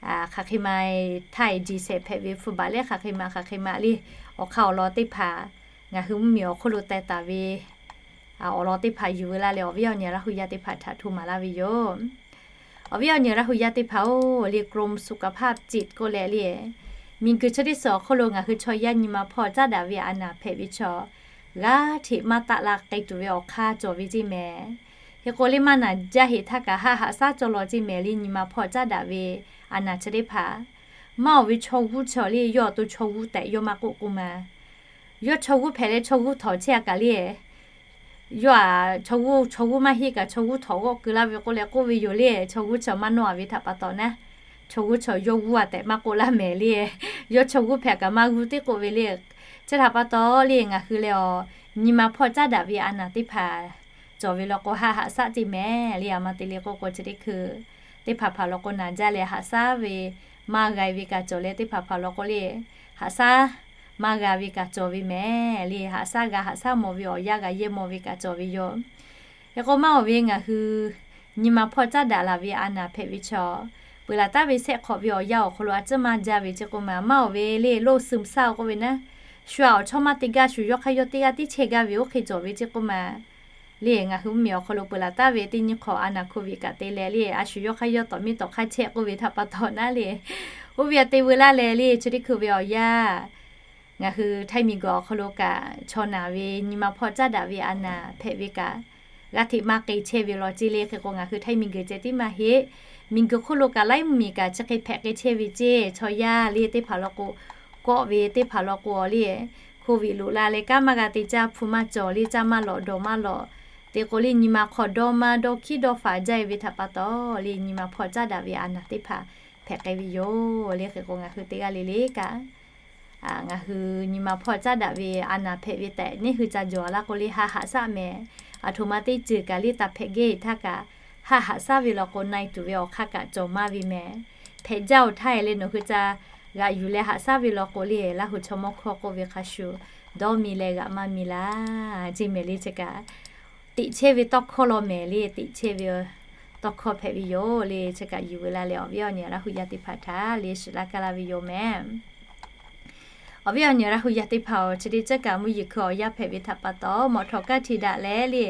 hk'aˬ hk'e ma e htaˇ e jeˬ shehˍ hpehꞈ ve hpu baꞈ leh hk'aˬ hk'e ma hk'aˬ hk'e ma le, awˬ hk'aˇ awˬ lawn teˇ hpaˍ ngaˬ hui mvuhˇmiˬ awˬ hk'oˆ lo teh taˍ ve awˬ lawn teˇ hpaˍ yuˬ veu laˇ leh, awˬ viˉ awˬ nyi Laˇ hu yaˇ teˇ hpaˍ htaꞈ hto maˍ laˇ ve yoˬ. Awˬ viˉ awˬ nyi Laˇ hu yaˇ teˇ hpaˍ-oˬ le, กรมสุขภาพจิต k'oˆ leh le, miˬ guiˬ chi teˇ suhˍ awˬ hk'oˆ lo ngaˬ hui chaw yaˇ nyi ma hpawˇ caˉ daꞈ ve a naˍ hpehꞈ ve chaw g'aˇ hteꞈ maˇ taˆ la k'ai tuˬ ve awˬ hk'aˇ cawˬ ve ceˇ mehˍ. Hk'e k'o le maˇ naˬ jaˇ heˆ htaˇ kaꞈ haˆ haꞈ shaˉ cawˬ law ceˇ mehˍ le. Nyi ma hpawˇ caˉ daꞈ ve a naˍ chi teˇ hpaˍ maˇ oˬ ve chaw g'uˇ chaw le, yawˇ awˬ to chaw g'uˇ tehꞈ yawˇ maˇ k'oˆ k'oˆ ma. Yawˇ chaw g'uˇ hpehꞈ leh chaw g'uˇ htawꞈ chehˇ a kaꞈ le, yawˇ aꞈ chaw g'uˇ chaw g'uˇ maˇ heˆ kaꞈ chaw g'uˇ htawꞈ g'awˆ keu laˇ ve k'oˆ leh k'oˆ ve yoˬ le. Chaw g'uˇ chaw maˇ nawˇ a ve htaꞈ pa taw naˉ, chaw g'uˇ chaw yawˇ g'uˇ a tehꞈ maˇ k'oˆ laˇ mehˍ le. Yawˇ chaw g'uˇ hpehꞈ kaꞈ maˇ g'uˇ teˇ k'oˆ ve le. Chi htaꞈ pa taw le ngaˬ hui leh awˬ nyi ma hpawˇ caˉ daꞈ ve a naˍ teˇ hpaˍ cawˬ ve law k'o haˆ haꞈ shaˉ ceˇ mehˍ le. A ma te le k'oˆ k'o chi teˇ hkui teˇ hpaˍ hpaˍ law k'o naˬ jaˇ leh haꞈ shaˉ ve maˇ g'a ve kaꞈ cawˬ leh, teˇ hpaˍ hpaˍ law k'o le haꞈ shaˉ maˇ g'a ve kaꞈ cawˬ ve mehˍ le. Haꞈ shaˉ g'a haꞈ shaˉ mawˬ ve awˬ yanˇ g'a yehˇ mawˬ ve kaꞈ cawˬ ve yoˬ. Hk'e k'o maˇ oˬ ve ngaˬ hui nyi ma hpawˇ caˉ daꞈ laˬ ve a naˍ hpehꞈ ve chaw, peuˬ laˬ taˍ ve shehˆ hk'awꞈ ve awˬ yanˇ awˬ hk'aw lo a ciˉ maˇ jaˇ ve ceˇ k'oˆ ma. Maˇ oˬ ve le โรคซึมเศร้า k'oˆ ve naˉ, shu aꞈ awˬ chawˇ maˇ teˇ gaˇ shu yawˇ hk'aˇ yawˇ teˇ g'aˇ tiˉ chehˇ gaˇ ve oˇ hk'e cawˬ ve ceˇ k'oˆ ma. Le ngaˬ hui mvuhˇmiˬ awˬ hk'aw lo peuˬ laˬ taˍ ve teˇ nyi hk'awꞈ a naˍ โควิด kaꞈ te leh le, a shu yawˇ hk'aˇ yawˇ tawˍ miˇ tawˍ hk'aˇ chehˇ k'oˆ ve htaꞈ pa taw naˉ le, oˇ ve aꞈ te veu laˇ leh le chi teˇ hkui ve awˬ yanˇ ngaˬ hui Htaiˇ miˬguiˬ awˬ hk'aw lo kaꞈ chaw naˬ ve nyi ma hpawˇ caˉ daꞈ ve a naˍ hpehꞈ ve kaꞈ g'aˇ hteꞈ maˇ k'e chehˇ ve law ceˇ le. Hk'e k'o ngaˬ hui Htaiˇ miˬguiˬ ceh tiˉ maˇ heˆ, miˬguiˬ hk'oˆ lo kaꞈ laiˉ mvuhˇmiˬ kaꞈ chi hk'e hpehꞈ k'ai chehˇ ve ceˇ. Chaw yaˇ le teˇ hpaˍ law k'o kawˆ ve teˇ hpaˍ law k'o le โควิด loꞈ la leh kanˉ maˇ g'a te caˇ, hpu maˇ cawˬ le, caˇ maˇ lawꞈ dawˬ maˇ lawꞈ te k'o le nyi ma hk'aw dawˇ maˇ dawˇ hkiˉ dawˇ faˍ jaˇ e ve htaꞈ pa taw le nyi ma hpawˇ caˉ daꞈ ve a naˍ teˇ hpaˍ hpehꞈ k'ai ve yoˬ le. Hk'e k'o ngaˬ hui teˇ g'aˇ le le kaꞈ ngaˬ hui nyi ma hpawˇ caˉ daꞈ ve a naˍ hpehꞈ ve tehꞈ neˇ hui ca jawˬ a laˇ k'o le haˆ haꞈ shaˉ mehˍ. Aˬ htoꞈ ma teˇ ceuˬ kaꞈ le taˍ hpehꞈ gehˇ heˆ htaˇ kaꞈ haˆ haꞈ shaˉ ve law k'o na e tuˬ ve awˬ hk'aˇ kaꞈ cawˬ maˇ ve mehˍ. Hpehꞈ jaˇ oˬ htaˇ e le nawˬ hui ca g'aꞈ yuˬ leh haꞈ shaˉ ve law k'o le Laˇ hu chaw mawˇ hkawˇ k'oˆ ve hk'a shuˍ dawˇ mi leh g'aꞈ maˇ mi laˇ ceˇ mehˍ le. Chi kaꞈ teꞈ chehˇ ve tawˇ hkawˇ law mehˍ le, teꞈ chehˇ ve tawˇ hkawˇ hpehꞈ ve yoˬ le. Chi kaꞈ yuˬ veu la leh awˬ viˉ awˬ nyi Laˇ hu yaˇ teˇ hpaˍ htaꞈ le shiˍ laˇ kaˇ laˇ ve yoˬ mehˍ. Awˬ viˉ awˬ nyi Laˇ hu yaˇ teˇ hpaˍ-oˬ, chi teˇ ceuˬ kaꞈ mvuhˇ yeˬ hkui awˬ yanˇ hpehꞈ ve htaꞈ pa taw mawꞈ htawꞈ kaˇ hti daꞈ leh le,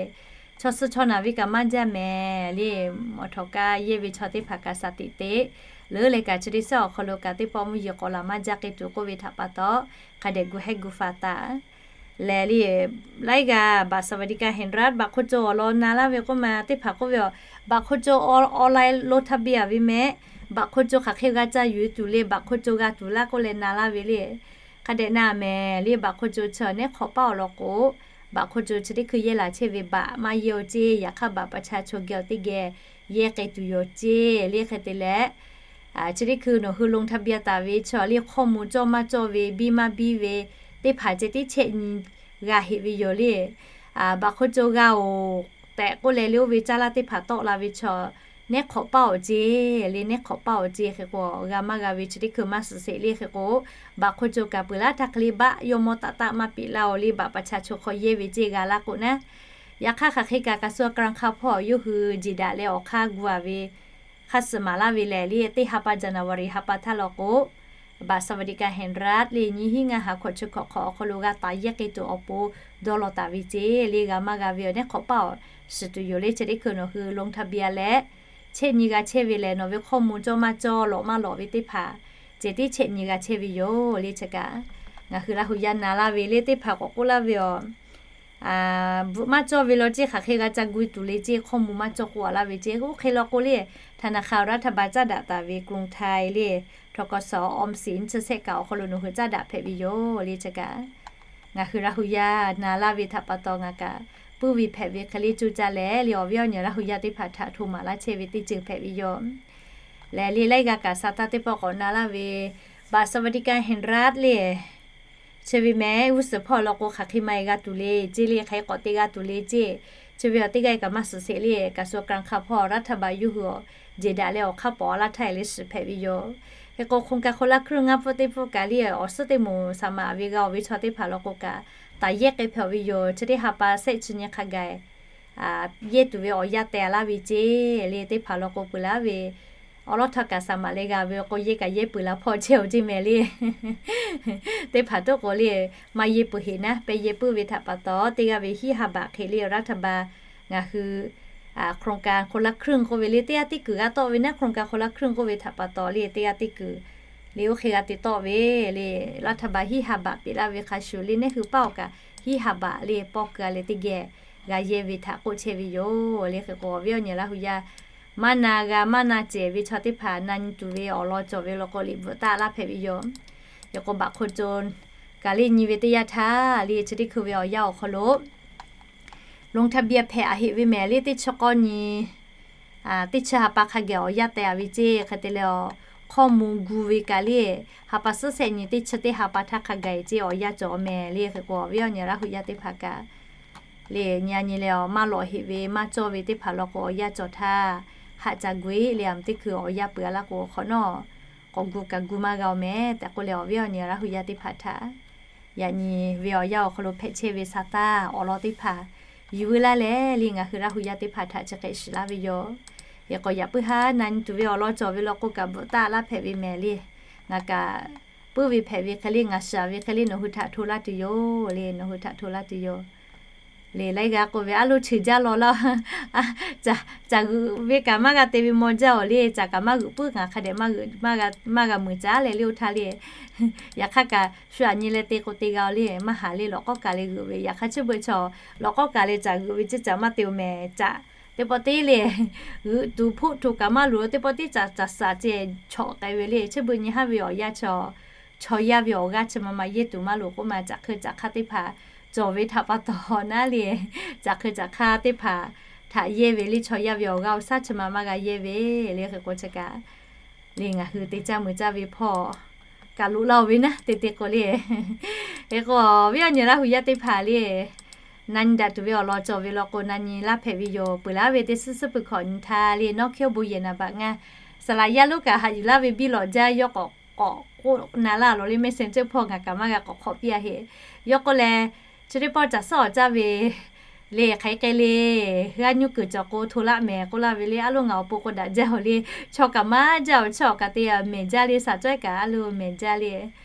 chaw suh chaw naˬ ve kaꞈ maˇ jaˇ mehˍ le. Mawꞈ htawꞈ kaˇ yehˇ ve chaw teˇ hpaˍ kaꞈ shaˍ tiꞈ teꞈ leuˉ leh kaꞈ chi teˇ suhˉ awˬ hk'aw lo kaꞈ teˇ pawˆ mvuhˇ yeˬ k'awꞈ laˬ maˇ jaˇ k'ai tuˬ k'oˆ ve htaꞈ pa taw hk'a dehꞈ gu hehˉ gu faˍ taˍ lehˬ le, laiˉ g'aˇ บัตรสวัสดิการแห่งรัฐ บัตรคนจน awˬ lawn na laˇ ve k'oˆ ma teˇ hpaˍ k'oˆ ve, บัตรคนจน online ลงทะเบียน ve mehˍ. บัตรคนจน hk'aˬ hk'e g'a ca yuˬ tuˬ le, บัตรคนจน g'a tuˬ laˇ k'oˆ leh na laˇ ve le. Hk'a dehꞈ na mehˍ le, บัตรคนจน chi neˉ hk'awꞈ paˉ awˬ lawn k'o บัตรคนจน chi teˇ hkui yehˇ laˬ chehˇ ve บัตร maˇ yehˇ awˬ ceˇ. Yaꞈ hk'aˇ บัตรประชาชน geh awˬ teˇ geh yehˇ k'ai tuˬ yoˬ ceˇ le. Hk'e te leh chi teˇ hkui nawˬ hui ลงทะเบียน taˍ ve chaw le hkawˇ mvuh cawˇ maˇ cawˇ ve, biˇ maˇ biˇ ve teˇ hpaˍ ceh tiˉ chehˇ nyi g'a heꞈ ve yoˬ le. บัตรคนจน g'a oˬ tehꞈ k'oˆ leh le oˇ ve caˇ laˇ teˇ hpaˍ tawˆ la ve chaw neˉ hk'awꞈ paˇ awˬ ceˇ le, neˉ hk'awꞈ paˇ awˬ ceˇ hk'e k'o, g'a maˇ g'a ve chi teˇ hkui maˇ suhˍ sheˍ le hk'e k'o, baꞈ hk'o co kaꞈ peuˬ laˇ htaˇ hk'e le baˆ yawˇ mawˇ taˆ taˆ maˇ piꞈ laˇ-oˬ le, baꞈ paˍ chaˇ chaw hk'aw yehˇ ve ceˇ g'a laˇ k'o naˉ. Yaꞈ hk'aˇ hk'aˬ hk'e kaꞈ กระทรวงการคลัง hpawˇ yawˇ hui jeˬ daꞈ leh awˬ hk'aˇ gu a ve hk'aˇ suh maˍ laˇ ve lehˬ le, teˇ ha pa January ha pa htaˇ law k'o, baꞈ สวัสดิการแห่งรัฐ le nyiˇ hinˉ ngaˇ ha hkawꞈ chi hkawꞈ hk'awꞈ awˬ hk'aw lo g'a taˍ yehˇ k'ai tuˬ awˬ pon dawˇ law taˍ ve ceˇ le, g'a maˇ g'a ve awˬ neˉ hk'awꞈ paˇ awˬ shiˍ tuˬ yoˬ le. Chi teˇ hkui nawˬ hui ลงทะเบียน leh chehˇ nyi g'a chehˇ ve lehˬ, nawˬ ve ข้อมูล cawˇ maˇ cawˇ lawꞈ maˇ lawꞈ ve teˇ hpaˍ ceh tiˉ chehˇ nyi g'a chehˇ ve yoˬ le. Chi kaꞈ ngaˬ hui Laˇ huˍ yaˇ na laˇ ve le teˇ hpaˍ k'awꞈ k'oˆ laˇ ve aˬ, bvuhꞈ maˇ cawˇ ve law ceˇ hk'aˬ hk'e g'a ca gu tuˬ le ceˇ, ข้อมูล maˇ cawˇ k'oˆ a laˇ ve ceˇ. Oˇ hk'e law k'o le, ธนาคารรัฐบาล caˇ daꞈ taˍ ve กรุงไทย le ทกส ออมสิน chi shehˆ kaꞈ awˬ hk'aw lo nawˬ hui caˇ daꞈ hpehꞈ ve yoˬ le. Chi kaꞈ ngaˬ hui Laˇ huˍ yaˇ na laˇ ve htaꞈ pa taw ngaˬ kaꞈ puiˉ ve hpehꞈ ve hk'e le coˇ caˇ leh le, awˬ viˉ awˬ nyi Laˇ huˍ yaˇ teˇ hpaˍ htaꞈ hto maˍ laˇ chehˇ ve teˇ ceuˬ hpehꞈ ve yoˬ. Lehˬ le laiˉ g'aˇ kaꞈ sa taˇ teˇ pawˆ k'awꞈ na laˇ ve, baꞈ สวัสดิการแห่งรัฐ le chi ve mehˍ g'uˇ suhˍ hpawˇ law k'o hk'aˬ hk'e maˇ e g'a tuˬ le ceˇ le, hk'aˬ hk'e k'awꞈ te g'a tuˬ le ceˇ. Chi ve awˬ teˇ g'aˇ kaꞈ maˇ suhˍ sheˍ le, กระทรวงการคลัง hpawˇ รัฐบาล yawˇ hui awˬ jeˬ daꞈ leh awˬ hk'aˇ pawˍ a laˇ htaˇ e le shiˍ hpehꞈ ve yoˬ. Hk'e k'o โครงการคนละครึ่ง ngaˇ pfuhˇ teˇ pfuhˇ kaꞈ le awˬ suhˉ teˇ moˍ saˍ maˍ ve g'a oˬ ve chaw teˇ hpaˍ law k'o kaꞈ taˍ yehˇ k'ai hpehꞈ ve yoˬ. Chi teˇ ha pa shehˆ chi nyi hk'a gaˬ yehˇ tuˬ ve awˬ yanˇ teh laˇ ve ceˇ le, teˇ hpaˍ law k'o peuˬ laˇ ve awˬ lawˉ htaˇ kaꞈ saˍ maˍ leh g'a ve k'o yehˇ kaꞈ yehˇ peuˬ la hpawˇ chehˇ-oˬ ceˇ mehˍ le. Teˇ hpaˍ toˉ k'o le, maˇ yehˇ peuˬ heꞈ naˉ, pehˇ yehˇ puiˉ ve htaꞈ pa taw teˇ g'aˇ ve hiˉ ha baꞈ hk'e le รัฐบาล ngaˬ hui โครงการคนละครึ่ง k'oˆ ve le, teˇ g'aˇ teˇ kuiˬ g'a tawˆ ve naˉ, โครงการคนละครึ่ง k'oˆ ve htaꞈ pa taw le, teˇ g'aˇ teˇ kuiˬ le oˇ hk'e g'a te tawˆ ve le, รัฐบาล hiˉ ha baꞈ peꞈ laˇ ve hk'a shuˍ le, neˉ hui paˇ awˬ kaꞈ hiˉ ha baꞈ le pawˇ keu a leh teˇ geh g'a yehˇ ve htaꞈ k'oˆ chehˇ ve yoˬ le. Hk'e k'o awˬ viˉ awˬ nyi Laˇ huˍ yaˇ maˇ na g'a maˇ na cehˬ ve chaw teˇ hpaˍ na nyi tuˬ ve awˬ lawn cawˬ ve law k'o liꞈ bvuhꞈ taˆ laˇ hpehꞈ ve yoˬ. Yaꞈ k'o baꞈ hk'o co kaꞈ le nyi ve teˇ yanˇ htaˇ le chi teˇ hkui ve awˬ yanˇ awˬ hk'aw lo ลงทะเบียน hpehꞈ a heꞈ ve mehˍ le, teˇ chi k'awˇ nyi teˇ chi ha pa hk'a gaˬ awˬ yanˇ teh a ve ceˇ. Hk'e te leh awˬ ข้อมูล gu ve kaꞈ le ha pa suhˉ shehˆ nyi teˇ chi teˇ ha pa htaˇ hk'a gaˬ ceˇ awˬ yanˇ cawˬ mehˍ le. Hk'e k'o awˬ viˉ awˬ nyi Laˇ huˍ yaˇ teˇ hpaˍ kaꞈ le nyi a nyi leh awˬ maˇ lawꞈ heꞈ ve maˇ cawˇ ve teˇ hpaˍ law k'o awˬ yanˇ cawˬ htaˇ haꞈ ca gu e le, a mvuhˇ teˇ hkui awˬ yanˇ peuˬ a laˇ k'o hk'awꞈ nawˉ k'awꞈ gu kaꞈ gu maˇ g'a oˬ mehˍ tehꞈ k'oˆ leh awˬ viˉ awˬ nyi Laˇ huˍ yaˇ teˇ hpaˍ htaꞈ yaꞈ nyi ve awˬ yanˇ awˬ hk'aw lo hpehꞈ chehˇ ve sa taˇ awˬ lawn teˇ hpaˍ yuˬ veu laˇ leh le ngaˬ hui Laˇ huˍ yaˇ teˇ hpaˍ htaꞈ chi hk'e shiˍ laˇ ve yoˬ. Yaꞈ k'o yaꞈ puiˉ haˉ na nyi tuˬ ve awˬ lawn cawˬ ve law k'o kaꞈ bvuhꞈ taˆ laˇ hpehꞈ ve mehˍ le. Ngaˬ kaꞈ puiˉ ve hpehꞈ ve hk'e le ngaˬ shiˍ ve hk'e le nawˬ hui htaꞈ hto laˇ tuˬ yoˬ le, nawˬ hui htaꞈ hto laˇ tuˬ yoˬ. Le laiˉ g'aˇ k'oˆ ve aˉ loˇ cheuˬ jaˇ law laˇ. Caˬ g'euꞈ ve kaꞈ maˇ g'a te ve maw jaˇ oˬ le, caˬ kaꞈ maˇ g'euꞈ puiˉ ngaˬ hk'a dehꞈ maˇ g'a meuˍ caˉ leh le oˇ htaˇ le. Yaꞈ hk'aˇ kaꞈ shu aꞈ nyi leh te k'o te g'a oˬ le, maˇ haˍ le lawꞈ k'awˉ kaˬ leh g'euꞈ ve. Yaꞈ hk'aˇ chi beuꞈ chaw lawꞈ k'awˉ kaˬ leh caˬ g'euꞈ ve ceˇ caˬ maˇ te oˬ mehˍ caˬ teˇ pawˆ teˇ le g'euꞈ tuˬ hpoˆ tuˬ kaꞈ maˇ loˍ, teˇ pawˆ teˇ caˬ caˬ saˍ ceh chawꞈ k'ai ve le. Chi beuꞈ nyi haˉ ve awˬ yanˇ chaw chaw yaˇ ve awˬ g'aˇ chi ma ma yehˇ tuˬ maˇ loˍ k'oˆ ma, caꞈ hk'eu caꞈ hk'aˇ teˇ hpaˍ cawˬ ve htaꞈ pa taw naˉ le, caꞈ hk'eu caꞈ hk'aˇ teˇ hpaˍ htaꞈ yehˇ ve le chaw yaˇ ve awˬ g'aˇ awˬ shaˉ chi ma maˇ g'a yehˇ ve le. Hk'e k'o chi kaꞈ le ngaˬ hui te caˇ mui caˇ ve hpawˇ kaꞈ loꞈ la oˬ ve naˉ te te k'o le. Hk'e k'o viˉ awˬ nyi Laˇ huˍ yaˇ teˇ hpaˍ le na nyi daꞈ tuˬ ve awˬ lawn cawˬ ve law k'o na nyi laˇ hpehꞈ ve yoˬ. Peuˬ laˇ ve teˇ suhˉ suhˉ peuˬ hkawꞈ nyi htaˇ le nawˉ hkiˉ oˇ bon yehˬ naˍ baꞈ ngaˇ saˍ laꞈ yaˇ lonˉ kaꞈ haꞈ yuˬ laˇ ve biˇ lawꞈ jaˇ yawˇ k'awꞈ k'awꞈ k'oˆ na laˇ a law le, messenger hpawˇ ngaˬ kaꞈ maˇ g'a k'awꞈ hk'awꞈ piˇ a heˆ. Yawˇ k'oˆ leh, chi teˇ pawˆ caˬ suhˉ awˬ caˇ ve le hk'aˬ hk'e le g'aˇ nyuˇ kuiˬ cawˬ k'o hto laˇ mehˍ k'oˆ laˇ ve le. Aˉ loˇ ngaˬ awˬ pon k'o daꞈ jaˇ oˬ le, chaw kaꞈ maˇ jaˇ oˬ, chi awˬ kaꞈ te mehˍ jaˇ le, saˍ cawehˇ kaꞈ aˉ loˇ mehˍ jaˇ le,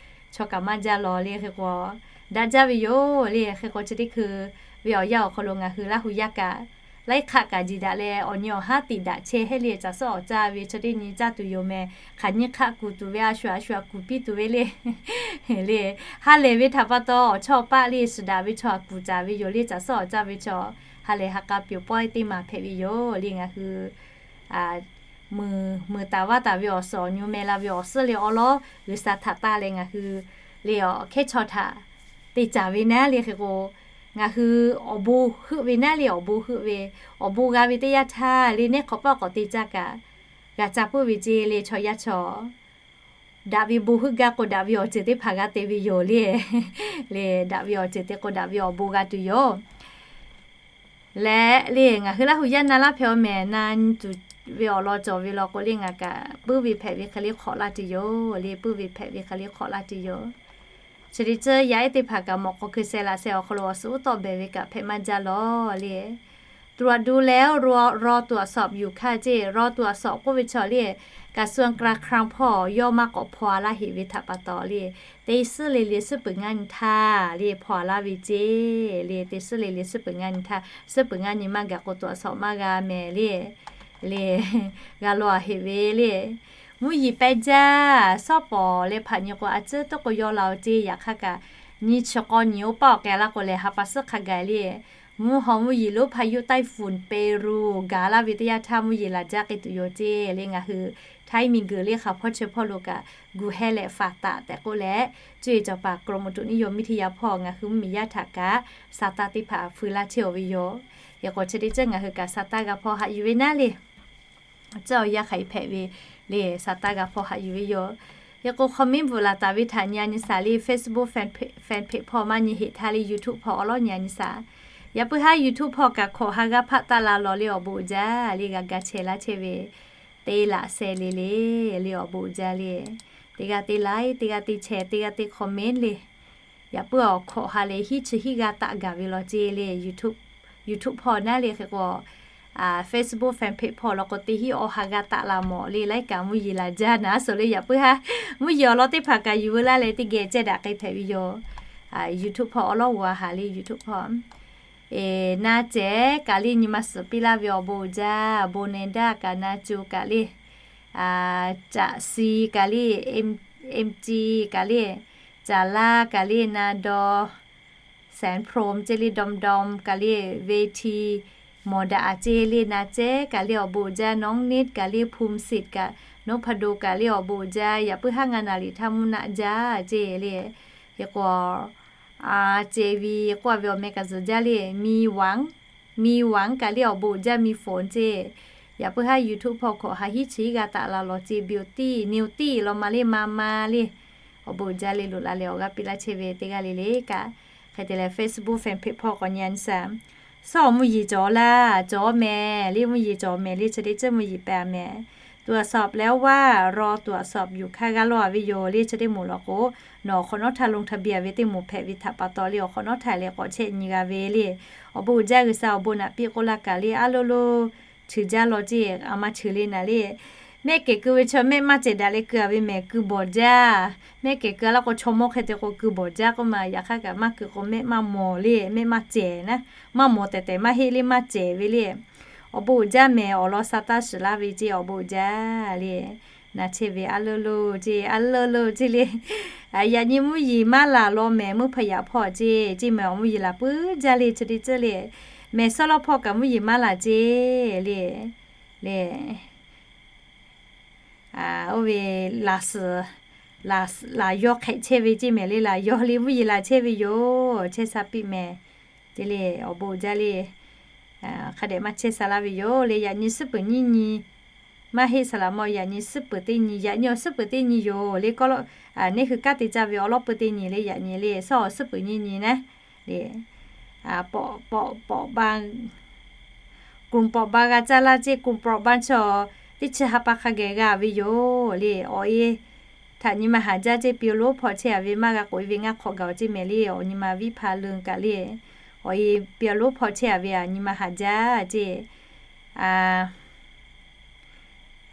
chaw kaꞈ maˇ jaˇ law le. Hk'e k'o daꞈ jaˇ ve yoˬ le. Hk'e k'o chi teˇ hkui ve awˬ yanˇ awˬ hk'aw lo ngaˬ hui Laˇ huˍ yaˇ kaꞈ laiˉ hk'aˆ kaꞈ jiˬ daꞈ leh awˬ nyi awˬ haˉ tiꞈ daꞈ chehˇ heˆ le. Caˬ suhˉ awˬ caˇ ve chi teˇ nyi caˇ tuˬ yoˬ mehˍ. Hk'aˬ nyi hk'aˆ kuˬ tuˬ ve a shu a shu a kuˬ piˇ tuˬ ve le. Le ha lehˬ ve htaꞈ pa taw awˬ chawˇ paˆ le suhˍ daꞈ ve chaw a kuˬ caˍ ve yoˬ le. Caˬ suhˉ awˬ caˇ ve chaw ha lehˬ ha k'a pyawˬ pawehˇ teˇ maˬ hpehꞈ ve yoˬ le. Ngaˬ hui mui mui taˍ vaˇ taˍ ve awˬ suhˍ awˬ nyi meh la ve awˬ suhˉ le awˬ lawˉ G'uiˬsha htaꞈ taˇ leh ngaˬ hui le awˬ hkehˉ chaw htaꞈ te caˍ ve naˉ le. Hk'e k'o ngaˬ hui awˬ bon heuˆ ve naˉ le, awˬ bon heuˆ ve, awˬ bon g'a ve teˇ yanˇ htaˇ le neˉ hk'awꞈ paˆ k'awꞈ te caˇ kaꞈ g'a caˇ puiˉ ve ceˇ le. Chaw yaˇ chaw daꞈ ve bon heuˆ gaˇ k'o daꞈ ve awˬ ceuˬ teˇ hpaˍ g'a te ve yoˬ le. Le daꞈ ve awˬ ceuˬ te k'o daꞈ ve awˬ bon g'a tuˬ yoˬ. Leh le ngaˬ hui Laˇ huˍ yaˇ na laˇ hpehꞈ awˬ mehˍ na nyi tuˬ ve awˬ lawn cawˬ ve law k'o le, ngaˬ kaꞈ puiˉ ve hpehꞈ ve hk'e le hk'awꞈ laˇ tuˬ yoˬ le. Puiˉ ve hpehꞈ ve hk'e le hk'awꞈ laˇ tuˬ yoˬ. Chi hk'e te tcuh yaˇ ehˉ teˇ hpaˍ kaꞈ mawꞈ k'aw hkui sheh laꞈ sheh awˬ hk'aw lo awˬ suhˍ uˉ tawˆ behˬ ve kaꞈ hpehꞈ maˇ jaˇ lawˬ le. ตรวจดูแล้ว รอ รอตรวจสอบอยู่ค่ะ ceˇ, รอตรวจสอบ k'oˆ ve chaw le, กระทรวงการคลัง hpawˇ yawˇ maˇ k'awꞈ hpaw a laˇ heꞈ ve htaꞈ pa taw le, teˇ suhˉ le le suhˉ peuˬ ngaˇ nyi htaˇ le hpaw a laˇ ve ceˇ le. Teˇ suhˉ le le suhˉ peuˬ ngaˇ nyi htaˇ, suhˉ peuˬ ngaˇ nyi maˇ gaˬ k'o ตรวจสอบ maˇ g'a mehˍ le. Le, g'a law a heꞈ ve le. Mvuhˇ yeˬ pehˇ jaˇ, shawˉ pawˍ leh hpaꞈ nyi k'o a tcuhˉ tuˉ k'o yaw la oˬ ceˇ. Yaꞈ hk'aˇ kaꞈ nyi chi k'aw nyi oˇ paˆ awˬ k'ai laˇ k'o lehˬ, ha pa suhˉ hk'a gaˬ le. Mvuhˇ haw mvuhˇ yeˬ lonˉ พายุไต้ฝุ่นเปรู gaˬ laˇ ve teˇ yanˇ htaˇ mvuhˇ yeˬ laˬ jaˇ k'ai tuˬ yoˬ ceˇ le. Ngaˬ hui Htaiˇ miˬguiˬ le hk'aˬ hpawˇ chi hpawˇ lo kaꞈ gu heh leh faˍ taˍ tehꞈ k'oˆ leh, cuˇ yiˍ cawˬ paˍ กรมอุตุนิยมวิทยา hpawˇ ngaˬ hui mvuhˇ miˬ yaˇ htaꞈ kaꞈ sa taˇ teˇ hpaˍ fui laˇ chehˇ ve yoˬ. Hk'e k'o chi teˇ ceuˬ ngaˬ hui kaꞈ sa taˇ g'a hpawˇ haꞈ yuˬ ve naˉ le. Tcuhˉ awˬ yanˇ hk'aˬ hk'e hpehꞈ ve le, sa taˇ g'a hpawˇ haꞈ yuˬ ve yoˬ. Hk'e k'o comment bvuhꞈ laˬ taˍ ve htaꞈ nyi a nyi shaˍ le, Facebook fan page hpawˇ maˇ nyi heꞈ htaˇ le, YouTube hpawˇ awˉ lawˉ nyi a nyi shaˍ. Yaꞈ puiˉ haˉ YouTube hpawˇ kaꞈ hkawꞈ ha g'aˇ hpaˆ taˆ la lawˬ le awˬ bon uiˍ jaˇ le, g'a ga chehˇ laˇ chehˇ ve teˇ laꞈ sheh le le le awˬ bon uiˍ jaˇ le. Teˇ g'aˇ teˇ like, teˇ g'aˇ teˇ share, teˇ g'aˇ teˇ comment le. Yaꞈ puiˉ awˬ hkawꞈ ha leh hiˉ chi hiˉ g'aˇ taˆ gaˬ ve law ceˇ le. YouTube hpawˇ naˉ le hk'e k'o, Facebook fan page hpawˇ law k'o teˇ hiˉ awˬ ha g'aˇ taˆ la mawˬ le. Laiˉ kaꞈ mvuhˇ yeˬ laˬ jaˇ naˉ suhˍ le. Yaꞈ puiˉ haˉ mvuhˇ yeˬ awˬ lawn teˇ hpaˍ kaꞈ yuˬ veu laˇ leh teˇ geh cehˇ daꞈ k'ai hpehꞈ ve yoˬ. YouTube hpawˇ awˉ lawˉ g'a haꞈ le, YouTube hpawˇ. Na cehˬ kaꞈ le nyi ma suhˍ piˇ laˇ ve awˬ bon uiˍ jaˇ. Bon neh daˇ kaꞈ na co kaꞈ le, caꞈ si kaꞈ le, emci kaꞈ le, caˍ laˇ kaꞈ le, na daw, แสนพรหม ceˇ le, dawm dawm kaꞈ le, vehˇ hti, mawˬ daꞈ a ceˇ le, na cehˬ kaꞈ le awˬ bon uiˍ jaˇ. น้องนิด kaꞈ le, ภูมิสิทธิ์ kaꞈ, นพดล kaꞈ le awˬ bon uiˍ jaˇ. Yaꞈ puiˉ haˉ ngaˬ naˍ riˍ htaˇ mvuhˇ naˆ jaˇ ceˇ le. Hk'e k'o, a ceˇ ve k'oˆ a ve awˬ meh kaꞈ zuhˬ jaˇ le, mi waˍ, mi waˍ kaꞈ le awˬ bon uiˍ jaˇ, mi phone ceˇ. Yaꞈ puiˉ haˉ YouTube hpawˇ hkawꞈ ha hiˉ chi hiˉ g'aˇ taˆ la lawˬ ceˇ, beauty, beauty law ma le ma ma le. Awˬ bon uiˍ jaˇ le, loꞈ la leh awˬ g'aˇ piˇ laˇ chehˇ ve teˇ g'aˇ le le kaꞈ. Hk'e te leh Facebook fan page hpawˇ k'awꞈ nyi a nyi shaˍ. Shawˉ mvuhˇ yeˬ cawˬ laˇ, cawˬ mehˍ le, mvuhˇ yeˬ cawˬ mehˍ le, chi teˇ ceuˬ mvuhˇ yeˬ pehˍ a mehˍ. ตรวจสอบแล้วว่า รอตรวจสอบอยู่ค่ะ g'a law a ve yoˬ le. Chi teˇ moˍ law k'o, nawˬ awˬ hk'awꞈ nawˉ htaˇ ลงทะเบียน ve teˇ moˍ hpehꞈ ve htaꞈ pa taw le, awˬ hk'awꞈ nawˉ htaˇ leh k'awꞈ chehˇ nyi g'a ve le. Awˬ bon uiˍ jaˇ, G'uiˬsha awˬ bon naꞈ piˇ k'oˆ laˇ kaꞈ le, a loˇ loˇ cheuˬ jaˇ law ceˇ, a ma cheuˬ le naˍ le. Mehˆ kehˬ keu ve chaw mehˆ maˇ cehˬ daꞈ leh keu a ve mehˍ, keu bawˬ jaˇ. Mehˆ kehˬ keu a laˇ k'o chaw mawˇ hk'e te k'o keu bawˬ jaˇ k'oˆ ma. Yaꞈ hk'aˇ kaꞈ maˇ keu k'o mehˆ maˇ mawˬ le, mehˆ maˇ cehˬ naˉ, maˇ mawˬ tehˬ tehˬ maˇ heˆ le, maˇ cehˬ ve le. Awˬ bon uiˍ jaˇ mehˍ, awˬ lawn sa taˇ shiˍ laˇ ve ceˇ, awˬ bon uiˍ jaˇ le. Na chehˇ ve a loˇ loˇ ceˇ, a loˇ loˇ ceˇ le. Yaꞈ nyi mvuhˇ yeˬ maˇ laˬ law mehˍ, mvuhˇ hpaˍ yaꞈ hpawˇ ceˇ, ceˇ mehˍ awˬ mvuhˇ yeˬ laˬ puiˉ jaˇ le, chi teˇ ceuˬ le. Mehˍ shawˉ lawˉ hpawˇ kaꞈ mvuhˇ yeˬ maˇ laˬ ceˇ le. Le, oˇ ve laˬ suhˍ, laˬ yaw hk'ehꞈ chehˇ ve ceˇ mehˍ le, laˬ yaw le mvuhˇ yeˬ laˬ chehˇ ve yoˬ, chehˇ sha piˇ mehˍ. Ceˇ le, awˬ bon uiˍ jaˇ le. Hk'a dehꞈ maˇ chehˇ sha laˇ ve yoˬ le. Yaꞈ nyi suhˉ peuˬ nyiˇ nyi, maˇ heˆ saˍ laꞈ ma, yaꞈ nyi suhˉ peuˬ teˇ nyi, yaꞈ nyi awˬ suhˉ peuˬ teˇ nyi yoˬ le. K'o, neˇ hui kanˉ te caˇ ve awˬ lawˉ peu teˇ nyi le, yaꞈ nyi le, shawˉ awˬ suhˉ peuˬ nyiˇ nyi naˉ le. Pawꞈ, pawꞈ, pawꞈ ba, กลุ่มเปราะบาง g'a caˇ laˇ ceˇ, กลุ่มเปราะบาง chaw teˇ chi ha pa hk'a geh g'a ve yoˬ le. Awˬ e htaꞈ nyi ma haˍ jaˇ ceˇ, เปียโน hpawˇ chehˇ a ve maˇ g'a k'oꞈ e ve ngaˇ hk'awꞈ gaˬ awˬ ceˇ mehˍ le, awˬ nyi ma viˉ hpa leuˬ kaꞈ le. Awˬ e เปียโน hpawˇ chehˇ a ve a nyi ma haˍ jaˇ ceˇ.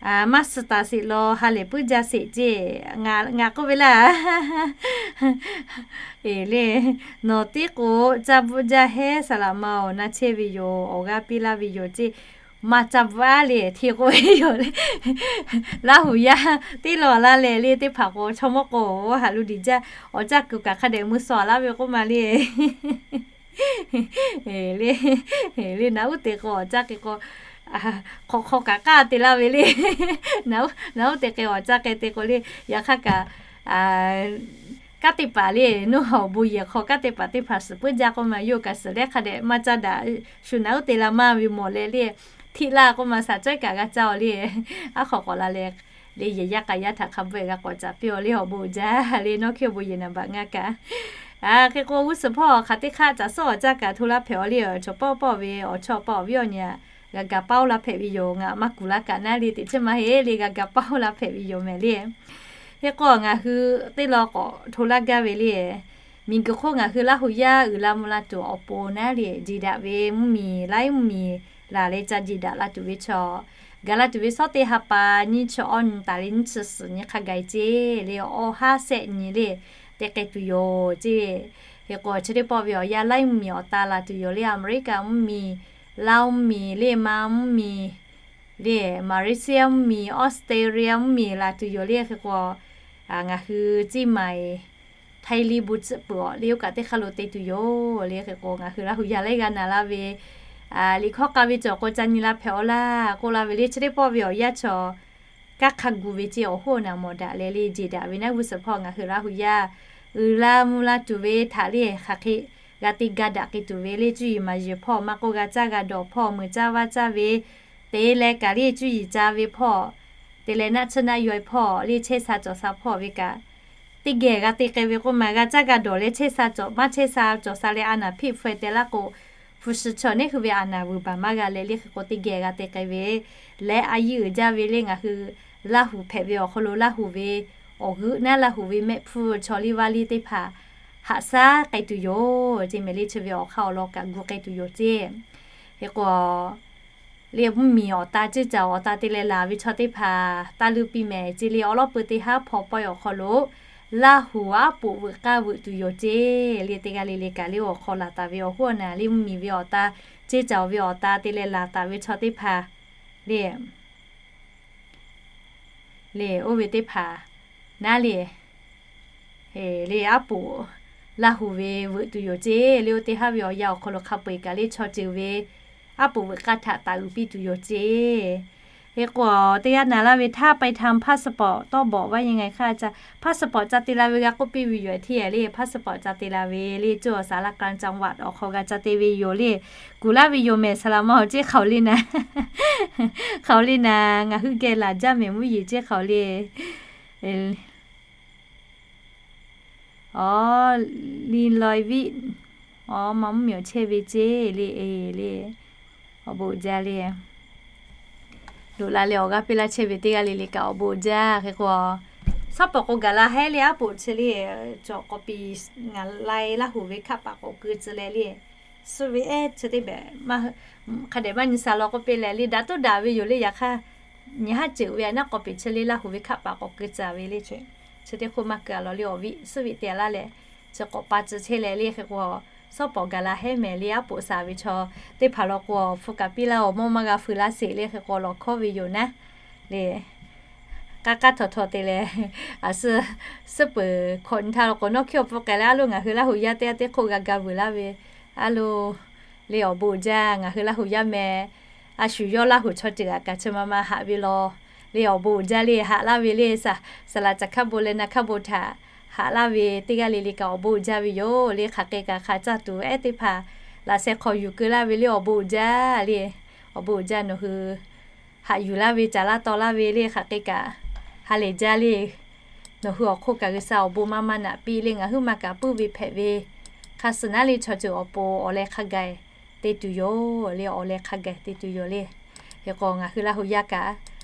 Maˇ suh taˍ sheˍ law, ha lehˬ puiˉ jaˇ sheˍ ceˇ. Ngaˬ k'oˆ ve laˇ. Eˬ le, nawˬ tiˉ k'o caˇ bvuhˆ jaˇ hehˉ saˍ laꞈ ma-oˬ, na chehˇ ve yoˬ, awˬ g'aˇ piˇ laˇ ve yoˬ ceˇ. Maˇ caˇ bvuhˆ a le, hteˇ k'oˆ ve yoˬ le. Laˇ huˍ yaˇ teˇ law laˇ leh le, teˇ hpaˍ k'o chaw mawˇ k'o haꞈ lu diˬ jaˇ, awˬ caˇ kuiˬ kaꞈ hk'a dehꞈ mui sawˍ laˇ ve k'oˆ ma le. Le, le naˍ uˉ te k'o awˬ caˇ k'e k'o, hk'awꞈ hk'aw kaꞈ k'aˇ te laˇ ve le. Naˍ uˉ te k'e awˬ caˇ k'e te k'o le, yaꞈ hk'aˇ kaꞈ kanˉ te paˍ le, nawˬ awˬ bon yehˬ hk'aw kanˉ te paˍ teˇ hpaˍ suhˍ puiˉ jaˇ k'oˆ ma, yawˇ kaꞈ suhˍ leh hk'a dehꞈ maˇ caˇ daꞈ, shu naˍ uˉ te la maˇ ve mawˬ leh le, hteˇ laˇ k'oˆ ma, shaˍ cawehˇ kaꞈ g'a caˇ-oˬ le. Aˉ hk'awꞈ k'awꞈ la leh, le yehˬ yaˇ k'a yaˇ htaꞈ hk'a bvuhˆ g'a k'awꞈ caˍ piˇ-oˬ le, awˬ bon uiˍ jaˇ le, nawˬ hk'e awˬ bon yehˬ naˍ baꞈ ngaˇ kaꞈ. Hk'e k'o g'uˇ suhˍ hpawˇ hk'aˬ teˇ hk'aˇ caꞈ suhˉ awˬ caˇ kaꞈ hto laˇ hpehꞈ-oˬ le, chaw pawˆ pawˆ ve awˬ chawˇ paˆ awˬ viˉ awˬ nyi g'a ga paˇ oˇ la hpehꞈ ve yoˬ. Ngaˬ maˇ kuˬ laˇ kaꞈ naˉ le, teꞈ chiˉ maˇ heˆ le, g'a ga paˇ oˇ la hpehꞈ ve yoˬ mehˍ le. Hk'e k'o ngaˬ hui teˇ law k'awꞈ hto laˇ gaˇ ve le. Miˬguiˬ hk'oˆ ngaˬ hui Laˇ hu yaˇ uiˍ la mvuh la tuˬ awˬ pon naˉ le, jeˬ daꞈ ve mvuhˇmiˬ, laiˉ mvuhˇmiˬ laˬ leh ca jeˬ daꞈ la tuˬ ve chaw, gaˬ la tuˬ ve shawˉ teˇ ha pa nyiˇ chi awˇ nyi taˍ leh nyiˇ chi suhˍ nyi hk'a gaˬ ceˇ le, awˇ haˉ shehˆ nyi le, te k'ai tuˬ yoˬ ceˇ. Hk'e k'o chi teˇ pawˆ ve awˬ yanˇ laiˉ mvuhˇmiˬ awˬ ta laˬ tuˬ yoˬ le, America mvuhˇmiˬ, Laoˇ mvuhˇmiˬ le, Maˇ mvuhˇmiˬ le, Malaysia mvuhˇmiˬ, Australia mvuhˇmiˬ laˬ tuˬ yoˬ le. Hk'e k'o ngaˬ hui ciˇ maiˍ Htaiˇ liˇ bon tcuhˆ peuˬ awˬ le oˇ kaꞈ teˇ hk'aˇ lo te tuˬ yoˬ le. Hk'e k'o ngaˬ hui Laˇ hu yaˇ laiˉ g'aˇ na laˇ ve, liꞈ hkawˇ k'a ve cawˬ k'o ca nyi la hpehꞈ awˬ laˇ k'oˆ la ve le. Chi teˇ pawˆ ve awˬ yanˇ chaw kanˉ hk'a gu ve ceˇ, awˬ hoˉ awˬ naˍ mawˬ daꞈ leh le, jeˬ daꞈ ve naˉ g'uˇ suhˍ hpawˇ ngaˬ hui Laˇ hu yaˇ uiˍ la mvuh la tuˬ ve htaꞈ le hk'aˬ hk'e g'a te ga daꞈ k'ai tuˬ ve le, cuˇ yiˍ maˍ yiˍ hpawˇ maˇ k'oˆ, g'a caˇ g'a dawˬ hpawˇ, meuꞈ caˇ vaˇ caˇ ve te leh kaꞈ le, cuˇ yiˍ ca ve hpawˇ te leh naˆ tsuhˇ naˆ yaw hpawˇ le, chehˇ sha cawˬ sha hpawˇ ve kaꞈ teˇ geh g'a te k'ai ve k'oˆ ma, g'a caˇ g'a dawˬ leh chehˇ sha cawˬ maˇ chehˇ sha cawˬ sha leh a naˍ hpeˆ hpfuhˇ teh laˇ k'o, hpu shi chaw neˉ hui ve a naˍ vuiˬ baˬ maˇ g'a leh le. Hk'e k'o teˇ geh g'a te k'ai ve leh a yiˇ uiˍ jaˇ ve le. Ngaˬ hui Laˇ hu hpehꞈ ve awˬ hk'aw lo Laˇ hu ve awˬ g'euˆ naˉ Laˇ hu ve mehˆ hpfuhˇ chaw liˇ vaˇ liˇ teˇ hpaˍ haꞈ shaˉ k'ai tuˬ yoˬ ceˇ mehˍ le. Chi ve awˬ hk'aˇ awˬ lawn kaꞈ gu k'ai tuˬ yoˬ ceˇ. Hk'e k'o le mvuhˇmiˬ awˬ ta ceˇ caˬ awˬ ta te leh laˬ ve chaw teˇ hpaˍ taˇ luˇ piˇ mehˍ ceˇ le. Awˬ lawˉ peu teˇ haˉ hpaw pawehˇ awˬ hk'aw lo Laˇ hu aˉ poꞈ veuꞈ k'aˇ veuꞈ tuˬ yoˬ ceˇ le. Teˇ g'aˇ le le kaꞈ le awˬ hk'aw laˬ taˍ ve awˬ hoˉ awˬ naˍ le mvuhˇmiˬ ve awˬ ta ceˇ caˬ ve awˬ ta te leh laˬ taˍ ve chaw teˇ hpaˍ le le oˇ ve teˇ hpaˍ naˉ le le aˉ poꞈ Laˇ hu ve veuꞈ tuˬ yoˬ ceˇ le. Oˇ teˇ haˉ ve awˬ yanˇ awˬ hk'aw lo hk'a peu eˬ kaꞈ le chaw ceuˬ ve aˉ poꞈ veuꞈ k'aˇ htaꞈ taˍ uiˍ piˇ tuˬ yoˬ ceˇ. Hk'e k'o teˇ g'aˇ na laˇ ve htaˇ ไปทำพาสปอร์ต ต้องบอกว่ายังไงคะอาจารย์ พาสปอร์ต ca te la ve g'a k'oˆ piˇ ve yoˬ. Htiˇ le พาสปอร์ต ca te la ve le, coˇ awˬ ศาลากลางจังหวัด awˬ hk'aw g'a ca te ve yoˬ le. Kuˬ laˇ ve yoˬ mehˍ, saˍ laꞈ ma awˬ ceˇ hk'aoˍ le na, hk'aoˍ le na, ngaˬ hui geh laˬ jaˇ mehˍ mvuhˇ yeˬ ceˇ hk'aoˍ le. Aw, Liˇ Lawˇ Viˆ, aw, ma mvuhˇmiˬ awˬ chehˇ ve ceˇ le, e le, awˬ bon uiˍ jaˇ le. Loꞈ la leh awˬ g'aˇ piˇ laˇ chehˇ ve teˇ g'aˇ le le kaꞈ awˬ bon uiˍ jaˇ. Hk'e k'o, shawˉ pawˍ k'o gaˬ la hehˉ le aˉ poꞈ chi le, cawˬ k'awꞈ piˍ ngaˬ lai Laˇ hu ve hkaˆ paˍ k'awꞈ keu tcuh leh le, suh ve ehˉ chi teˇ behꞈ hk'a dehꞈ maˇ nyi sha law k'oˆ piˇ leh le, daꞈ tuˉ daꞈ ve yoˬ le. Yaꞈ hk'aˇ nyi haˉ ceuˬ ve a naˉ k'awꞈ piˍ chi le Laˇ hu ve hkaˆ paˍ k'awꞈ keu tcuh ve le. Chi teˇ hk'oˆ maˇ keu a law le, awˬ viˉ suhˉ viˆ te a laˇ leh, chi k'awꞈ pa tcuh chehˇ leh le. Hk'e k'o, shawˉ pawˍ gaˬ la hehˉ mehˍ le aˉ poꞈ shaˍ ve chaw teˇ hpaˍ law k'o, awˬ hpu kaꞈ piˇ laˇ, awˬ mawˇ maˇ g'a feu laˇ sheˍ le. Hk'e k'o lawˬ hkawˉ ve yoˬ naˉ le. K'aˉ k'aˉ htawnˍ htawnˍ te leh, a suhˉ suhˉ peuˬ hkawꞈ nyi htaˇ law k'o, nawˉ hkiˇ awˬ pfuhˇ k'ai leh a loˉ ngaˬ hui Laˇ hu yaˇ teˇ g'aˇ teˇ hk'oˆ g'a ga vuiˬ laˇ ve, a loˉ le awˬ bon uiˍ jaˇ. Ngaˬ hui Laˇ hu yaˇ meh a shu yawˇ Laˇ hu chaw ceuˬ aꞈ kaꞈ chi ma ma haꞈ ve law le, awˬ bon uiˍ jaˇ le. Haꞈ laˇ ve le, saˍ laꞈ caˬ hkaˇ bon leh na hkaˇ bon htaꞈ haꞈ laˇ ve teˇ g'aˇ le le kaꞈ awˬ bon uiˍ jaˇ ve yoˬ le. Hk'aˬ hk'e kaꞈ hk'a caˇ tuˬ ehˉ teˇ hpaˍ laꞈ sheh hk'aw yuˬ keu laˇ ve le, awˬ bon uiˍ jaˇ le. Awˬ bon uiˍ jaˇ nawˬ hui haꞈ yuˬ laˇ ve caˍ laˇ taw laˇ ve le. Hk'aˬ hk'e kaꞈ ha lehˬ jaˇ le. Nawˬ hui awˬ hk'oˆ kaꞈ G'uiˬsha awˬ bon maˇ maˇ naꞈ piˇ le. Ngaˬ huiˉ ma kaꞈ puiˉ ve hpehꞈ ve, hk'a suhˍ naˉ le chaw ceuˬ awˬ pon awˬ leh hk'a gaˬ te tuˬ yoˬ le, awˬ leh hk'a gaˬ te tuˬ yoˬ le. Hk'e k'o ngaˬ hui Laˇ hu yaˇ kaꞈ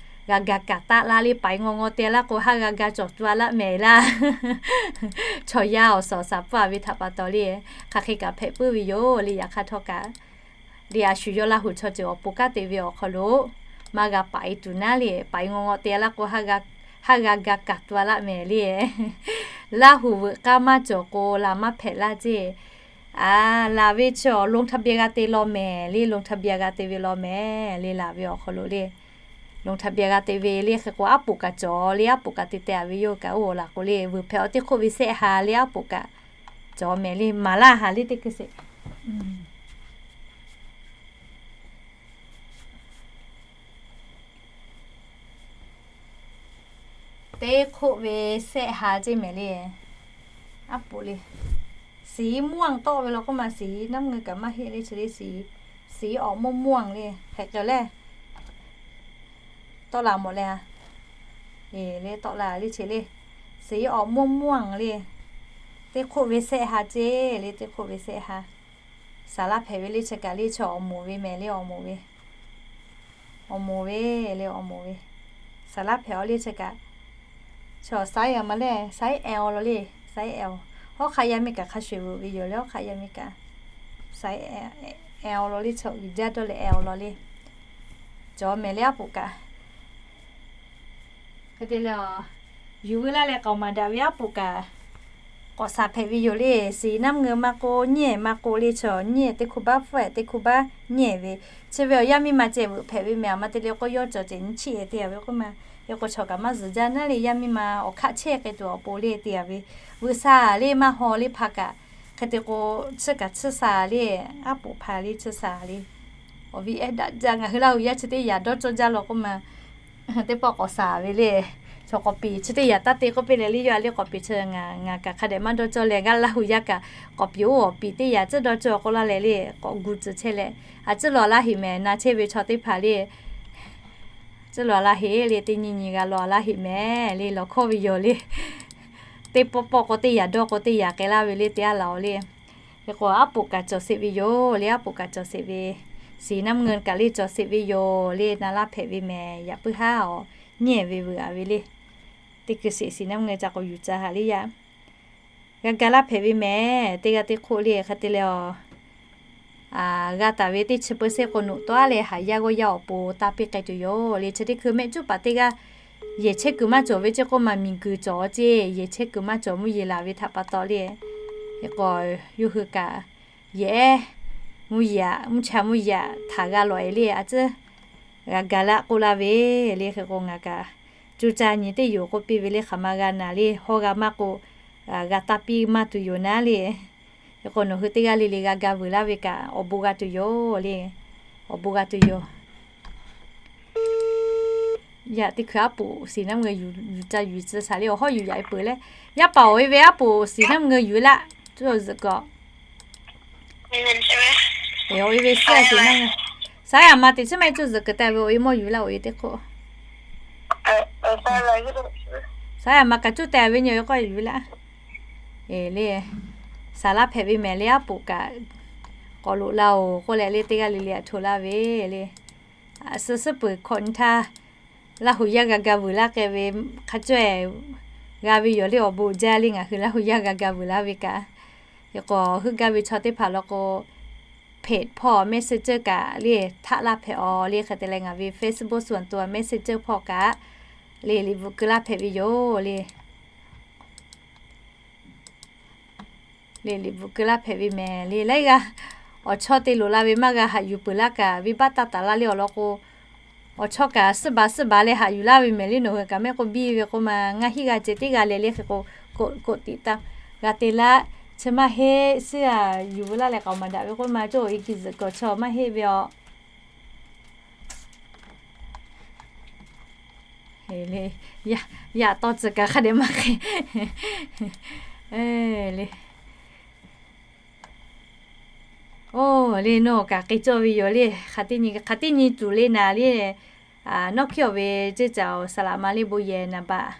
g'a ga kaꞈ taˆ laˇ le, paiˍ ngaw ngaw te laˇ k'o, haˉ g'a ga cawˬ tu a laˇ mehˍ laˇ. Chaw yaˇ awˬ suhˍ awˬ shaˍ pfuhˇ a ve htaꞈ pa taw le, hk'aˬ hk'e kaꞈ hpehꞈ puiˉ ve yoˬ le. Yaꞈ hk'aˇ htawˇ kaꞈ le, a shu yawˇ Laˇ hu chaw ceuˬ awˬ pon kanˉ te ve awˬ hk'aw lo maˇ g'a paiˍ tuˬ naˉ le, paiˍ ngaw ngaw te laˇ k'o, haˉ g'a ga kaꞈ tu a laˇ mehˍ le. Laˇ hu veuꞈ k'aˇ maˇ cawˬ k'o, laˬ maˇ hpehꞈ laˇ ceˇ. A, laˬ ve chi awˬ ลงทะเบียน g'a te law mehˍ le, ลงทะเบียน g'a te ve law mehˍ le. Laˬ ve awˬ hk'aw lo le, ลงทะเบียน g'a te ve le. Hk'e k'o aˉ poꞈ kaꞈ cawˬ le, aˉ poꞈ kaꞈ te teh a ve yoˬ kaꞈ oˇ laˬ k'o le, vuiˬ hpehꞈ awˬ teˇ hk'oˆ ve sehˆ ha le, aˉ poꞈ kaꞈ cawˬ mehˍ le. Maˍ laˇ ha le teˇ hkui sheˍ. Teˇ hk'oˆ ve sehˆ ha ceˇ mehˍ le. Aˉ poꞈ le, สีม่วง tawˆ ve law k'oˆ ma, สีน้ำเงิน kaꞈ maˇ heˆ le. Chi le สีออกม่วงๆ le, hpehꞈ k'ai leh tawˆ la mawˬ leh a, le tawˆ la le. Chi le สีออกม่วงๆ le, teˇ hk'oˆ ve sehˆ ha ceˇ le, teˇ hk'oˆ ve sehˆ ha. Saˍ laˇ hpehꞈ ve le, chi kaꞈ le chaw awˬ moˍ ve mehˍ le, awˬ moˍ ve Awˬ moˍ ve le, awˬ moˍ ve. Saˍ laˉ hpehꞈ-aw le chi kaꞈ. Chaw size a ma le, size L law le, size L. Hawˉ hk'aˆ yaˇ miˇ kaꞈ hk'a shuˍ veuꞈ ve yoˬ le, hawˉ hk'aˆ yaˇ miˇ kaꞈ size L law le, chaw uiˍ jaˇ dawˇ leh L law le. Cawˬ mehˍ le aˉ poꞈ kaꞈ. Hk'e te leh, yuˬ veu laˇ leh k'aoˍ maˍ daꞈ ve aˉ poꞈ kaꞈ k'awꞈ saˍ hpehꞈ ve yoˬ le. สีน้ำเงิน maˇ k'oˆ, nyiˇ ehˍ maˇ k'oˆ le, chaw nyiˇ ehˍ teˇ hkuˇ baˆ, hpfuhˇ ehˍ teˇ hkuˇ baˆ, nyiˇ ehˍ ve. Chi ve awˬ yaˇ miˇ ma ceh veuꞈ hpehꞈ ve mehˍ. A ma te leh k'o yawˇ cawˬ ceh nyi chiˇ ehˍ te a ve k'oˆ ma. Hk'e k'o chaw kaꞈ maˇ zuhˬ jaˇ naˉ le, yaˇ miˇ ma awˬ hk'aˆ chehˇ k'ai tuˬ awˬ pon le te a ve. Veuꞈ sha le maˇ haw le hpa kaꞈ. Hk'e te k'o, chiˇ kaꞈ chiˇ sha le, aˉ poꞈ hpa le chiˇ sha le. Awˬ viˉ ehˉ daꞈ jaˇ, ngaˬ hui Laˇ huˍ yaˇ chi teˇ yaꞈ dawˇ cawˇ jaˇ law k'oˆ ma. Teˇ pawˆ k'awꞈ saˍ ve le. Chaw k'awꞈ piˍ chi teˇ yaꞈ taˇ te k'oˆ piˇ leh le, yawˇ a le k'awꞈ piˍ chi ngaˬ kaꞈ hk'a dehꞈ maˇ dawˇ cawˇ leh, g'aˇ Laˇ huˍ yaˇ kaꞈ k'awꞈ piˍ oˇ awˬ piˍ teˇ yaꞈ tcuhˉ dawˇ cawˇ k'oˆ laˇ leh le, k'awꞈ gu tcuh chehˇ leh, a tcuhˉ lawˬ laˇ heꞈ mehˍ na chehˇ ve chaw teˇ hpaˍ le. Tcuhˉ lawˬ laˇ heꞈ le, teˇ nyi nyi g'a lawˬ laˇ heꞈ mehˍ le, lawˬ hkawˇ ve yoˬ le. Teˇ pawˆ pawˆ k'o teˇ yaꞈ dawˇ k'o teˇ yaꞈ k'ai laˇ ve le te a laˬ le. Hk'e k'o aˉ poꞈ kaꞈ cawˬ sheˍ ve yoˬ le, aˉ poꞈ kaꞈ cawˬ sheˍ ve. สีน้ำเงิน kaꞈ le cawˬ sheˍ ve yoˬ le, na laˇ hpehꞈ ve mehˍ, yaꞈ puiˉ haˉ awˬ nyiˇ ehˍ ve veuꞈ a ve le. Teˇ hkui sheˍ สีน้ำเงิน ca k'o yuˬ ca haꞈ le yaˇ. G'a ga laˇ hpehꞈ ve mehˍ, teˇ g'aˇ teˇ hk'oˆ le hk'e te leh a. G'a taˍ ve teˇ chi เปอร์เซ็นต์ k'o noꞈ tawˉ leh haˍ yaˇ g'awˇ yaˇ awˬ pon taˇ piˇ k'ai tuˬ yoˬ le. Chi teˇ hkui mehˆ cuˉ paˍ teˇ g'aˇ yehˬ chehˇ kuiˬ maˇ cawˬ ve ceˇ k'oˆ ma, miˬ guiˬ cawˬ ceˇ, yehˬ chehˇ kuiˬ maˇ cawˬ mvuhˇ yeˬ laˬ ve htaꞈ pa taw le. Hk'e k'o, yawˇ hui kaꞈ yehˬ mvuhˇ yeˬ, mvuhˇ cha mvuhˇ yeˬ htaꞈ g'a lawˬ e le a tcuhˉ g'a ga laˇ k'oˆ laˇ ve le. Hk'e k'o ngaˬ kaꞈ cuˇ caˇ nyi teˇ yoˬ k'oˆ piˇ ve le, hk'aˬ ma g'a naˍ le, hawˇ g'a maˇ k'o, g'a taˇ piˇ maˇ tuˬ yoˬ naˉ le. Hk'e k'o nawˬ hui teˇ g'aˇ le le g'a ga vuiˬ laˇ ve kaꞈ awˬ bon g'a tuˬ yoˬ le. Awˬ bon g'a tuˬ yoˬ. Yaꞈ teˇ hkui aˉ poꞈ สีน้ำเงิน yuˬ ca yuˬ tcuh shaˍ le, awˬ hawˉ yuˬ yaꞈ e peuˬ leh, yaˇ paˍ awˬ e ve aˉ poꞈ สีน้ำเงิน yuˬ e laˇ, cuˇ zuhꞈ kuiˬ. Awˬ e ve suhˉ a สีน้ำเงิน. Saˉ yaꞈ ma teꞈ chiˉ maˇ e cuˇ zuhꞈ kuiˬ te ve awˬ e mawˇ yuˬ laˇ awˬ e teˇ hk'oˆ. Saˉ yaꞈ ma kaꞈ cuˇ te ve nyi awˬ e k'oˆ yuˬ laˇ. E le, saˍ laˇ hpehꞈ ve mehˍ le aˉ poꞈ kaꞈ k'awꞈ loꞈ la oˬ k'oˆ leh le teˇ g'aˇ le le a hto laˇ ve le. Suh suhˉ peuˬ hkawꞈ nyi htaˇ Laˇ huˍ yaˇ g'a ga vuiˬ laˇ k'ai ve hk'a caweh g'a ve yoˬ le, awˬ bon jaˇ le ngaˬ hui Laˇ huˍ yaˇ g'a ga vuiˬ laˇ ve kaꞈ. Hk'e k'o heuˆ gaˇ ve chaw teˇ hpaˍ law k'o, เพจ hpawˇ Messenger kaꞈ le htaˆ laˇ hpehꞈ aw le, hk'e te leh ngaˬ ve เฟซบุ๊ก ส่วนตัว Messenger hpawˇ kaꞈ le liꞈ bvuhꞈ keu laˇ hpehꞈ ve yoˬ le. Le liꞈ bvuhꞈ keu laˇ hpehꞈ ve mehˍ le. Laiˉ g'aˇ awˬ chawˇ te loˍ la ve maˇ g'a haꞈ yuˬ peuˬ laˇ kaꞈ, venˇbaˆ taˇ taˍ laˇ le awˬ lawn k'o, awˬ chawˇ kaꞈ suhˉ baˬ suhˉ baˬ leh haꞈ yuˬ laˇ ve mehˍ le. Nawˬ hui kaꞈ mehˆ k'oˆ biˇ ve k'oˆ ma, ngaˇ hinˉ g'a ceh teˇ g'a leh le hk'e k'o, กดติดตาม g'a te laˇ. Chi maˇ heˆ, suhˉ a yuˬ veu laˇ leh k'aoˍ maˍ daꞈ ve k'oˆ ma, cawˇ awˬ e ki zuhꞈ kawꞈ chaw maˇ heˆ ve aw. Yaꞈ tawˇ tcuh kaꞈ hk'a dehꞈ maˇ hk'e le. Oˇ le, nawˬ kaꞈ k'ai cawˇ ve yoˬ le. Hk'aˬ teˇ nyi, hk'aˬ teˇ nyi tuˬ le naˍ le. Nawˉ hkiˇ awˬ ve ceˇ caˬ awˬ saˍ laꞈ ma le bon yehˬ naˍ baꞈ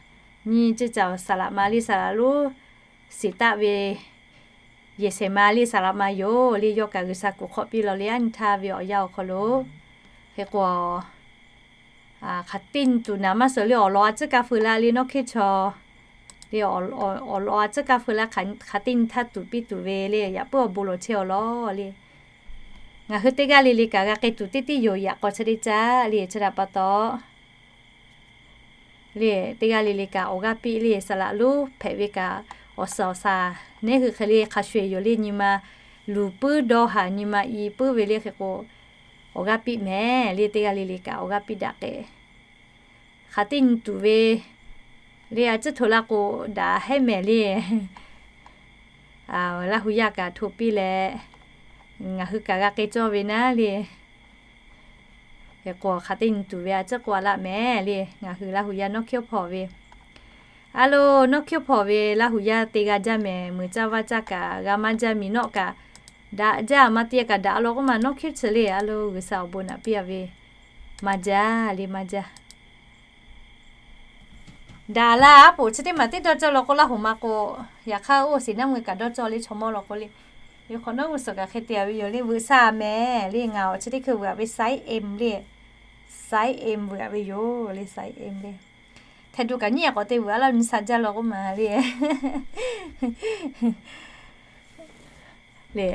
nyi ceˇ caˬ awˬ saˍ laꞈ ma le saˍ laꞈ lonˉ shiˍ taˆ ve yehˬ shehˍ ma le saˍ laꞈ ma yoˬ le. Yawˇ kaꞈ G'uiˬsha kuˬ hk'awꞈ piˇ law le, aˉ nyi htaˇ ve awˬ yanˇ awˬ hk'aw lo. Hk'e k'o, hk'aˬ teˇ nyi tuˬ naˍ maˇ suhˍ le, awˬ lawn a tcuhˉ kaˇ feu laˇ le, nawˉ hkiˇ chaw le, awˬ lawn a tcuhˉ kaˇ feu laˇ, hk'aˬ teˇ nyi htaˇ tuˬ piˇ tuˬ ve le, yaꞈ puiˉ awˬ bon lawˬ chehˇ awˬ lawn le. Ngaˬ hui teˇ g'aˇ le le kaꞈ g'a k'ai tuˬ teˇ tiˉ yoˬ. Yaꞈ k'aw chi teˇ caˉ le, chi htaꞈ pa taw le, teˇ g'aˇ le le kaꞈ awˬ g'aˇ piˇ le, saˍ laꞈ lonˉ hpehꞈ ve kaꞈ awˬ suhˍ awˬ shaˍ neˉ hui hk'e le hk'a shuˍ yoˬ le. Nyi ma luˬ puiˉ dawˇ haˍ, nyi ma i puiˉ ve le hk'e k'o, awˬ g'aˇ piˇ mehˍ le. Teˇ g'aˇ le le kaꞈ awˬ g'aˇ piˇ daꞈ k'e, hk'aˬ teˇ nyi tuˬ ve le, a tcuhˉ hto laˇ k'o daꞈ hehˉ mehˍ le. Laˇ hu yaˇ kaꞈ hto piˇ leh, ngaˬ hui kaꞈ g'a k'ai cawˇ ve naˉ le. Hk'e k'o hk'aˬ teˇ nyi tuˬ ve a tcuhˉ k'oˆ a laˇ mehˍ le. Ngaˬ hui Laˇ hu yaˇ nawˉ hkiˇ hpawˇ ve, a lo, nawˉ hkiˇ hpawˇ ve Laˇ hu yaˇ te g'a jaˇ mehˍ. Meuˬ caˇ vaˇ caˇ kaꞈ g'a maˇ jaˇ, miˬ nawˆ kaꞈ daꞈ jaˇ, maˇ te kaꞈ daꞈ law k'oˆ ma, nawˉ hkiˇ chi le. A lo, G'uiˬsha awˬ bon naꞈ piˇ a ve, maˇ jaˇ le, maˇ jaˇ. Daꞈ la aˉ poꞈ chi teˇ maˬ teˇ dawˇ cawˇ law k'o, Laˇ huˍ ma k'o, yaꞈ hk'aˇ oˇ สีน้ำเงิน kaꞈ dawˇ cawˇ le, chaw mawˇ law k'o le. Yaꞈ hk'aw nawˉ g'uˇ suhˍ kaꞈ hk'e te a ve yoˬ le. Veuꞈ sha mehˍ le, ngaˬ awˬ chi teˇ hkui veuꞈ a ve ไซส์ M le, ไซส์ Saiˉ em veuꞈ ve yoˬ le, saiˉ em le. Htaꞈ tuˬ kaꞈ nyiˉ k'awꞈ te veuꞈ a laˇ, nyi sha jaˇ law k'oˆ ma le. Le,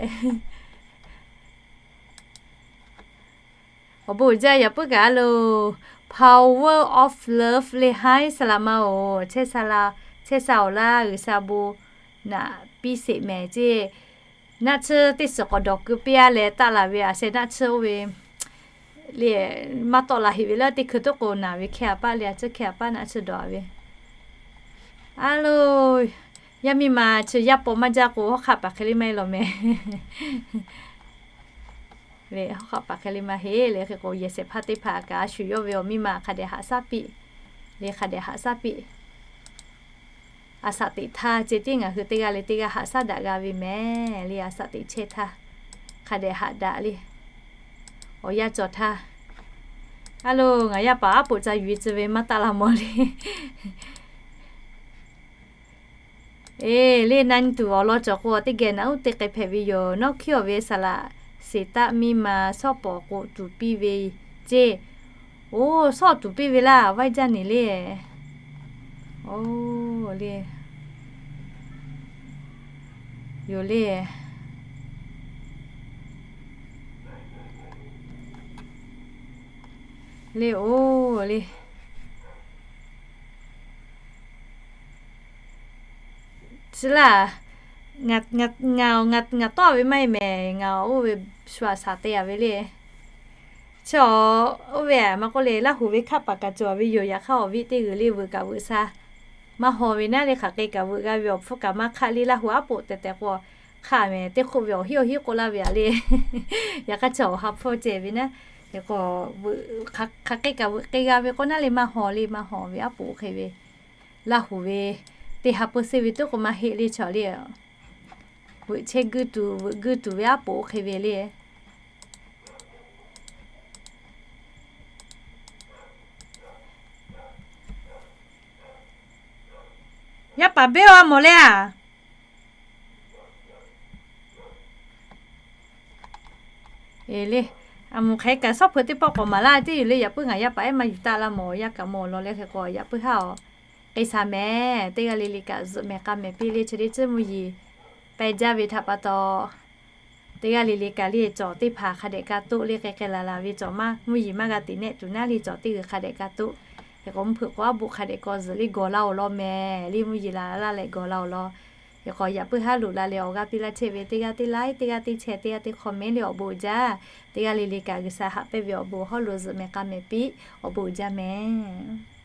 awˬ bon uiˍ jaˇ yaꞈ puiˉ kaꞈ a loˬ. Power of Love le, haiˉ saˍ laꞈ ma oˬ, chehˇ sha la, chehˇ sha awˬ laˇ G'uiˬsha bon naꞈ piˇ sheˍ mehˍ ceˇ. Naˆ tsuhˇ teˇ suhˍ k'awꞈ dawˬ keu piˇ a leh taˆ la ve a sheh naˆ tsuhˇ oˇ ve le, maˇ tawˆ la heꞈ ve leh teˇ hkui toˉ k'o naˬ ve hkeh a paˆ le, a tsuhˇ hkeh a paˆ naˆ tsuhˇ dawˬ a ve. A loˬ, yaˇ miˇ ma chi yaˇ paw maˇ jaˇ k'o hawˉ hk'aˆ paˍ hk'e le maˇ heˆ law mehˍ. Le, hawˉ hk'aˆ paˍ hk'e le maˇ heˆ le. Hk'e k'o yehˬ shehˍ hpaˇ teˇ hpaˍ kaꞈ a shu yawˇ ve awˬ miˇ ma hk'a dehꞈ haꞈ shaˉ piˇ le, hk'a dehꞈ haꞈ shaˉ piˇ. A shaꞈ teꞈ htaˇ ceh tiˉ ngaˬ hui teˇ g'aˇ leh teˇ g'aˇ haꞈ shaˉ daꞈ g'a ve mehˍ le. A shaꞈ teꞈ chehˇ htaˇ hk'a dehꞈ haꞈ daꞈ le. Awˬ yanˇ cawˬ htaˇ, a loˬ, ngaˬ yaˇ paˍ aˉ poꞈ ca yuˬ e tcuh ve maˇ taˆ la mawˬ le. Eˬ, le na nyi tuˬ awˬ lawn cawˬ k'o teˇ geh naꞈ uˉ te k'ai hpehꞈ ve yoˬ. Nawˉ hkiˉ awˬ ve saˍ laꞈ seˍ taˆ miˇ ma shawˉ pawˍ k'o tuˍ piˇ ve ceˇ. Oˬ, shawˉ tuˍ piˇ ve laˇ, vaiˇ jaˇ neˬ le. Oˬ, le, yoˬ le. Le, oˬ, le. Chi laˇ, ngaˬ tawˆ ve maˇ heˆ mehˍ, ngaˬ oˇ ve shu aꞈ shaˍ te a ve le. Chi, oˇ ve aꞈ maˇ k'oˆ le, Laˇ huˍ ve hkaˆ paˍ kaꞈ cawˬ ve yoˬ. Yaꞈ hk'aˇ awˬ viˉ teˇ g'uiˬ le veuꞈ kaꞈ veuꞈ sha maˇ haw ve naˉ le, hk'aˬ hk'e kaꞈ veuꞈ g'a ve awˬ hpfuhˇ kaꞈ maˇ hk'aˆ le. Laˇ huˍ aˉ poꞈ tehˬ tehˬ k'o hk'aˆ mehˍ teˇ hk'oˆ ve awˬ hiˉ awˬ hiˉ k'oˆ laˇ ve aꞈ le. Yaꞈ hk'aˇ chi awˬ ha hpfuhˇ ceh ve naˉ, hk'aˬ hk'e kaꞈ veuꞈ k'ai g'a ve k'o naˉ le, maˇ haw le, maˇ haw ve aˉ poꞈ hk'e ve. Laˇ huˍ ve teˇ ha peu seˇ ve tiˉ k'o maˇ heˆ le chaw le. Veuꞈ chehˇ guiˇ tuˬ, veuꞈ guiˇ tuˬ ve aˉ poꞈ hk'e ve le. Yaˇ paˍ beˇ a mawˬ le a. Eˬ le, aˬ moˍ hk'aˬ hk'e kaꞈ shawˉ hpeuꞈ teˇ pawˆ k'awꞈ maˍ laˇ teˇ yoˬ le. Yaꞈ puiˉ ngaˬ yaˇ paˍ ehˉ maˇ yuˬ taˆ laˇ mawˬ, yaˇ kaꞈ mawˬ lawˬ le. Hk'e k'o yaꞈ puiˉ haˉ awˬ k'ai sha mehˍ. Teˇ g'aˇ le le kaꞈ zuhꞈ mehˍ k'a mehˍ piˇ le, chi teˇ tcuhˉ mvuhˇ yeˬ pehˬ jaˇ ve htaꞈ pa taw, teˇ g'aˇ le le kaꞈ le cawˬ teˇ hpaˍ hk'a dehꞈ ka toˆ le. K'ai k'ai laˬ laˬ ve cawˬ maˇ mvuhˇ yeˬ maˇ g'a tiꞈ nehˆ tuˬ naˉ le, cawˬ teˇ g'uiˬ hk'a dehꞈ ka toˆ. Hk'e k'o mvuhˇ hpeuꞈ k'o aˉ boˆ hk'a dehꞈ k'aw zuhꞈ le gawˬ laˇ oˬ law mehˍ le, mvuhˇ yeˬ laˬ laˇ leh gawˬ laˇ oˬ law. Hk'e k'o yaꞈ puiˉ haˉ loꞈ la leh awˬ g'aˇ piˇ laˇ chehˇ ve teˇ g'aˇ teˇ like, teˇ g'aˇ teˇ share, teˇ g'aˇ teˇ comment le awˬ bon uiˍ jaˇ. Teˇ g'aˇ le le kaꞈ G'uiˬsha haꞈ pehnˇ ve awˬ bon hawˉ lo zuhꞈ mehˍ k'a mehˍ piˇ, awˬ bon uiˍ jaˇ mehˍ.